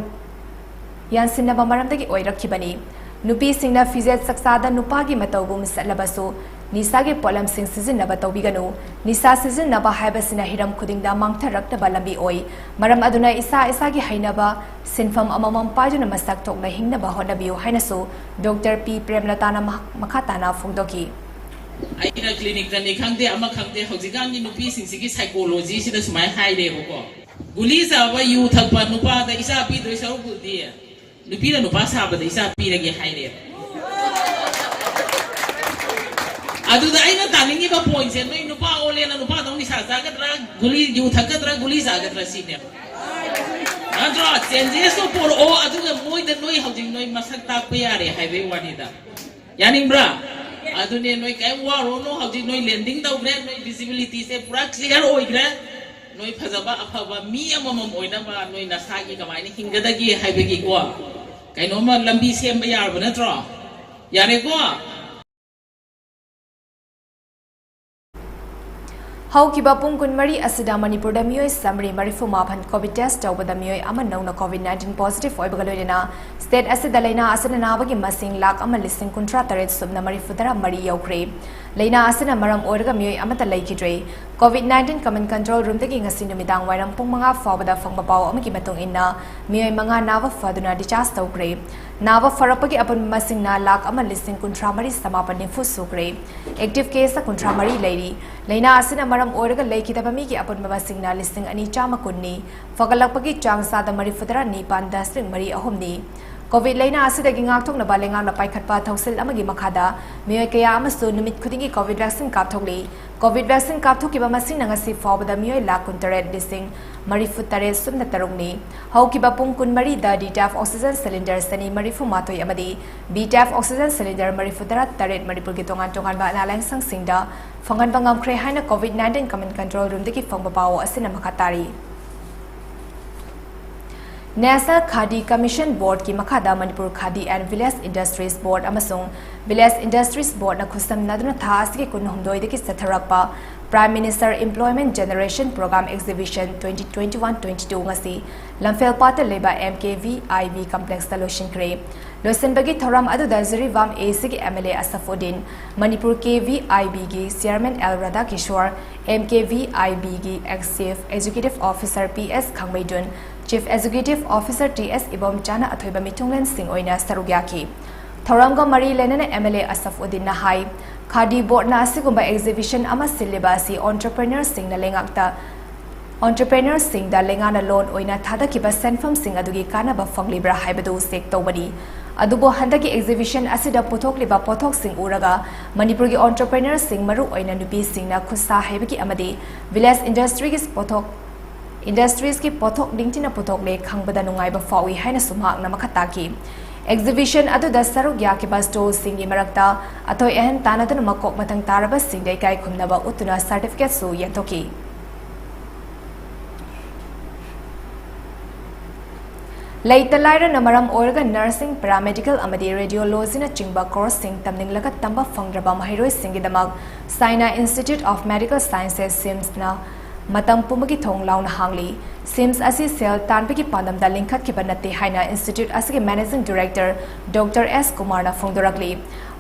ꯌꯥꯟꯁꯤꯟꯅꯕ ꯃꯔꯝꯗꯒꯤ ꯑꯣꯏꯔꯛꯈꯤꯕꯅꯤ꯫ ꯅꯨꯄꯤꯁꯤꯡꯅ ꯐꯤꯖꯦꯠ ꯆꯛꯆꯥꯗ ꯅꯨꯄꯥꯒꯤ ꯃꯇꯧꯒꯨꯝ ꯆꯠꯂꯕꯁꯨ, ꯅꯤꯁꯥꯒꯤ ꯄꯣꯠꯂꯝꯁꯤꯡ ꯁꯤꯖꯤꯟꯅꯕ ꯇꯧꯕꯤꯒꯅꯨ꯫ ꯅꯤꯁꯥ ꯁꯤꯖꯤꯟꯅꯕ ꯍꯥꯏꯕꯁꯤꯅ ꯍꯤꯔꯝ ꯈꯨꯗꯤꯡꯗ ꯃꯥꯡꯊꯔꯛꯅꯕ ꯂꯝꯕꯤ ꯑꯣꯏ꯫ ꯃꯔꯝ ꯑꯗꯨꯅ ꯏꯁꯥ ꯏꯁꯥꯒꯤ ꯍꯩꯅꯕ ꯁꯤꯟꯐꯝ ꯑꯃꯃꯝ ꯄꯥꯏꯗꯨꯅ ꯃꯁꯛ ꯊꯣꯛꯅ ꯍꯤꯡꯅꯕ ꯍꯣꯠꯅꯕꯤꯌꯨ ꯍꯥꯏꯅꯁꯨ ꯗꯣꯛꯇꯔ ꯄꯤ ꯄ꯭ꯔꯦꯝꯂꯇꯥꯅ ꯃꯍ-, ꯃꯈꯥ ꯇꯥꯅ ꯐꯣꯡꯗꯣꯛꯈꯤ꯫ ꯑꯩꯅ clinicꯇꯅꯤ ꯈꯪꯗꯦ, ꯑꯃ ꯈꯪꯗꯦ, ꯍꯧꯖꯤꯛꯀꯥꯟꯒꯤ ꯅꯨꯄꯤꯁꯤꯡꯁꯤꯒꯤ psychologyꯁꯤꯗ ꯁꯨꯃꯥꯏꯅ ꯍꯥꯏꯔꯦꯕꯀꯣ, "ꯒꯨꯂꯤ ꯆꯥꯕ, ꯌꯨ ꯊꯛꯄ ꯅꯨꯄꯥꯗ ꯏꯆꯥ ꯄꯤꯗꯣꯏ ꯁꯔꯨꯛꯄꯨꯗꯤ ꯅꯨꯄꯤꯅ ꯅꯨꯄꯥ ꯁꯥꯕꯗ ꯏꯆꯥ ꯄꯤꯔꯒꯦ" ꯍꯥꯏꯔꯦꯕ꯫ ꯑꯗꯨꯗ ꯑꯩꯅ ꯇꯥꯅꯤꯡꯉꯤꯕ pointꯁꯦ, ꯅꯣꯏ ꯅꯨꯄꯥ ꯑꯣꯜꯂꯦꯅ ꯅꯨꯄꯥꯗꯧ ꯅꯤꯁꯥ ꯆꯥꯒꯗ꯭ꯔꯥ, ꯒꯨꯂꯤ, ꯌꯨ ꯊꯛꯀꯗ꯭ꯔꯥ, ꯒꯨꯂꯤ ꯆꯥꯒꯗ꯭ꯔꯥ ꯁꯤꯅꯦꯕ꯫ ꯅꯠꯇ꯭ꯔꯣ? Changesꯇꯣ ꯄꯣꯔꯛꯑꯣ, ꯑꯗꯨꯒ ꯃꯣꯏꯗ ꯅꯣꯏ ꯍꯧꯖꯤꯛ ꯅꯣꯏ ꯃꯁꯛ ꯇꯥꯛꯄ ꯌꯥꯔꯦ ꯍꯥꯏꯕꯩ ꯋꯥꯅꯤꯗ꯫ ꯌꯥꯅꯤꯡꯕ꯭ꯔꯥ? ꯑꯗꯨꯅꯦ, ꯅꯣꯏ ꯀꯩꯝ ꯋꯥꯔꯨꯔꯅꯨ, ꯍꯧꯖꯤꯛ ꯅꯣꯏ landing ꯇꯧꯈ꯭ꯔꯦ, ꯅꯣꯏ visibilityꯁꯦ ꯄꯨꯔꯥ clear ꯑꯣꯏꯈ꯭ꯔꯦ꯫ ꯅꯣꯏ ꯐꯖꯕ ꯑꯐꯕ ꯃꯤ ꯑꯃꯃꯝ ꯑꯣꯏꯅꯕ ꯅꯣꯏ ꯅꯁꯥꯒꯤ ꯀꯃꯥꯏꯅ ꯍꯤꯡꯒꯗꯒꯦ ꯍꯥꯏꯕꯒꯤꯀꯣ, ꯀꯩꯅꯣꯝꯃ ꯂꯝꯕꯤ ꯁꯦꯝꯕ ꯌꯥꯔꯕ ꯅꯠꯇ꯭ꯔꯣ? ꯌꯥꯔꯦꯀꯣ? ꯍꯧꯈꯤꯕ ꯄꯨꯡ ꯀꯨꯟꯃꯔꯤ ꯑꯁꯤꯗ ꯃꯅꯤꯄꯨꯔꯗ ꯃꯤꯑꯣꯏ ꯆꯥꯃꯔꯤ ꯃꯔꯤꯐꯨ ꯃꯥꯄꯟ COVID test ꯇꯧꯕꯗ ꯃꯤꯑꯣꯏ ꯑꯃ ꯅꯧꯅ COVID nineteen positive ꯑꯣꯏꯕꯒ ꯂꯣꯏꯅꯅ state ꯑꯁꯤꯗ ꯂꯩꯅꯥ ꯑꯁꯤꯅ ꯅꯥꯕꯒꯤ ꯃꯁꯤꯡ ꯂꯥꯈ ꯑꯃ ꯂꯤꯁꯤꯡ ꯀꯨꯟꯊ꯭ꯔꯥ ꯇꯔꯦꯠ ꯁꯨꯞꯅ ꯃꯔꯤꯐꯨ ꯇꯔꯥ ꯃꯔꯤ ꯌꯧꯈ꯭ꯔꯦ꯫ ꯂꯩꯅꯥ ꯑꯁꯤꯅ ꯃꯔꯝ ꯑꯣꯏꯔꯒ ꯃꯤꯑꯣꯏ ꯑꯃꯠꯇ ꯂꯩꯈꯤꯗ꯭ꯔꯦ꯫ COVID nineteen command control roomꯗꯒꯤ ꯉꯁꯤ ꯅꯨꯃꯤꯗꯥꯡ ꯋꯥꯏꯔꯝ ꯄꯨꯡ ꯃꯉꯥ ꯐꯥꯎꯕꯗ ꯐꯪꯕ ꯄꯥꯎ ꯑꯃꯒꯤ ꯃꯇꯨꯡ ꯏꯟꯅ, ꯃꯤꯑꯣꯏ ꯃꯉꯥ ꯅꯥꯕ ꯐꯗꯨꯅ discharge ꯇꯧꯈ꯭ꯔꯦ꯫ ꯅꯥꯕ ꯐꯔꯛꯄꯒꯤ ꯑꯄꯨꯟꯕ ꯃꯁꯤꯡꯅ ꯂꯥꯈ ꯑꯃ ꯂꯤꯁꯤꯡ ꯀꯨꯟꯊ꯭ꯔꯥ ꯃꯔꯤ ꯆꯃꯥꯄꯟ ꯅꯤꯐꯨ ꯁꯨꯈ꯭ꯔꯦ꯫ Active case ꯀꯨꯟꯊ꯭ꯔꯥ ꯃꯔꯤ ꯂꯩꯔꯤ꯫ ꯂꯩꯅꯥ ꯑꯁꯤꯅ ꯃꯔꯝ ꯑꯣꯏꯔꯒ ꯂꯩꯈꯤꯗꯕ ꯃꯤꯒꯤ ꯑꯄꯨꯟꯕ ꯃꯁꯤꯡꯅ ꯂꯤꯁꯤꯡ ꯑꯅꯤ ꯆꯥꯝꯃ ꯀꯨꯟꯅꯤ꯫ ꯐꯒꯠꯂꯛꯄꯒꯤ ꯆꯥꯡ ꯆꯥꯗ ꯃꯔꯤꯐꯨ ꯇꯔꯥ ꯅꯤꯄꯥꯟ ꯗꯁꯃꯤꯛ ꯃꯔꯤ ꯑꯍꯨꯝꯅꯤ꯫ ꯀꯣꯚꯤꯗ ꯂꯩꯅꯥ ꯑꯁꯤꯗꯒꯤ ꯉꯥꯛꯊꯣꯛꯅꯕ ꯂꯩꯉꯥꯛꯅ ꯄꯥꯏꯈꯠꯄ ꯊꯧꯁꯤꯜ ꯑꯃꯒꯤ ꯃꯈꯥꯗ ꯃꯤꯑꯣꯏ ꯀꯌꯥ ꯑꯃꯁꯨ ꯅꯨꯃꯤꯠ ꯈꯨꯗꯤꯡꯒꯤ ꯀꯣꯚꯤꯗ ꯚꯦꯛꯁꯤꯟ ꯀꯥꯞꯊꯣꯛꯂꯤ꯫ ꯀꯣꯚꯤꯗ ꯚꯦꯛꯁꯤꯟ ꯀꯥꯞꯊꯣꯛꯈꯤꯕ ꯃꯁꯤꯡꯅ ꯉꯁꯤ ꯐꯥꯎꯕꯗ ꯃꯤꯑꯣꯏ ꯂꯥꯈ ꯀꯨꯟꯇꯔꯦꯠ ꯂꯤꯁꯤꯡ ꯃꯔꯤꯐꯨ ꯇꯔꯦꯠ ꯁꯨꯞꯅ ꯇꯔꯨꯛꯅꯤ꯫ ꯍꯧꯈꯤꯕ ꯄꯨꯡ ꯀꯨꯟꯃꯔꯤꯗ ꯗꯤ ꯇꯥꯏꯞ ꯑꯣꯛꯁꯤꯖꯦꯟ ꯁꯤꯂꯤꯟꯗꯔ ꯆꯅꯤ ꯃꯔꯤꯐꯨ ꯃꯥꯊꯣꯏ ꯑꯃꯗꯤ ꯕꯤ ꯇꯥꯏꯞ ꯑꯣꯛꯁꯤꯖꯦꯟ ꯁꯤꯂꯤꯟꯗꯔ ꯃꯔꯤꯐꯨ ꯇꯔꯥ ꯇꯔꯦꯠ ꯃꯅꯤꯄꯨꯔꯒꯤ ꯇꯣꯉꯥꯟ ꯇꯣꯉꯥꯟꯕ ꯑꯅꯥ ꯂꯥꯏꯌꯦꯡꯁꯪꯁꯤꯡꯗ ꯐꯪꯍꯟꯕ ꯉꯝꯈ꯭ꯔꯦ ꯍꯥꯏꯅ ꯀꯣꯚꯤꯗ ꯅꯥꯏꯟꯇꯤꯟ ꯀꯃꯥꯟ ꯀꯟꯇ꯭ꯔꯣꯜ ꯔꯨꯝꯗꯒꯤ ꯐꯪꯕ ꯄꯥꯎ ꯑꯁꯤꯅ ꯃꯈꯥ ꯇꯥꯔꯤ꯫ ꯅꯦꯁꯅꯦꯜ ꯈꯥꯗꯤ ꯀꯃꯤꯁꯟ ꯕꯣꯔꯗꯀꯤ ꯃꯈꯥꯗ ꯃꯅꯤꯄꯨꯔ ꯈꯥꯗꯤ ꯑꯦꯟ ꯚꯤꯂꯦꯖ ꯏꯟꯗꯁꯇ꯭ꯔꯤꯁ ꯕꯣꯔꯗ ꯑꯃꯁꯨꯡ ꯚꯤꯂꯦꯖ ꯏꯟꯗꯁꯇ꯭ꯔꯤꯁ ꯕꯣꯔꯗꯅ ꯈꯨꯠꯁꯝꯅꯗꯨꯅ ꯊꯥ ꯑꯁꯤꯒꯤ ꯀꯨꯟꯍꯨꯝꯗꯣꯏꯗꯒꯤ ꯆꯠꯊꯔꯛꯄ Prime Minister Employment Generation Program Exhibition twenty twenty-one twenty-two ꯉꯁꯤ ꯂꯝꯐꯦꯜꯄꯥꯠꯇ ꯂꯩꯕ M K V I B complexꯇ ꯂꯣꯏꯁꯤꯟꯈ꯭ꯔꯦ꯫ ꯂꯣꯏꯁꯤꯟꯕꯒꯤ ꯊꯧꯔꯝ ꯑꯗꯨꯗ Jiribam A Cꯒꯤ M L A Asaf Uddin, Manipur K V I Bꯒꯤ Chairman L Radhakishore, M K V I Bꯒꯤ Ex Chief Executive Officer P S ꯈꯥꯡꯃꯩꯗꯨꯟ, Chief Executive Officer T S ꯏꯕꯣꯝꯆꯥꯅ ꯑꯊꯣꯏꯕ ꯃꯤꯊꯨꯡꯂꯦꯟꯁꯤꯡ ꯑꯣꯏꯅ ꯁꯔꯨꯛ ꯌꯥꯈꯤ꯫ ꯊꯧꯔꯝꯒ ꯃꯔꯤ ꯂꯩꯅꯅ M L A ꯑꯁꯐ ꯎꯗꯤꯟꯅ ꯍꯥꯏ, ꯈꯥꯗꯤ ꯕꯣꯔꯗꯅ ꯑꯁꯤꯒꯨꯝꯕ exhibition ꯑꯃ ꯁꯤꯜꯂꯤꯕ ꯑꯁꯤ entrepreneurꯁꯤꯡꯅ ꯂꯩꯉꯥꯛꯇ entrepreneurꯁꯤꯡꯗ ꯂꯩꯉꯥꯛꯅ loan ꯑꯣꯏꯅ ꯊꯥꯗꯈꯤꯕ ꯁꯦꯟꯐꯝꯁꯤꯡ ꯑꯗꯨꯒꯤ ꯀꯥꯟꯅꯕ ꯐꯪꯂꯤꯕ꯭ꯔꯥ ꯍꯥꯏꯕꯗꯨ check ꯇꯧꯕꯅꯤ꯫ ꯑꯗꯨꯕꯨ ꯍꯟꯗꯛꯀꯤ exhibition ꯑꯁꯤꯗ ꯄꯨꯊꯣꯛꯂꯤꯕ ꯄꯣꯠꯊꯣꯛꯁꯤꯡ ꯎꯔꯒ ꯃꯅꯤꯄꯨꯔꯒꯤ entrepreneurꯁꯤꯡ, ꯃꯔꯨ ꯑꯣꯏꯅ ꯅꯨꯄꯤꯁꯤꯡꯅ ꯈꯨꯠꯁꯥ ꯍꯩꯕꯒꯤ ꯑꯃꯗꯤ village industryꯒꯤ ꯄꯣꯠꯊꯣꯛ, industriesꯀꯤ ꯄꯣꯠꯊꯣꯛ ꯅꯤꯡꯊꯤꯅ ꯄꯨꯊꯣꯛꯂꯦ ꯈꯪꯕꯗ ꯅꯨꯡꯉꯥꯏꯕ ꯐꯥꯎꯏ ꯍꯥꯏꯅꯁꯨ ꯃꯍꯥꯛꯅ ꯃꯈꯥ ꯇꯥꯈꯤ꯫ Exhibition ꯑꯗꯨꯗ ꯁꯔꯨꯛ ꯌꯥꯈꯤꯕ stallꯁꯤꯡꯒꯤ ꯃꯔꯛꯇ ꯑꯊꯣꯏ ꯑꯍꯦꯟ ꯇꯥꯟꯅꯗꯨꯅ ꯃꯀꯣꯛ ꯃꯊꯪ ꯇꯥꯔꯕꯁꯤꯡꯗ ꯏꯀꯥꯏ ꯈꯨꯝꯅꯕ ꯎꯠꯇꯨꯅ certificateꯁꯨ ꯌꯦꯟꯊꯣꯛꯈꯤ꯫ ꯂꯩꯇ ꯂꯥꯏꯔꯅ ꯃꯔꯝ ꯑꯣꯏꯔꯒ nursing, paramedical ꯑꯃꯗꯤ radiologyꯅꯆꯤꯡꯕ courseꯁꯤꯡ ꯇꯝꯅꯤꯡꯂꯒ ꯇꯝꯕ ꯐꯪꯗ꯭ꯔꯕ ꯃꯍꯩꯔꯣꯏꯁꯤꯡꯒꯤꯗꯃꯛ Saina Institute of Medical Sciences, SIMSꯅ ꯃꯇꯝ ꯄꯨꯝꯕꯒꯤ ꯊꯣꯡ ꯂꯥꯎꯅ ꯍꯥꯡꯂꯤ꯫ SIMS ꯑꯁꯤ ꯁꯦꯜ ꯇꯥꯟꯕꯒꯤ ꯄꯥꯟꯗꯝꯗ ꯂꯤꯡꯈꯠꯈꯤꯕ ꯅꯠꯇꯦ ꯍꯥꯏꯅ institute ꯑꯁꯤꯒꯤ managing director Doctor S ꯀꯨꯃꯥꯔꯅ ꯐꯣꯡꯗꯣꯔꯛꯂꯤ꯫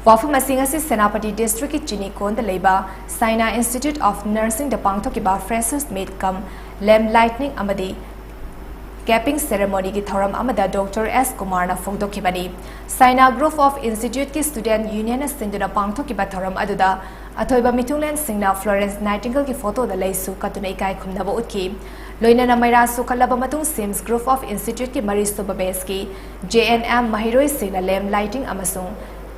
ꯋꯥꯐꯝ ꯑꯁꯤ ꯉꯁꯤ ꯁꯦꯅꯥꯄꯇꯤ districtꯀꯤ ꯆꯤꯅꯤꯀꯣꯟꯗ ꯂꯩꯕ Saina Institute of Nursingꯗ ꯄꯥꯡꯊꯣꯛꯈꯤꯕ freshers meet cum lamp lighting ꯑꯃꯗꯤ capping ceremonyꯒꯤ ꯊꯧꯔꯝ ꯑꯃꯗ Doctor S ꯀꯨꯃꯥꯔꯅ ꯐꯣꯡꯗꯣꯛꯈꯤꯕꯅꯤ꯫ Saina Group of Instituteꯀꯤ student unionꯅ ꯁꯤꯟꯗꯨꯅ ꯄꯥꯡꯊꯣꯛꯈꯤꯕ ꯊꯧꯔꯝ ꯑꯗꯨꯗ ꯑꯊꯣꯏꯕ ꯃꯤꯊꯨꯡꯂꯦꯟꯁꯤꯡꯅ Florence Nightingaleꯒꯤ photoꯗ ꯂꯩꯁꯨ ꯀꯠꯇꯨꯅ ꯏꯀꯥꯏ ꯈꯨꯝꯅꯕ ꯎꯠꯈꯤ꯫ ꯂꯣꯏꯅꯅ ꯃꯩꯔꯥ ꯁꯨꯈꯠꯂꯕ ꯃꯇꯨꯡ SIMS Group of Instituteꯀꯤ ꯃꯔꯤꯁꯨꯕ batchꯀꯤ JNM ꯃꯍꯩꯔꯣꯏꯁꯤꯡꯅ lamp lighting ꯑꯃꯁꯨꯡ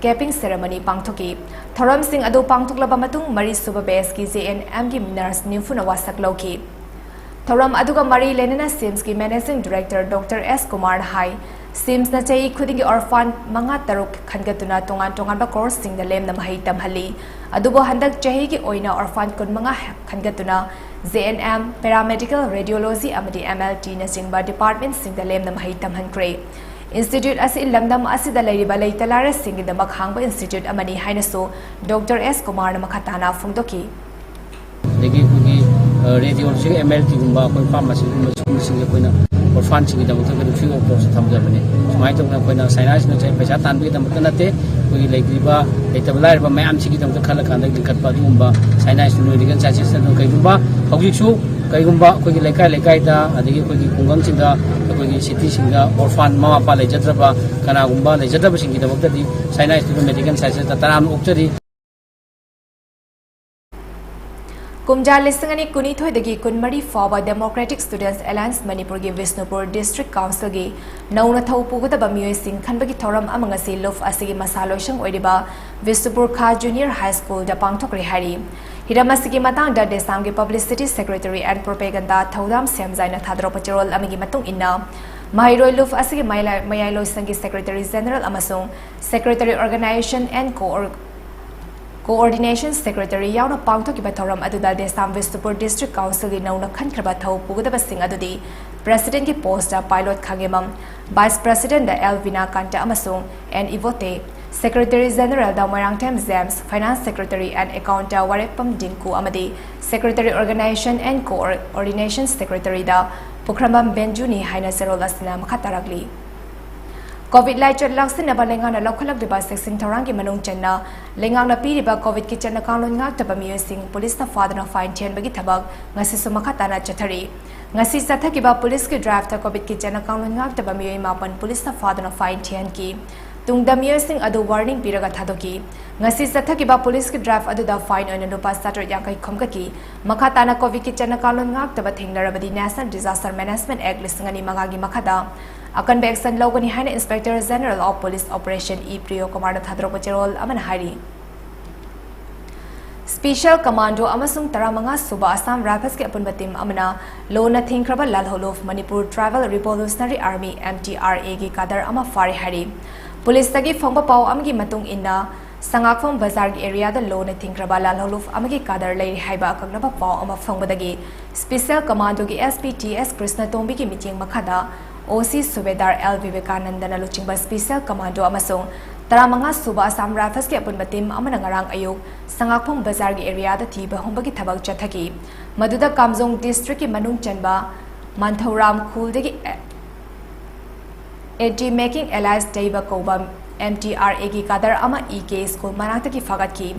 capping ceremony ꯄꯥꯡꯊꯣꯛꯈꯤ꯫ ꯊꯧꯔꯝꯁꯤꯡ ꯑꯗꯨ ꯄꯥꯡꯊꯣꯛꯂꯕ ꯃꯇꯨꯡ ꯃꯔꯤꯁꯨꯕ batchꯀꯤ JNMꯒꯤ nurse ꯅꯤꯝꯐꯨꯅ ꯋꯥꯁꯛ ꯂꯧꯈꯤ꯫ ꯊꯧꯔꯝ ꯑꯗꯨꯒ ꯃꯔꯤ ꯂꯩꯅꯅ SIMSꯀꯤ Managing Director Doctor S ꯀꯨꯃꯥꯔꯅ ꯍꯥꯏ, SIMSꯅ ꯆꯍꯤ ꯈꯨꯗꯤꯡꯒꯤ orphan ꯃꯉꯥ ꯇꯔꯨꯛ ꯈꯟꯒꯠꯇꯨꯅ ꯇꯣꯉꯥꯟ ꯇꯣꯉꯥꯟꯕ courseꯁꯤꯡꯗ ꯂꯦꯝꯅ ꯃꯍꯩ ꯇꯝꯍꯜꯂꯤ꯫ ꯑꯗꯨꯕꯨ ꯍꯟꯗꯛ ꯆꯍꯤꯒꯤ ꯑꯣꯏꯅ orphan ꯀꯨꯟꯃꯉꯥ ꯈꯟꯒꯠꯇꯨꯅ JNM, Paramedical, Radiology ꯑꯃꯗꯤ MLTꯅꯆꯤꯡꯕ departmentꯁꯤꯡꯗ ꯂꯦꯝꯅ ꯃꯍꯩ ꯇꯝꯍꯟꯈ꯭ꯔꯦ꯫ Institute ꯑꯁꯤ ꯂꯝꯗꯝ ꯑꯁꯤꯗ ꯂꯩꯔꯤꯕ ꯂꯩꯇ ꯂꯥꯏꯔꯁꯤꯡꯒꯤꯗꯃꯛ ꯍꯥꯡꯕ institute ꯑꯃꯅꯤ ꯍꯥꯏꯅꯁꯨ Doctor S ꯀꯨꯃꯥꯔꯅ ꯃꯈꯥ ꯇꯥꯅ ꯐꯣꯡꯗꯣꯛꯈꯤ꯫ ꯑꯗꯒꯤ ꯑꯩꯈꯣꯏꯒꯤ ꯔꯦꯗꯤꯑꯣꯂꯣꯖꯤ, MLTꯒꯨꯝꯕ, ꯑꯩꯈꯣꯏ pharmacyꯒꯨꯝꯕ, ꯁꯤꯒꯨꯝꯕꯁꯤꯡꯁꯦ ꯑꯩꯈꯣꯏꯅ orphanꯁꯤꯡꯒꯤꯗꯃꯛꯇ ꯑꯩꯈꯣꯏꯅ free of cost ꯊꯝꯖꯕꯅꯤ꯫ ꯁꯨꯃꯥꯏꯅ ꯇꯧꯗꯅ ꯑꯩꯈꯣꯏꯅ ꯁꯥꯏꯅꯥꯁꯤꯅ ꯉꯁꯥꯏ ꯄꯩꯁꯥ ꯇꯥꯟꯕꯒꯤꯗꯃꯛꯇ ꯅꯠꯇꯦ, ꯑꯩꯈꯣꯏꯒꯤ ꯂꯩꯇ꯭ꯔꯤꯕ, ꯂꯩꯇꯕ ꯂꯥꯏꯔꯕ ꯃꯌꯥꯝꯁꯤꯒꯤꯗꯃꯛꯇ ꯈꯜꯂ ꯀꯥꯟꯗ ꯂꯤꯡꯈꯠꯄ ꯑꯗꯨꯒꯨꯝꯕ ꯁꯥꯏꯅꯥꯁ ꯅꯣꯏꯗꯒꯤ ꯁꯥꯏꯟꯁꯤꯁ ꯑꯗꯨ ꯀꯩꯒꯨꯝꯕ ꯍꯧꯖꯤꯛꯁꯨ ꯀꯩꯒꯨꯝꯕ ꯑꯩꯈꯣꯏꯒꯤ ꯂꯩꯀꯥꯏ ꯂꯩꯀꯥꯏꯗ, ꯑꯗꯒꯤ ꯑꯩꯈꯣꯏꯒꯤ ꯈꯨꯡꯒꯪꯁꯤꯡꯗ, ꯑꯩꯈꯣꯏꯒꯤ cityꯁꯤꯡꯗ orphan ꯃꯃꯥ ꯃꯄꯥ ꯂꯩꯖꯗ꯭ꯔꯕ ꯀꯅꯥꯒꯨꯝꯕ ꯂꯩꯖꯗꯕꯁꯤꯡꯒꯤꯗꯃꯛꯇꯗꯤ ꯁꯥꯏꯅꯥꯁ ꯅꯣꯏ medical scienceꯇ ꯇꯔꯥꯝꯅ ꯑꯣꯛꯆꯔꯤ꯫ ꯀꯨꯝꯖꯥ ꯂꯤꯁꯤꯡ ꯑꯅꯤ ꯀꯨꯟꯅꯤꯊꯣꯏꯗꯒꯤ ꯀꯨꯟꯃꯔꯤ ꯐꯥꯎꯕ Democratic Students Alliance ꯃꯅꯤꯄꯨꯔꯒꯤ ꯕꯤꯁꯅꯨꯄꯨꯔ District Councilꯒꯤ ꯅꯧꯅ ꯊꯧ ꯄꯨꯒꯗꯕ ꯃꯤꯑꯣꯏꯁꯤꯡ ꯈꯟꯕꯒꯤ ꯊꯧꯔꯝ ꯑꯃ ꯉꯁꯤ ꯂꯨꯞ ꯑꯁꯤꯒꯤ ꯃꯁꯥ ꯂꯣꯏꯁꯪ ꯑꯣꯏꯔꯤꯕ ꯕꯤꯁꯅꯨꯄꯨꯔ ꯈꯥ Junior High Schoolꯗ ꯄꯥꯡꯊꯣꯛꯈ꯭ꯔꯦ ꯍꯥꯏꯔꯤ꯫ ꯍꯤꯔꯝ ꯑꯁꯤꯒꯤ ꯃꯇꯥꯡꯗ ꯗꯦꯁꯥꯝꯒꯤ Publicity Secretary and Propaganda ꯊꯧꯗꯥꯝ ꯁꯦꯝꯖꯥꯏꯅ ꯊꯥꯗꯣꯔꯛꯄ ꯆꯦꯔꯣꯜ ꯑꯃꯒꯤ ꯃꯇꯨꯡ ꯏꯟꯅ, ꯃꯍꯩꯔꯣꯏ ꯂꯨꯞ ꯑꯁꯤꯒꯤ ꯃꯌꯥꯏ-, ꯃꯌꯥꯏ ꯂꯣꯏꯁꯪꯒꯤ Secretary General ꯑꯃꯁꯨꯡ Secretary Organization and Co-, Coordination Secretary ꯌꯥꯎꯅ ꯄꯥꯡꯊꯣꯛꯈꯤꯕ ꯊꯧꯔꯝ ꯑꯗꯨꯗ ꯗꯦꯁꯥꯝ ꯕꯤꯁꯅꯨꯄꯨꯔ District Councilꯒꯤ ꯅꯧꯅ ꯈꯟꯈ꯭ꯔꯕ ꯊꯧ ꯄꯨꯒꯗꯕꯁꯤꯡ ꯑꯗꯨꯗꯤ Presidentꯀꯤ postꯇ ꯄꯥꯏꯂꯣꯠ ꯈꯥꯉꯦꯝꯕꯝ, Vice Presidentꯗ ꯑꯦꯜ ꯕꯤꯅꯥꯀꯥꯟꯇ ꯑꯃꯁꯨꯡ ꯑꯦꯟ ꯏꯕꯣꯇꯦ, Secretary Generalꯗ Moirangthem James, Finance Secretary and Accountꯇ ꯋꯥꯔꯦꯞꯄꯝ ꯗꯤꯡꯀꯨ ꯑꯃꯗꯤ Secretary Organization and Coordination Secretaryꯗ ꯄꯨꯈ꯭ꯔꯝꯕꯝ ꯕꯦꯟꯖꯨꯅꯤ ꯍꯥꯏꯅ ꯆꯦꯔꯣꯜ ꯑꯁꯤꯅ ꯃꯈꯥ ꯇꯥꯔꯛꯂꯤ꯫ COVID ꯂꯥꯏꯆꯠ ꯂꯥꯛꯁꯤꯟꯅꯕ ꯂꯩꯉꯥꯛꯅ ꯂꯧꯈꯠꯂꯛꯂꯤꯕ ꯆꯦꯛꯁꯤꯟ ꯊꯧꯔꯥꯡꯒꯤ ꯃꯅꯨꯡ ꯆꯟꯅ ꯂꯩꯉꯥꯛꯅ ꯄꯤꯔꯤꯕ COVIDꯀꯤ ꯆꯠꯅ ꯀꯥꯡꯂꯣꯟ ꯉꯥꯛꯇꯕ ꯃꯤꯑꯣꯏꯁꯤꯡ ꯄꯨꯂꯤꯁꯅ ꯐꯥꯗꯨꯅ fine ꯊꯤꯍꯟꯕꯒꯤ ꯊꯕꯛ ꯉꯁꯤꯁꯨ ꯃꯈꯥ ꯇꯥꯅ ꯆꯠꯊꯔꯤ꯫ ꯉꯁꯤ ꯆꯠꯊꯈꯤꯕ ꯄꯨꯂꯤꯁꯀꯤ driveꯇ COVIDꯀꯤ ꯆꯠꯅ ꯀꯥꯡꯂꯣꯟ ꯉꯥꯛꯇꯕ ꯃꯤꯑꯣꯏ ꯃꯥꯄꯟ ꯄꯨꯂꯤꯁꯅ ꯐꯥꯗꯨꯅ fine ꯊꯤꯍꯟꯈꯤ꯫ ꯇꯨꯡꯗ ꯃꯤꯑꯣꯏꯁꯤꯡ ꯑꯗꯨ ꯋꯥꯔꯅꯤꯡ ꯄꯤꯔꯒ ꯊꯥꯗꯣꯛꯈꯤ꯫ ꯉꯁꯤ ꯆꯠꯊꯈꯤꯕ ꯄꯨꯂꯤꯁꯀꯤ ꯗ꯭ꯔꯥꯏꯚ ꯑꯗꯨꯗ ꯐꯥꯏꯟ ꯑꯣꯏꯅ ꯂꯨꯄꯥ ꯆꯥꯇ꯭ꯔꯦꯠ ꯌꯥꯡꯈꯩ ꯈꯣꯝꯒꯠꯈꯤ꯫ ꯃꯈꯥ ꯇꯥꯅ ꯀꯣꯚꯤꯗꯀꯤ ꯆꯠꯅ ꯀꯥꯡꯂꯣꯟ ꯉꯥꯛꯇꯕ ꯊꯦꯡꯅꯔꯕꯗꯤ ꯅꯦꯁꯅꯦꯜ ꯗꯤꯖꯥꯁꯇꯔ ꯃꯦꯅꯦꯖꯃꯦꯟꯠ ꯑꯦꯛ ꯂꯤꯁꯤꯡ ꯑꯅꯤ ꯃꯉꯥꯒꯤ ꯃꯈꯥꯗ ꯑꯀꯟꯕ ꯑꯦꯛꯁꯟ ꯂꯧꯒꯅꯤ ꯍꯥꯏꯅ inspector general of police operation E Priyo ꯀꯨꯃꯥꯔꯅ ꯊꯥꯗꯣꯔꯛꯄ ꯆꯦꯔꯣꯜ ꯑꯃꯅ ꯍꯥꯏꯔꯤ꯫ ꯁ꯭ꯄꯦꯁꯤꯌꯦꯜ ꯀꯃꯥꯟꯗꯣ ꯑꯃꯁꯨꯡ ꯇꯔꯥꯃꯉꯥ ꯁꯨꯕ ꯑꯁꯥꯝ ꯔꯥꯏꯐꯜꯁꯀꯤ ꯑꯄꯨꯟꯕ ꯇꯤꯝ ꯑꯃꯅ ꯂꯣꯟꯅ ꯊꯤꯡꯈ꯭ꯔꯕ ꯂꯥꯜꯍꯧꯂꯨꯞ Manipur tribal revolutionary army, M T R ꯑꯦꯒꯤ ꯀꯥꯗꯔ ꯑꯃ ꯐꯥꯔꯦ ꯍꯥꯏꯔꯤ꯫ ꯄꯨꯂꯤꯁꯇꯒꯤ ꯐꯪꯕ ꯄꯥꯎ ꯑꯃꯒꯤ ꯃꯇꯨꯡ ꯏꯟꯅ, ꯁꯉꯥꯛꯐꯝ ꯕꯖꯥꯔꯒꯤ ꯑꯦꯔꯤꯌꯥꯗ ꯂꯣꯟꯅ ꯊꯤꯡꯈ꯭ꯔꯕ ꯂꯥꯜꯍꯧꯂꯨꯞ ꯑꯃꯒꯤ ꯀꯥꯗꯔ ꯂꯩꯔꯤ ꯍꯥꯏꯕ ꯑꯀꯛꯅꯕ ꯄꯥꯎ ꯑꯃ ꯐꯪꯕꯗꯒꯤ ꯁ꯭ꯄꯦꯁꯤꯌꯦꯜ ꯀꯃꯥꯟꯗꯣꯒꯤ ꯑꯦꯁ ꯄꯤ ꯇꯤ ꯑꯦꯁ ꯀ꯭ꯔꯤꯁꯅꯇꯣꯝꯕꯤꯒꯤ ꯃꯤꯠꯌꯦꯡ ꯃꯈꯥꯗ ꯑꯣ ꯁꯤ ꯁꯨꯕꯦꯗꯥꯔ ꯑꯦꯜ ꯚꯤꯕꯦꯀꯥꯅꯟꯗꯅ ꯂꯨꯆꯤꯡꯕ ꯁ꯭ꯄꯦꯁꯤꯌꯦꯜ ꯀꯃꯥꯟꯗꯣ ꯑꯃꯁꯨꯡ ꯇꯔꯥꯃꯉꯥ ꯁꯨꯕ ꯑꯁꯥꯝ ꯔꯥꯏꯐꯜꯁꯀꯤ ꯑꯄꯨꯟꯕ ꯇꯤꯝ ꯑꯃꯅ ꯉꯔꯥꯡ ꯑꯌꯨꯛ ꯁꯉꯥꯛꯐꯝ ꯕꯖꯥꯔꯒꯤ ꯑꯦꯔꯤꯌꯥꯗ ꯊꯤꯕ ꯍꯨꯝꯕꯒꯤ ꯊꯕꯛ ꯆꯠꯊꯈꯤ꯫ ꯃꯗꯨꯗ ꯀꯥꯝꯖꯣꯡ ꯗꯤꯁꯇ꯭ꯔꯤꯛꯀꯤ ꯃꯅꯨꯡ ꯆꯟꯕ ꯃꯟꯊꯧꯔꯥꯝ ꯈꯨꯜꯗꯒꯤ ꯑꯦ-, ꯑꯦꯟꯇꯤ ꯃꯦꯀꯤꯡ ꯑꯦꯂꯥꯏꯟꯁ ꯗꯩꯕ ꯀꯧꯕ ꯑꯦꯝ ꯇꯤ ꯑꯥꯔ ꯑꯦꯒꯤ ꯀꯥꯗꯔ ꯑꯃ ꯏ ꯀꯦ ꯁ꯭ꯀꯨꯜ ꯃꯅꯥꯛꯇꯒꯤ ꯐꯥꯒꯠꯈꯤ꯫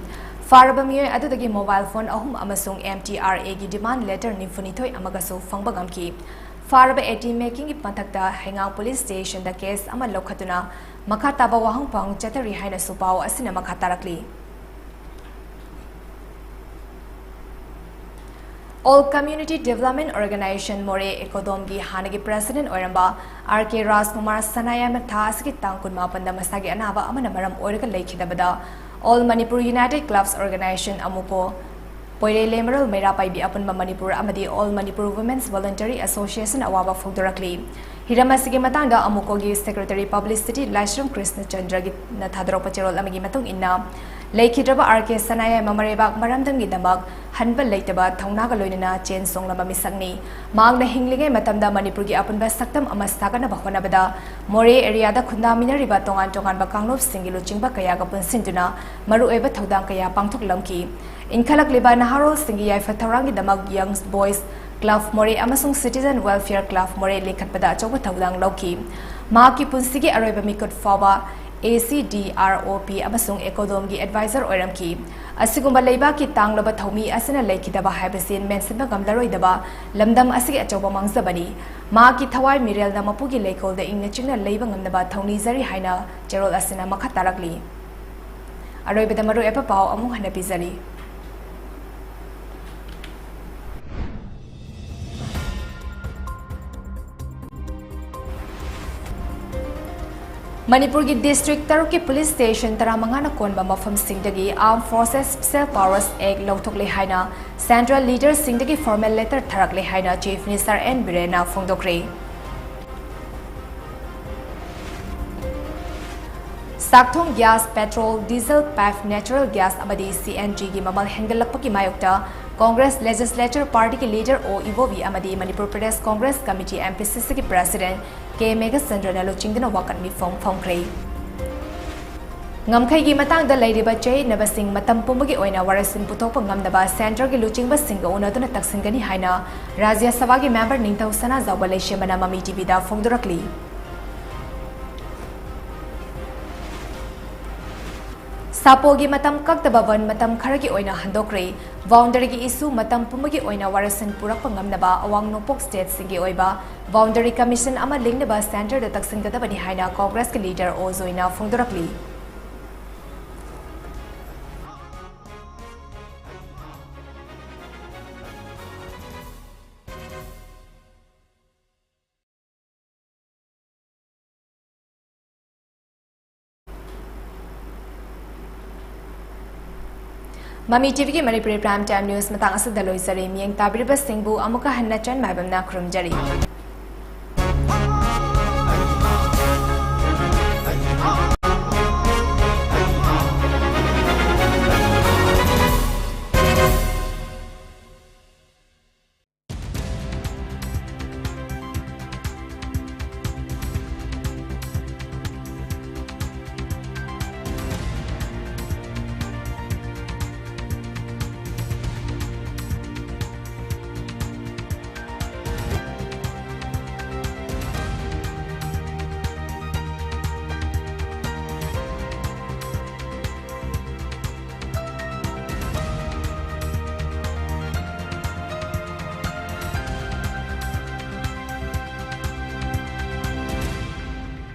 ꯐꯥꯔꯕ ꯃꯤꯑꯣꯏ ꯑꯗꯨꯗꯒꯤ ꯃꯣꯕꯥꯏꯜ ꯐꯣꯟ ꯑꯍꯨꯝ ꯑꯃꯁꯨꯡ ꯑꯦꯝ ꯇꯤ ꯑꯥꯔ ꯑꯦꯒꯤ ꯗꯤꯃꯥꯟ ꯂꯦꯇꯔ ꯅꯤꯐꯨꯅꯤꯊꯣꯏ ꯑꯃꯒꯁꯨ ꯐꯪꯕ ꯉꯝꯈꯤ꯫ ꯐꯥꯔꯕ ꯑꯦꯟꯇꯤ ꯃꯦꯀꯤꯡꯒꯤ ꯃꯊꯛꯇ ꯍꯩꯉꯥꯡ ꯄꯨꯂꯤꯁ ꯁ꯭ꯇꯦꯁꯟꯗ ꯀꯦꯁ ꯑꯃ ꯂꯧꯈꯠꯇꯨꯅ ꯃꯈꯥ ꯇꯥꯕ ꯋꯥꯍꯪ ꯄꯥꯎꯍꯪ ꯆꯠꯊꯔꯤ ꯍꯥꯏꯅꯁꯨ ꯄꯥꯎ ꯑꯁꯤꯅ ꯃꯈꯥ ꯇꯥꯔꯛꯂꯤ꯫ ꯑꯣꯜ ꯀꯝꯃ꯭ꯌꯨꯅꯤꯇꯤ ꯗꯤꯕꯦꯂꯞꯃꯦꯟꯠ ꯑꯣꯔꯒꯅꯥꯏꯖꯦꯁꯟ ꯃꯣꯔꯦ ꯑꯦꯀꯣꯗꯣꯝꯒꯤ ꯍꯥꯟꯅꯒꯤ ꯄ꯭ꯔꯦꯁꯤꯗꯦꯟꯠ ꯑꯣꯏꯔꯝꯕ ꯑꯥꯔ ꯀꯦ ꯔꯥꯖꯀꯨꯃꯥꯔ ꯁꯅꯥꯌꯥꯏꯃ ꯊꯥ ꯑꯁꯤꯒꯤ ꯇꯥꯡ ꯀꯨꯟꯃꯥꯄꯟꯗ ꯃꯁꯥꯒꯤ ꯑꯅꯥꯕ ꯑꯃꯅ ꯃꯔꯝ ꯑꯣꯏꯔꯒ ꯂꯩꯈꯤꯗꯕꯗ All Manipur United Clubs Organization, ꯑꯃꯨꯀꯣ, ꯄꯣꯏꯔꯩ Leimarel ꯃꯩꯔꯥ ꯄꯥꯏꯕꯤ ꯑꯄꯨꯟꯕ ꯃꯅꯤꯄꯨꯔ ꯑꯃꯗꯤ All Manipur Women's Voluntary Association ꯑꯋꯥꯕ ꯐꯣꯡꯗꯣꯔꯛꯂꯤ꯫ ꯍꯤꯔꯝ ꯑꯁꯤꯒꯤ ꯃꯇꯥꯡꯗ ꯑꯃꯨꯀꯣꯒꯤ ꯁꯦꯀ꯭ꯔꯦꯇꯔꯤ ꯄꯕ꯭ꯂꯤꯁꯤꯇꯤ ꯂꯥꯏꯁ꯭ꯔꯝ ꯀ꯭ꯔꯤꯁꯅꯆꯟꯗ꯭ꯔꯒꯤꯅ ꯊꯥꯗꯣꯔꯛꯄ ꯆꯦꯔꯣꯜ ꯑꯃꯒꯤ ꯃꯇꯨꯡ ꯏꯟꯅ, ꯂꯩꯈꯤꯗ꯭ꯔꯕ ꯑꯥꯔ ꯀꯦ ꯁꯅꯥꯌꯥꯏꯃ ꯃꯔꯩꯕꯥꯛ ꯃꯔꯝꯗꯝꯒꯤꯗꯃꯛ ꯍꯟꯕ ꯂꯩꯇꯕ ꯊꯧꯅꯥꯒ ꯂꯣꯏꯅꯅ ꯆꯦꯟ ꯆꯣꯡꯂꯕ ꯃꯤꯁꯛꯅꯤ꯫ ꯃꯍꯥꯛꯅ ꯍꯤꯡꯂꯤꯉꯩ ꯃꯇꯝꯗ ꯃꯅꯤꯄꯨꯔꯒꯤ ꯑꯄꯨꯟꯕ ꯁꯛꯇꯝ ꯑꯃ ꯁꯥꯒꯠꯅꯕ ꯍꯣꯠꯅꯕꯗ ꯃꯣꯔꯦ ꯑꯦꯔꯤꯌꯥꯗ ꯈꯨꯟꯗꯥꯃꯤꯟꯅꯔꯤꯕ ꯇꯣꯉꯥꯟ ꯇꯣꯉꯥꯟꯕ ꯀꯥꯡꯂꯨꯞꯁꯤꯡꯒꯤ ꯂꯨꯆꯤꯡꯕ ꯀꯌꯥꯒ ꯄꯨꯟꯁꯤꯟꯗꯨꯅ ꯃꯔꯨꯑꯣꯏꯕ ꯊꯧꯗꯥꯡ ꯀꯌꯥ ꯄꯥꯡꯊꯣꯛꯂꯝꯈꯤ꯫ ꯏꯟꯈꯠꯂꯛꯂꯤꯕ ꯅꯍꯥꯔꯣꯜꯁꯤꯡꯒꯤ ꯌꯥꯏꯐ ꯊꯧꯔꯥꯡꯒꯤꯗꯃꯛ ꯌꯪ ꯕꯣꯏꯁ ꯀ꯭ꯂꯕ ꯃꯣꯔꯦ ꯑꯃꯁꯨꯡ ꯁꯤꯇꯤꯖꯟ ꯋꯦꯜꯐꯤꯌꯔ ꯀ꯭ꯂꯕ ꯃꯣꯔꯦ ꯂꯤꯡꯈꯠꯄꯗ ꯑꯆꯧꯕ ꯊꯧꯗꯥꯡ ꯂꯧꯈꯤ꯫ ꯃꯍꯥꯛꯀꯤ ꯄꯨꯟꯁꯤꯒꯤ ꯑꯔꯣꯏꯕ ꯃꯤꯀꯨꯠ ꯐꯥꯎꯕ ꯑꯦ ꯁꯤ ꯗꯤ ꯑꯥꯔ ꯑꯣ ꯄꯤ ꯑꯃꯁꯨꯡ ꯑꯦꯀꯣꯗꯣꯝꯒꯤ ꯑꯦꯗꯚꯥꯏꯖꯔ ꯑꯣꯏꯔꯝꯈꯤ꯫ ꯑꯁꯤꯒꯨꯝꯕ ꯂꯩꯕꯥꯛꯀꯤ ꯇꯥꯡꯂꯕ ꯊꯧꯃꯤ ꯑꯁꯤꯅ ꯂꯩꯈꯤꯗꯕ ꯍꯥꯏꯕꯁꯤ ꯃꯦꯟꯁꯤꯟꯕ ꯉꯝꯂꯔꯣꯏꯗꯕ ꯂꯝꯗꯝ ꯑꯁꯤꯒꯤ ꯑꯆꯧꯕ ꯃꯥꯡꯖꯕꯅꯤ꯫ ꯃꯍꯥꯛꯀꯤ ꯊꯋꯥꯏ ꯃꯤꯔꯦꯜꯅ ꯃꯄꯨꯒꯤ ꯂꯩꯀꯣꯜꯗ ꯏꯪꯅ ꯆꯤꯛꯅ ꯂꯩꯕ ꯉꯝꯅꯕ ꯊꯧꯅꯤꯖꯔꯤ ꯍꯥꯏꯅ ꯆꯦꯔꯣꯜ ꯑꯁꯤꯅ ꯃꯈꯥ ꯇꯥꯔꯛꯂꯤ꯫ ꯑꯔꯣꯏꯕꯗ ꯃꯔꯨꯑꯣꯏꯕ ꯄꯥꯎ ꯑꯃꯨꯛ ꯍꯟꯅ ꯄꯤꯖꯔꯤ꯫ ꯃꯅꯤꯄꯨꯔꯒꯤ district ꯇꯔꯨꯛꯀꯤ police station ꯇꯔꯥꯃꯉꯥꯅ ꯀꯣꯟꯕ ꯃꯐꯝꯁꯤꯡꯗꯒꯤ Armed Forces Special Powers Act ꯂꯧꯊꯣꯛꯂꯦ ꯍꯥꯏꯅ central leaderꯁꯤꯡꯗꯒꯤ formal letter ꯊꯥꯔꯛꯂꯦ ꯍꯥꯏꯅ Chief Minister N. ꯕꯤꯔꯦꯟꯅ ꯐꯣꯡꯗꯣꯛꯈ꯭ꯔꯦ꯫ ꯆꯥꯛꯊꯣꯡ gas, petrol, diesel, piped natural gas ꯑꯃꯗꯤ CNGꯒꯤ ꯃꯃꯜ ꯍꯦꯟꯒꯠꯂꯛꯄꯒꯤ ꯃꯥꯌꯣꯛꯇ Congress Legislature Partyꯒꯤ leader ꯑꯣ ꯏꯕꯣꯕꯤ ꯑꯃꯗꯤ Manipur Pradesh Congress Committee, MPCCꯒꯤ president ꯀꯦ ꯃꯦꯘꯆꯟꯗ꯭ꯔꯅ ꯂꯨꯆꯤꯡꯗꯨꯅ ꯋꯥꯀꯠ ꯃꯤꯐꯝ ꯐꯣꯡꯈ꯭ꯔꯦ꯫ ꯉꯝꯈꯩꯒꯤ ꯃꯇꯥꯡꯗ ꯂꯩꯔꯤꯕ ꯆꯌꯦꯠꯅꯕꯁꯤꯡ ꯃꯇꯝ ꯄꯨꯝꯕꯒꯤ ꯑꯣꯏꯅ ꯋꯥꯔꯣꯏꯁꯤꯟ ꯄꯨꯊꯣꯛꯄ ꯉꯝꯅꯕ centreꯒꯤ ꯂꯨꯆꯤꯡꯕꯁꯤꯡꯒ ꯎꯅꯗꯨꯅ ꯇꯛꯁꯤꯟꯒꯅꯤ ꯍꯥꯏꯅ ꯔꯥꯖ꯭ꯌ ꯁꯚꯥꯒꯤ member ꯅꯤꯡꯊꯧ ꯁꯅꯥꯖꯥꯎꯕ ꯂꯩꯁꯦꯝꯕꯅ ꯃꯃꯤ TVꯗ ꯐꯣꯡꯗꯣꯔꯛꯂꯤ꯫ ꯁꯥꯄꯣꯒꯤ ꯃꯇꯝ ꯀꯛꯇꯕ ꯕꯟ ꯃꯇꯝ ꯈꯔꯒꯤ ꯑꯣꯏꯅ ꯍꯟꯗꯣꯛꯈ꯭ꯔꯦ꯫ Boundaryꯒꯤ issue ꯃꯇꯝ ꯄꯨꯝꯕꯒꯤ ꯑꯣꯏꯅ ꯋꯥꯔꯣꯏꯁꯤꯟ ꯄꯨꯔꯛꯄ ꯉꯝꯅꯕ ꯑꯋꯥꯡ ꯅꯣꯡꯄꯣꯛ stateꯁꯤꯡꯒꯤ ꯑꯣꯏꯕ Boundary Commission ꯑꯃ ꯂꯤꯡꯅꯕ centreꯗ ꯇꯛꯁꯤꯟꯒꯗꯕꯅꯤ ꯍꯥꯏꯅ Congressꯀꯤ leader ꯑꯣ ꯖꯣꯏꯅ ꯐꯣꯡꯗꯣꯔꯛꯂꯤ꯫ ꯃꯃꯤ TVꯒꯤ ꯃꯅꯤꯄꯨꯔꯤ prime time news ꯃꯇꯥꯡ ꯑꯁꯤꯗ ꯂꯣꯏꯖꯔꯦ꯫ ꯃꯤꯠꯌꯦꯡ ꯇꯥꯕꯤꯔꯤꯕꯁꯤꯡꯕꯨ ꯑꯃꯨꯛꯀ ꯍꯟꯅ ꯆꯟ ꯃꯥꯏꯕꯝꯅ ꯈꯨꯔꯨꯝꯖꯔꯤ꯫